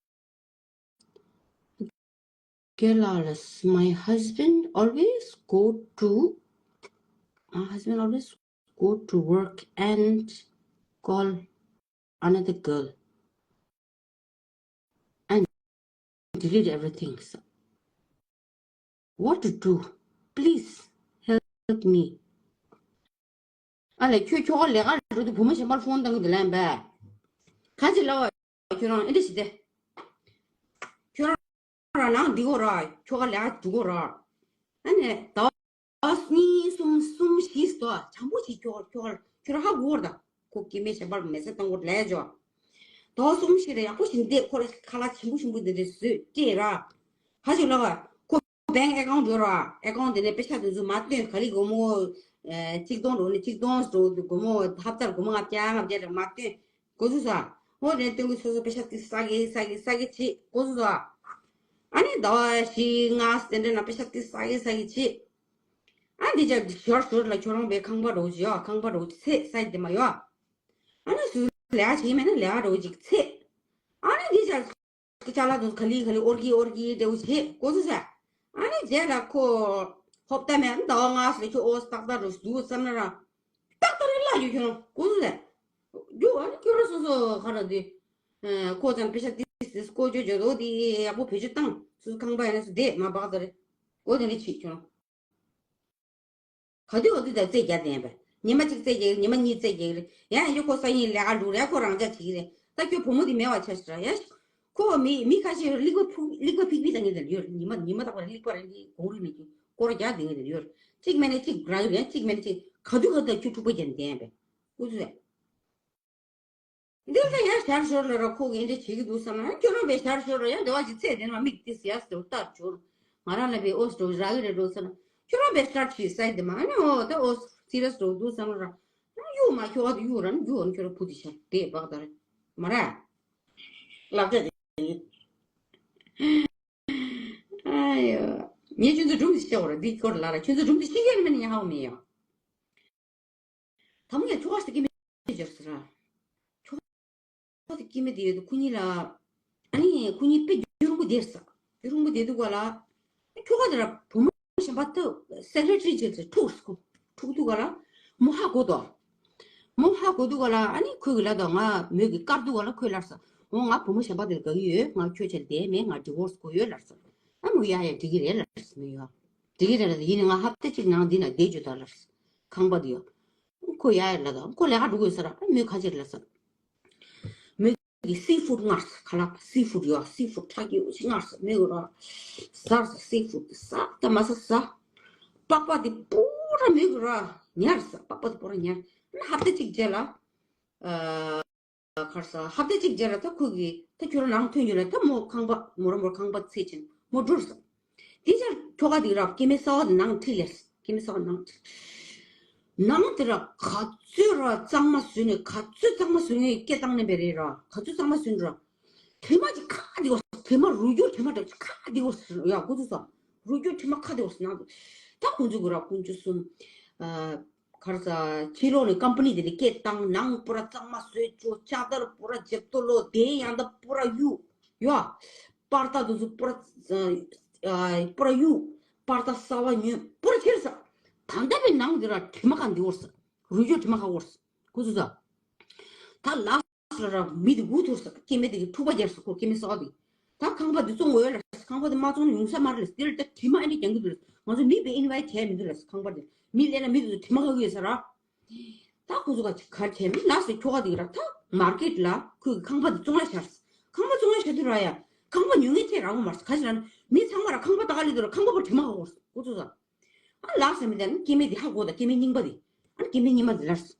Girls, my husband always go to, my husband always go to work and call another girl and delete everything. So, what to do? Please help me. ཨ་ལས་ཁྱོད་ཁྱོ་ག་ལས་ཀ་འགྲོ་དུས་བུ་མོ་གཞན་པར་ཕོན་བཏང་གི་འདུག་ལན་པས། ག་ཅི་ལབ་པ་ཁྱོད་རང་ཨེ་འདྲ་ཞིག་སྟེ། ཁྱོད་རང་རང་ནང་འདི་གོ་ར་ཁྱོ་ག་ལས་ཀ་འགྲོ་གོ་ར། ཨ་ནས་ཟླ་བ་གཉིས་གསུམ་གསུམ་བཞི་ཟོ་བྱམས་པོ་ཞིག་ཁྱོ་ག་ཁྱོ་ག་ཁྱོད་རང་ཧ་གོ་ར་ད། ཁོ་སྐྱེ་དམན་གཞན་པར་མེད་ས་བཏང་གོ་ལས་ཇོ། ཟླ་བ་གསུམ་བཞི་རེ་ཡག་པོ་ཞིག་འདེད་ཁོ་ར་ཁ་ལག་ཆེན་པོ་ཆེན་པོ་འདི་འདྲ་བཟོས་སྤྲད་ར། ཧ་ཅིག་ལབ་པ་ཁོ། bank account འགྲོ་ར། account དེ་ནས་པེ་ཤ་དེ་ཚོ་མ་བཏོན་ག་ལི་སྒོར་མོ། ཨེ། གཅིག་སྟོང་འགྲོ་ནས་གཅིག་སྟོང་འགྲོ་སྒོར་མོ་ཧབ་ཙར་སྒོར་མོ་ལྔ་བརྒྱ་ལྔ་བརྒྱ་རེ་མ་བཏོན། གོ་ཚུལ་ས། འོ་དེ་བཏོན་གི་སོ་སོ་པེ་ཤ་དེ་ས་གི་ས་གི་ས་གི་བྱེད་གོ་ཚུལ་ས། ཨ་ནི་ཟླ་བ་བཞི་ལྔ་དེ་འདྲ་ན་པེ་ཤ་དེ་ས་གི་ས་གི་བྱེད། ཨ་འདི་ཅག་ཞོར་ཞོར་ལ་ཁྱོད་རང་པའི་ཁང་པ་རོགས་བྱེད་ཨ་ཁང་པ་རོགས་ཚེ་ས་གི་དེ་མ་ཡོད། ཨ་ནི་སུ་ལས་ཀ་བྱེད་མེད་ན་ལས་ཀ་རོགས་ཅིག་ཚེ། ཨ་ནི་འདི་ཅག་ཅ་ལག་དུ་ག་ལི་ག་ལི་ཨོར་གི་ཨོར་གི་འདྲ་བོ་བྱེད་གོ་ཚུལ་ས། ཨ་ནི་རྗེས་ལ་ཁོ། ཧོབ་ལྟ་མེད་ཟླ་བ་ལྔ་ཙམ་ཁྱོད་ཨོ་ཏག་ཏག་རུ་འདུག་བསམ་ན་ར། ཏག་ཏག་རེ་ལ་ཡོད་ཁྱོད་རང་གོ་ཚུལ་ས། རྒྱུ་ཨ་ནི་ཁྱོད་རང་སོ་སོ་ག་ར་འདི། ཁོ་ཙམ་པེ་ཤ་ཏིས་ཏིས་བཀོལ་སྤྱོད་བྱོས་དོ་དེ་ཡག་པོ་བེད་སྤྱོད་བཏང་སུ་ཁང་པ་ཡིན་ན་སུ་བསྡད་མ་འབག་ད་རེ། གོ་དེ་ནི་ཕྱིས་ཁྱོད་རང་། ག་དུས་ག་དུས་ད་རྩེད་རྒྱག་དེ་ཡིན་པས། ཉི་མ་གཅིག་རྩེད་རྒྱག་གི་རེད། ཉི་མ་གཉིས་རྩེད་རྒྱག་གི་རེད། ཡང་ཡང་ཁྱོད་ཁོ་ས་ཡིན་ལས་ཀ་འགྲོ་རེད། ཁོ་རང་འཇགས་བྱེད་ཀྱི་རེད། ད་ཁྱོད་བུ་མོ་དེ་མེད་པ་ཆགས་ཤག་ར་ཡ། ཁོ་མི་མི་ཁ་ཤས་རླིག་པ་ཕུག་རླིག་པ་ཕིག་ཕིག་བཏང་གི་དེ་ཡོད་རེད། ཉི་མ་ཉི་མ་རྟག་པར་རླིག་པ་རེད་འདི་གོང་རིག་མེད་ཀྱི་སྐོར་རྒྱག་དེ་གི་དེ་ཡོད་རེད། གཅིག་མེད་ནས་གཅིག་རག་གི་རེད། གཅིག་མེད་ནས་གཅིག་ག་དུས་ག་དུས་ད་ཁྱོད་འཁྲུག་པ་རྒྱག་ནས་བསྡད་ཡིན་པས། ཀུ་ཚུ་རེད། འདིར་ད་ཡང་ཞར་ཞོར་ལ་ར་ཁོ་གིས་འདི་བྱེད་ཀྱི་འདུག་བསམ་ན་ཁྱོད་རང་པའི་ཞར་ཞོར་ལ་ཡང་འདི་བ་ཅིག་ཚེ་དེ་ནས་མིག་ཏིས་ཡ་སྟོ་ལྟར་འབྱོར། ང་རང་ལ་པའི་ཨོ་སྟོ་རག་གི་རེད་འགྲོ་བསམ་ན་ཁྱོད་རང་པའི་ཤར་ཆི་སའི་དེ་མ་ནི་ཨོ་ད་ཨོ་སི་རི་ཡས་འགྲོ་འདུག་བསམ་ན་ར་ཡང་གཡུག་མ་ཁྱོད་ཨ་དུ་གཡུག་ར་ནི་གཡུག་ཨ་ནི་ཁྱོད་རང་བུ་དེ་ཤར་དེ་བག་དར་མ་ར་ལབ་ཀྱ་དེ་ཨ་ཡོ་ངས་ཁྱོད་ཚོ་སྒྲུང་ཞིག་བཤད་འོ་ར་འདི་སྐོར་ལ་ར་ཁྱོད་ཚོ་སྒྲུང་འདི་ཤེས་ཀྱི་ཡོད་མེད་ནི་ཡང་ཧ་གོ་མེད་ཡོ། དང་པོ་ཡང་ཁྱོ་ག་ཞིག་སྐྱེ་མེད་སྦྱར་ཟེར་ར། ཁྱོ་ག་དེ་སྐྱེ་མེད་དེ་ཡོད་དུ་ཁོ་གཉིས་ལ། ཨ་ནི་ཁོ་གཉིས་དཔེ་རྒྱུ་རིང་པོ་བསྡད་ས། རྒྱུ་རིང་པོ་བསྡད་དུས་ག་ལ། ཁྱོ་ག་དེ་ར་བུ་མོ་གཞན་པ་ཐུག་སེ་ཀེ་རེ་ཊ་རི་བྱས་ཚེ་ཐུག་སོ། ཐུག་དུས་ག་ལ། མོ་ཧ་གོ་དོ། མོ་ཧ་གོ་དུས་ག་ལ་ཨ་ནི་ཁོས་གི་ལ་དོ་ང་མོས་གི་དཀར་དུས་ག་ལ་ཁོས་ལར་ས། འོ་ང་བུ་མོ་གཞན་པ་དེར་དགའ་གི་ཡོད། ང་ཁྱོད་ཆེར་བསྡད་མེད། ང་ཌི་ཝོར་སི་དགོས་ཡོད་ལར་ས། ཨ་མོ་ཡ་ཡ་འགྲིག་གི་རེད་ལར་ས་མོ་ཡ། འགྲིག་གི་རེད་ལ་ཡིན་ནི་ང་ཧབ་ཏ་གཅིག་ནང་འདི་ན་བསྡད་རྒྱུ་ད་ལར་ས། ཁང་པ་དེ་ཡོད། ཁོ་ཡ་ཡ་ལ་དང་ཁོ་ལས་ཀ་འགྲོ་དགོས་ས་ར་ཨ་མོས་ཁ་ཆེར་ལ་ས། མོས་ཀྱི་སི་ཕུཌ་མངར་ས་ཁ་ལག་སི་ཕུཌ་ཡོད་སི་ཕུཌ་ཁྲག་གི་འོ་ཅི་མངར་ས་མོས་གི་ར། ཟར་ས་སི་ཕུཌ་ཟ་ད་མ་ཟ་ཟ། པགས་པ་དེ་པུ་ར་མོས་གི་ར་ཉར་ས་པགས་པ་དེ་པུ་ར་ཉར་ན་ཧབ་ཏ་གཅིག་རྗེས་ལ། ཨ། གར་ས་ཧབ་ཏ་གཅིག་རྗེས་ལ་ད་ཁོ་གི་ད་ཁྱོད་རང་ནང་ཐོན་རྒྱུ་ལ་ད་མོ་ཁང་པ་མོ་ར་མོ་ར་ཁང་པ་ཚེ་ཆེན་མོ་འགྲོར་ས། དེ་ཆར་ཁྱོ་ག་དེ་ར་སྐྱེ་མེད་གསར་བ་དེ་ནང་ཁྲིད་ལེར་སྐྱེ་མེད་གསར་བ་ནང་ཁྲིད། ནང་དེ་ར་ག་ཚོད་ར་གཙང་མ་བཟོས་ནས་ག་ཚོད་གཙང་མ་བཟོས་ནས་སྐད་བཏང་ནས་བས་རེད་ར་ག་ཚོད་གཙང་མ་བཟོས་ནས་ར། དྲི་མ་ཅིག་ཁ་དེ་བ་དྲི་མ་རུལ་རྒྱུ་དྲི་མ་འདྲ་ཅིག་ཁ་དེ་བ་ཡ་ཁོ་ཚོ་ས་རུལ་རྒྱུ་དྲི་མ་ཁ་དེ་བ་ནང་དུ་ད་ཁོང་ཚོ་གི་ར་ཁོང་ཚོ་གསུམ། གར་ས་ཕྱི་ལོགས་ནས་ཀམ་པ་ནི་དེ་ནས་སྐད་བཏང་ནང་པུ་ར་གཙང་མ་བཟོས་ཅོ་ལྕགས་དར་པུ་ར་འཇེབ་ཏོ་ལོ་དེ་ཡང་ད་པུ་ར་གཡུག་ཡོ། པར་ཏ་དུ་ཚོ་པུ་ར་པུ་ར་གཡུག་པར་ཏ་གསར་བ་ཉོས་པུ་ར་ཁྱེར་ས། ད་ལྟ་བའི་ནང་དེ་ར་དྲི་མ་གང་འདི་འོར་ས། རུལ་ཆོག་དྲི་མ་གང་འོར་ས། ཁུ་ཚུ་ས། ད་ལ་ས་ར་མི་དེ་འུ་ཐུར་ས་སྐྱེ་མེད་དེ་གི་འཁྲུག་པ་རྒྱར་ས་ཁོ་སྐྱེ་མེད་ས་དེ། ད་ཁང་པ་འདི་བཙོང་འོས་ལ། ཁང་པ་འདི་མ་བཙོང་ན་ཡོང་ས་མ་རེད་ལ། འདི་ལ་ད་དྲི་མ་ཨ་ནི་རྒྱག་གི་འདུག་ལ། ང་ཚོ་མི་བེ་ཨིན་ཝའི་ཊི་བྱས་མི་འདུག་ལ། ཁང་པ་འདི་མི་སླེབས་ན་མི་འདི་ཚོ་དྲི་མ་ག་གི་ཡོད་ས་ར། ད་ཁོ་ཚོ་ག་གར་བྱས་མི་ལ་སེ་ཁྱོ་ག་འདི་ར། ད་མར་ཀེཊ་ལ་ཁོས་ཁང་པ་འདི་བཙོང་ལ་ཤར། ཁང་པ་བཙོང་ལ་ཤར་དུས་ར་ཡ། ཁང་པ་ཉོ་མཁན་ཐད་རག་གི་མ་རེད། ག་ཅི་ལ་ན་མི་ཚང་མ་ར་ཁང་པ་ད་ག་སླེབས་འདུག་ལ། ཁང་པ་པོ་དྲི་མ་ག་གོ་ཁོ་ཚོ་ས། ཨ་ལགས་ཟེར་མི་དེ་ཨ་ནི་སྐྱེ་དམན་དེ་ཧ་གོ། ད་སྐྱེ་དམན་རྙིང་པ་དེ། ཨ་ནི་སྐྱེ་དམན་རྙིང་པ་དེ་ལབ་སོང་།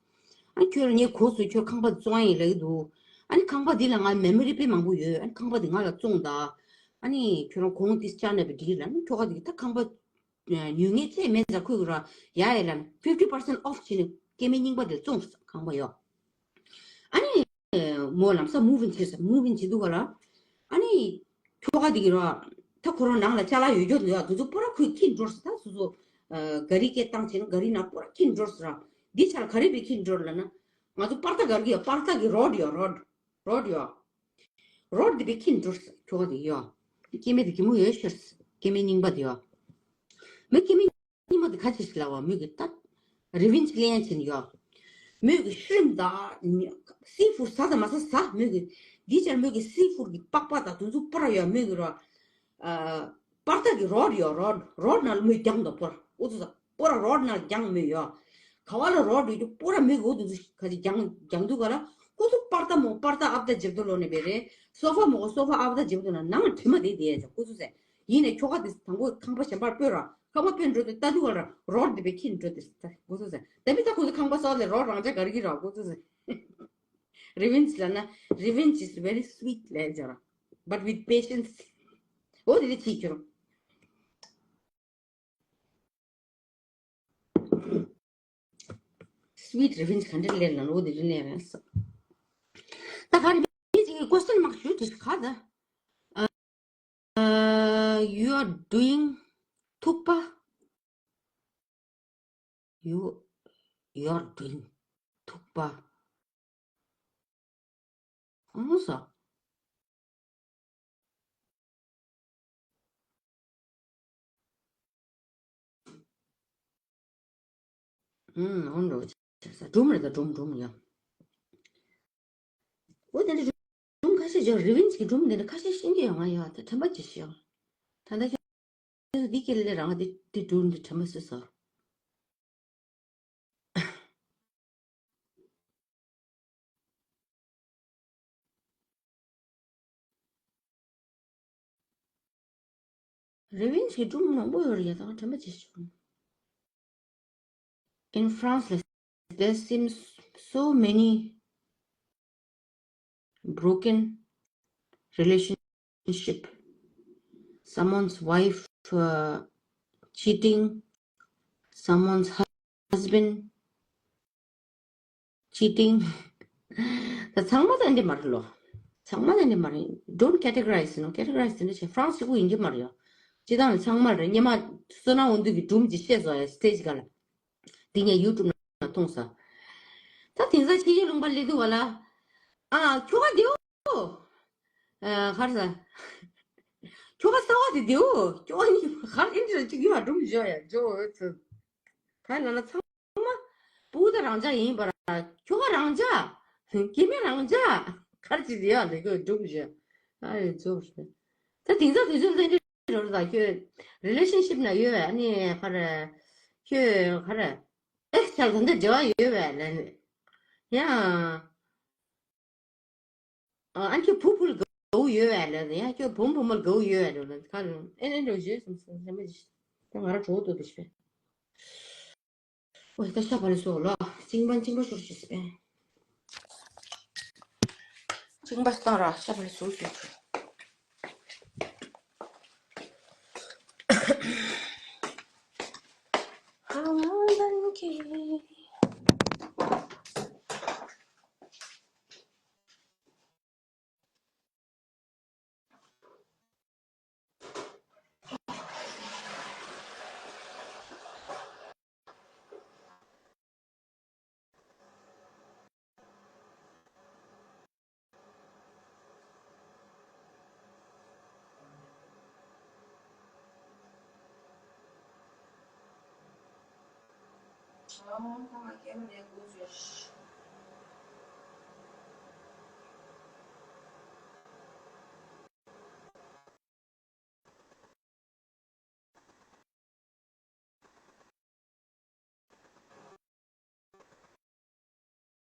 ཨ་ནི་ཁྱོད་ངས་གོ་སོང་། ཁྱོད་ཁང་པ་དེ་བཙོང་ཡ་ཡིན་ལབ་ཀྱི་འདུག་ཨ་ནི་ཁང་པ་དེ་ལ་ང་མེ་མོ་རི་དཔེ་མང་པོ་ཡོད། ཨ་ནི་ཁང་པ་དེ་ང་ལ་བཙོང་དང་། ཨ་ནི་ཁྱོད་རང་གོང་ཏིས་ཅར་ནས་པའི་འགྲིག་ལ། ཨ་ནི་ཁྱོ་ག་དེ་གི་ད་ཁང་པ་ཉོ་མཁན་ཚད་མེད་ཙང་ཁོས་གི་ར་ཡ་ཡ་ལ་ཕིབ་ཊི་པར་སེན་ཊི་ཨོཕ་བྱས་ནས་སྐྱེ་དམན་རྙིང་པ་དེ་བཙོང་ཁང་པ་ཡོད། ཨ་ནི་མོ་ལམ་སང་མུབ་ཨིན་བྱས་སོང་། མུབ་ཨིན་བྱེད་དུས་ག་ལ། ཨ་ནི་ཁྱོ་ག་དེ་གི་ར། ད་ཁོ་རང་ནང་ལ་ཅ་ལག་ཡོད་རྒྱུ་འདུག་ཡ། དེ་ཚོ་པོ་ར་ཁོས་ཁྱེར་འགྲོ་སོང་། ད་སོ་སོ་ཨ་ག་རི་སྐད་བཏང་བྱས་ན་ག་རི་ནང་པོ་ར་ཁྱེར་འགྲོ་སོང་ར། འདི་ཆ་ལ་ག་རེ་བྱས་ཁྱེར་འགྲོ་ལབ་ན། ང་ཚོ་པར་ཏ་ག་རི་གི་ཡ། པར་ཏ་གི་རོཌ་ཡོད། རོཌ། རོཌ་ཡོད། རོཌ་འདི་བྱས་ཁྱེར་འགྲོ་སོང་ཁྱོ་ག་དེ་གི་ཡ། སྐྱེ་དམན་དེ་གད་མོ་ཡོད་ཤོར་སོང་། སྐྱེ་དམན་རྙིང་པ་དེ་ཡ། མོ་སྐྱེ་དམན་རྙིང་པ་དེ་ག་ཅི་ཞིག་ལབ་པ། མོ་གི་ད་རི་ཝེན་ཇི་ལེན་བྱས་ནས་ཡ། མོ་གི་ཤི་རིམ་དང་སི་ཕུཌ་ཟ་དང་མ་ཟ་ཟ། མོ་གི་འདི་ཆར་མོ་གི་སི་ཕུཌ་གི་པགས་པ་དང་དེ་ཚོ་པོ་ར་ཡ། མོ་གི་ར་ཨ་པར་ཏ་གི་རོཌ་ཡ། རོཌ་རོཌ་ནང་ལ་མོས་རྒྱག་འདུག་པོ་ར། འུ་ཚོ་ས་པོ་ར་རོཌ་ནང་རྒྱག་མོས་ཡ། ག་བ་ལ་རོཌ་ཡོད་དུས་པོ་ར་མོ་གི་འུ་དེ་ཚོ་ག་ཅི་རྒྱག་རྒྱག་འདུག་ག་ལ། ཁོ་ཚོ་པར་ཏ་མོ་པར་ཏ་ཨབ་ཏ་ཇེབ་ཏོ་ལོ་ནས་བེ་རེད། སོ་ཕ་མོ་གོ་སོ་ཕ་ཨབ་ཏ་ཇེབ་ཏོ་ན་ནང་དྲི་མ་དེ་དེ་ཡ་ཅག་འུ་ཚོ་ས། ཡིན་ནས་ཁྱོ་ག་དེ་དང་པོ་ཁང་པ་གཞན་པར་སྤོས་ར། ཁང་པ་སྤོས་འགྲོ་དུས་ལྟ་དུས་ག་ལ་རོཌ་འདི་བྱས་ཁྱེར་འགྲོ་དེ་ས་འུ་ཚོ་ས། ད་མི་ད་ཁོ་ཚོ་ཁང་པ་སོགས་ལས་རོཌ་རང་ཅག་ག་རི་གི་ར་འུ་ཚོ་ས། Revenge ལབ་ན། Revenge is very sweet ལབ་ཡ་ཅག་ར། But with patience. འོ་དེ་དེ་ཅིག་ཁྱོད། Sweet revenge ག་འདྲ་ལེན་ན་འོ་དེ་རིང་ལེན་རན་ས། ད་ག་རེ་མི་ཅིག་གི་ཀོ་སི་ཅན་མ་ཞུ་དེ་ག་ད། Uh, you are doing ཐུག་པ། You, you are doing ཐུག་པ། ཨང་ས། ཨུམ། འོན་ཏེ་བྱས་ས་སྒྲུང་རེད་ད། སྒྲུང་སྒྲུང་ཡ། འོ་དེ་འདྲ་སྒྲུང་ཁ་ཤས་ཅིག་རི་ཝེན་ཇི་གི་སྒྲུང་དེ་འདྲ་ཁ་ཤས་ཤེས་ཀྱི་ཡོད། ང་ཡ་དེ་དྲན་པ་ཅིག་ཤེས། ད་ལྟ་ཁྱོད་འདི་སྐད་ལས་རང་དེ་དེ་སྒྲུང་འདི་དྲན་པ་སོས་སོ། རི་ཝེན་ཇི་གི་སྒྲུང་མང་པོ་ཡོད་རེད་ཡ། ད་དྲན་པ་ཅིག་བྱུང་། In France, there seems so many broken relationship. Someone's wife uh, cheating, someone's husband cheating. ད་ཚང་མ་ད་འདི་མ་རེད་ལོ། ཚང་མ་ད་འདི་མ་རེད། Don't categorize, you know, categorize དེ་འདྲ་བྱས་France གཅིག་པུ་ཡིན་གྱི་མ་རེད་ཡ། སྤྱིར་བཏང་ནི་ཚང་མ་རེད། སྔོན་མ་བསོད་ནམས་དབང་འདུས་ཀྱི་སྒྲུང་ཅིག་བཤད་སོང་ཡ། སི་ཊེ་ཇི་སྒང་ལ། འདི་ངས་ཡུ་ཊུབ་ནང་མཐོང་སོང་། ད་དེང་སང་ཕྱི་རྒྱལ་ལུང་པ་སླེབས་དུས་བ་ལ། ཨ་ཁྱོ་ག་དེའོ། ཨ་ག་རེ་ཟ། ཁྱོ་ག་གསར་པ་དེ་དེའོ། ཁྱོ་ག་གཉིས་ག་རེ་ཨིན་ཇི་ལ་གཅིག་ཡོད་ཨ། སྒྲུང་བརྗོད་ཡ་འཇོ་འོད་ཚོ། ག་ལ་ལ་ཚང་མ་སྤུ་གུ་ད་རང་ཅག་ཡིན་པ་ར། ཁྱོ་ག་རང་ཅག་སྐྱེ་དམན་རང་ཅག་ག་རེ་ཅིག་ཡོད་ལས་ཁྱོད་སྒྲུང་བརྗོད། ཨ་ཡོད་འཇོ་འོད། ད་དེང་སང་དུས་ཚོད་ལ་འདི་འདྲ་རེད་ད། ཁྱོད་རི་ལེ་ཤན་ཤིབ་ནང་ཡོད་པས། ཨ་ནི་ག་རེ། ཁྱོད་ག་རེ། ཨེག་སི་ཆགས་ད་འདི་འབྲེལ་བ་ཡོད་པས་ལབ་ནས། ཡང་། ཨ་ཁྱོད་བུ་བུ་ལ་དགའ་བོ་ཡོད་པས་ལབ་ནས། ཡང་ཁྱོད་བུ་མོ་བུ་མོ་ལ་དགའ་བོ་ཡོད་པས་ལབ་ནས། ག་རེ་ཨེ་ཨེ་འདྲ་བོ་བྱོས་སམ་སམ་སེམས་པ་ཅིག་ད་ང་རང་གྲོགས་ཏོ་དེ་ཤི་པས། ཨོ་ད་ཤ་བག་ལེབ་བཟོ་ལ། གཅིན་པ་གཅིན་པ་ཤོར་ཅིག་སྤེན། གཅིན་པ་བཏང་ར་ཤ་བག་ལེབ་བཟོ་ཅིག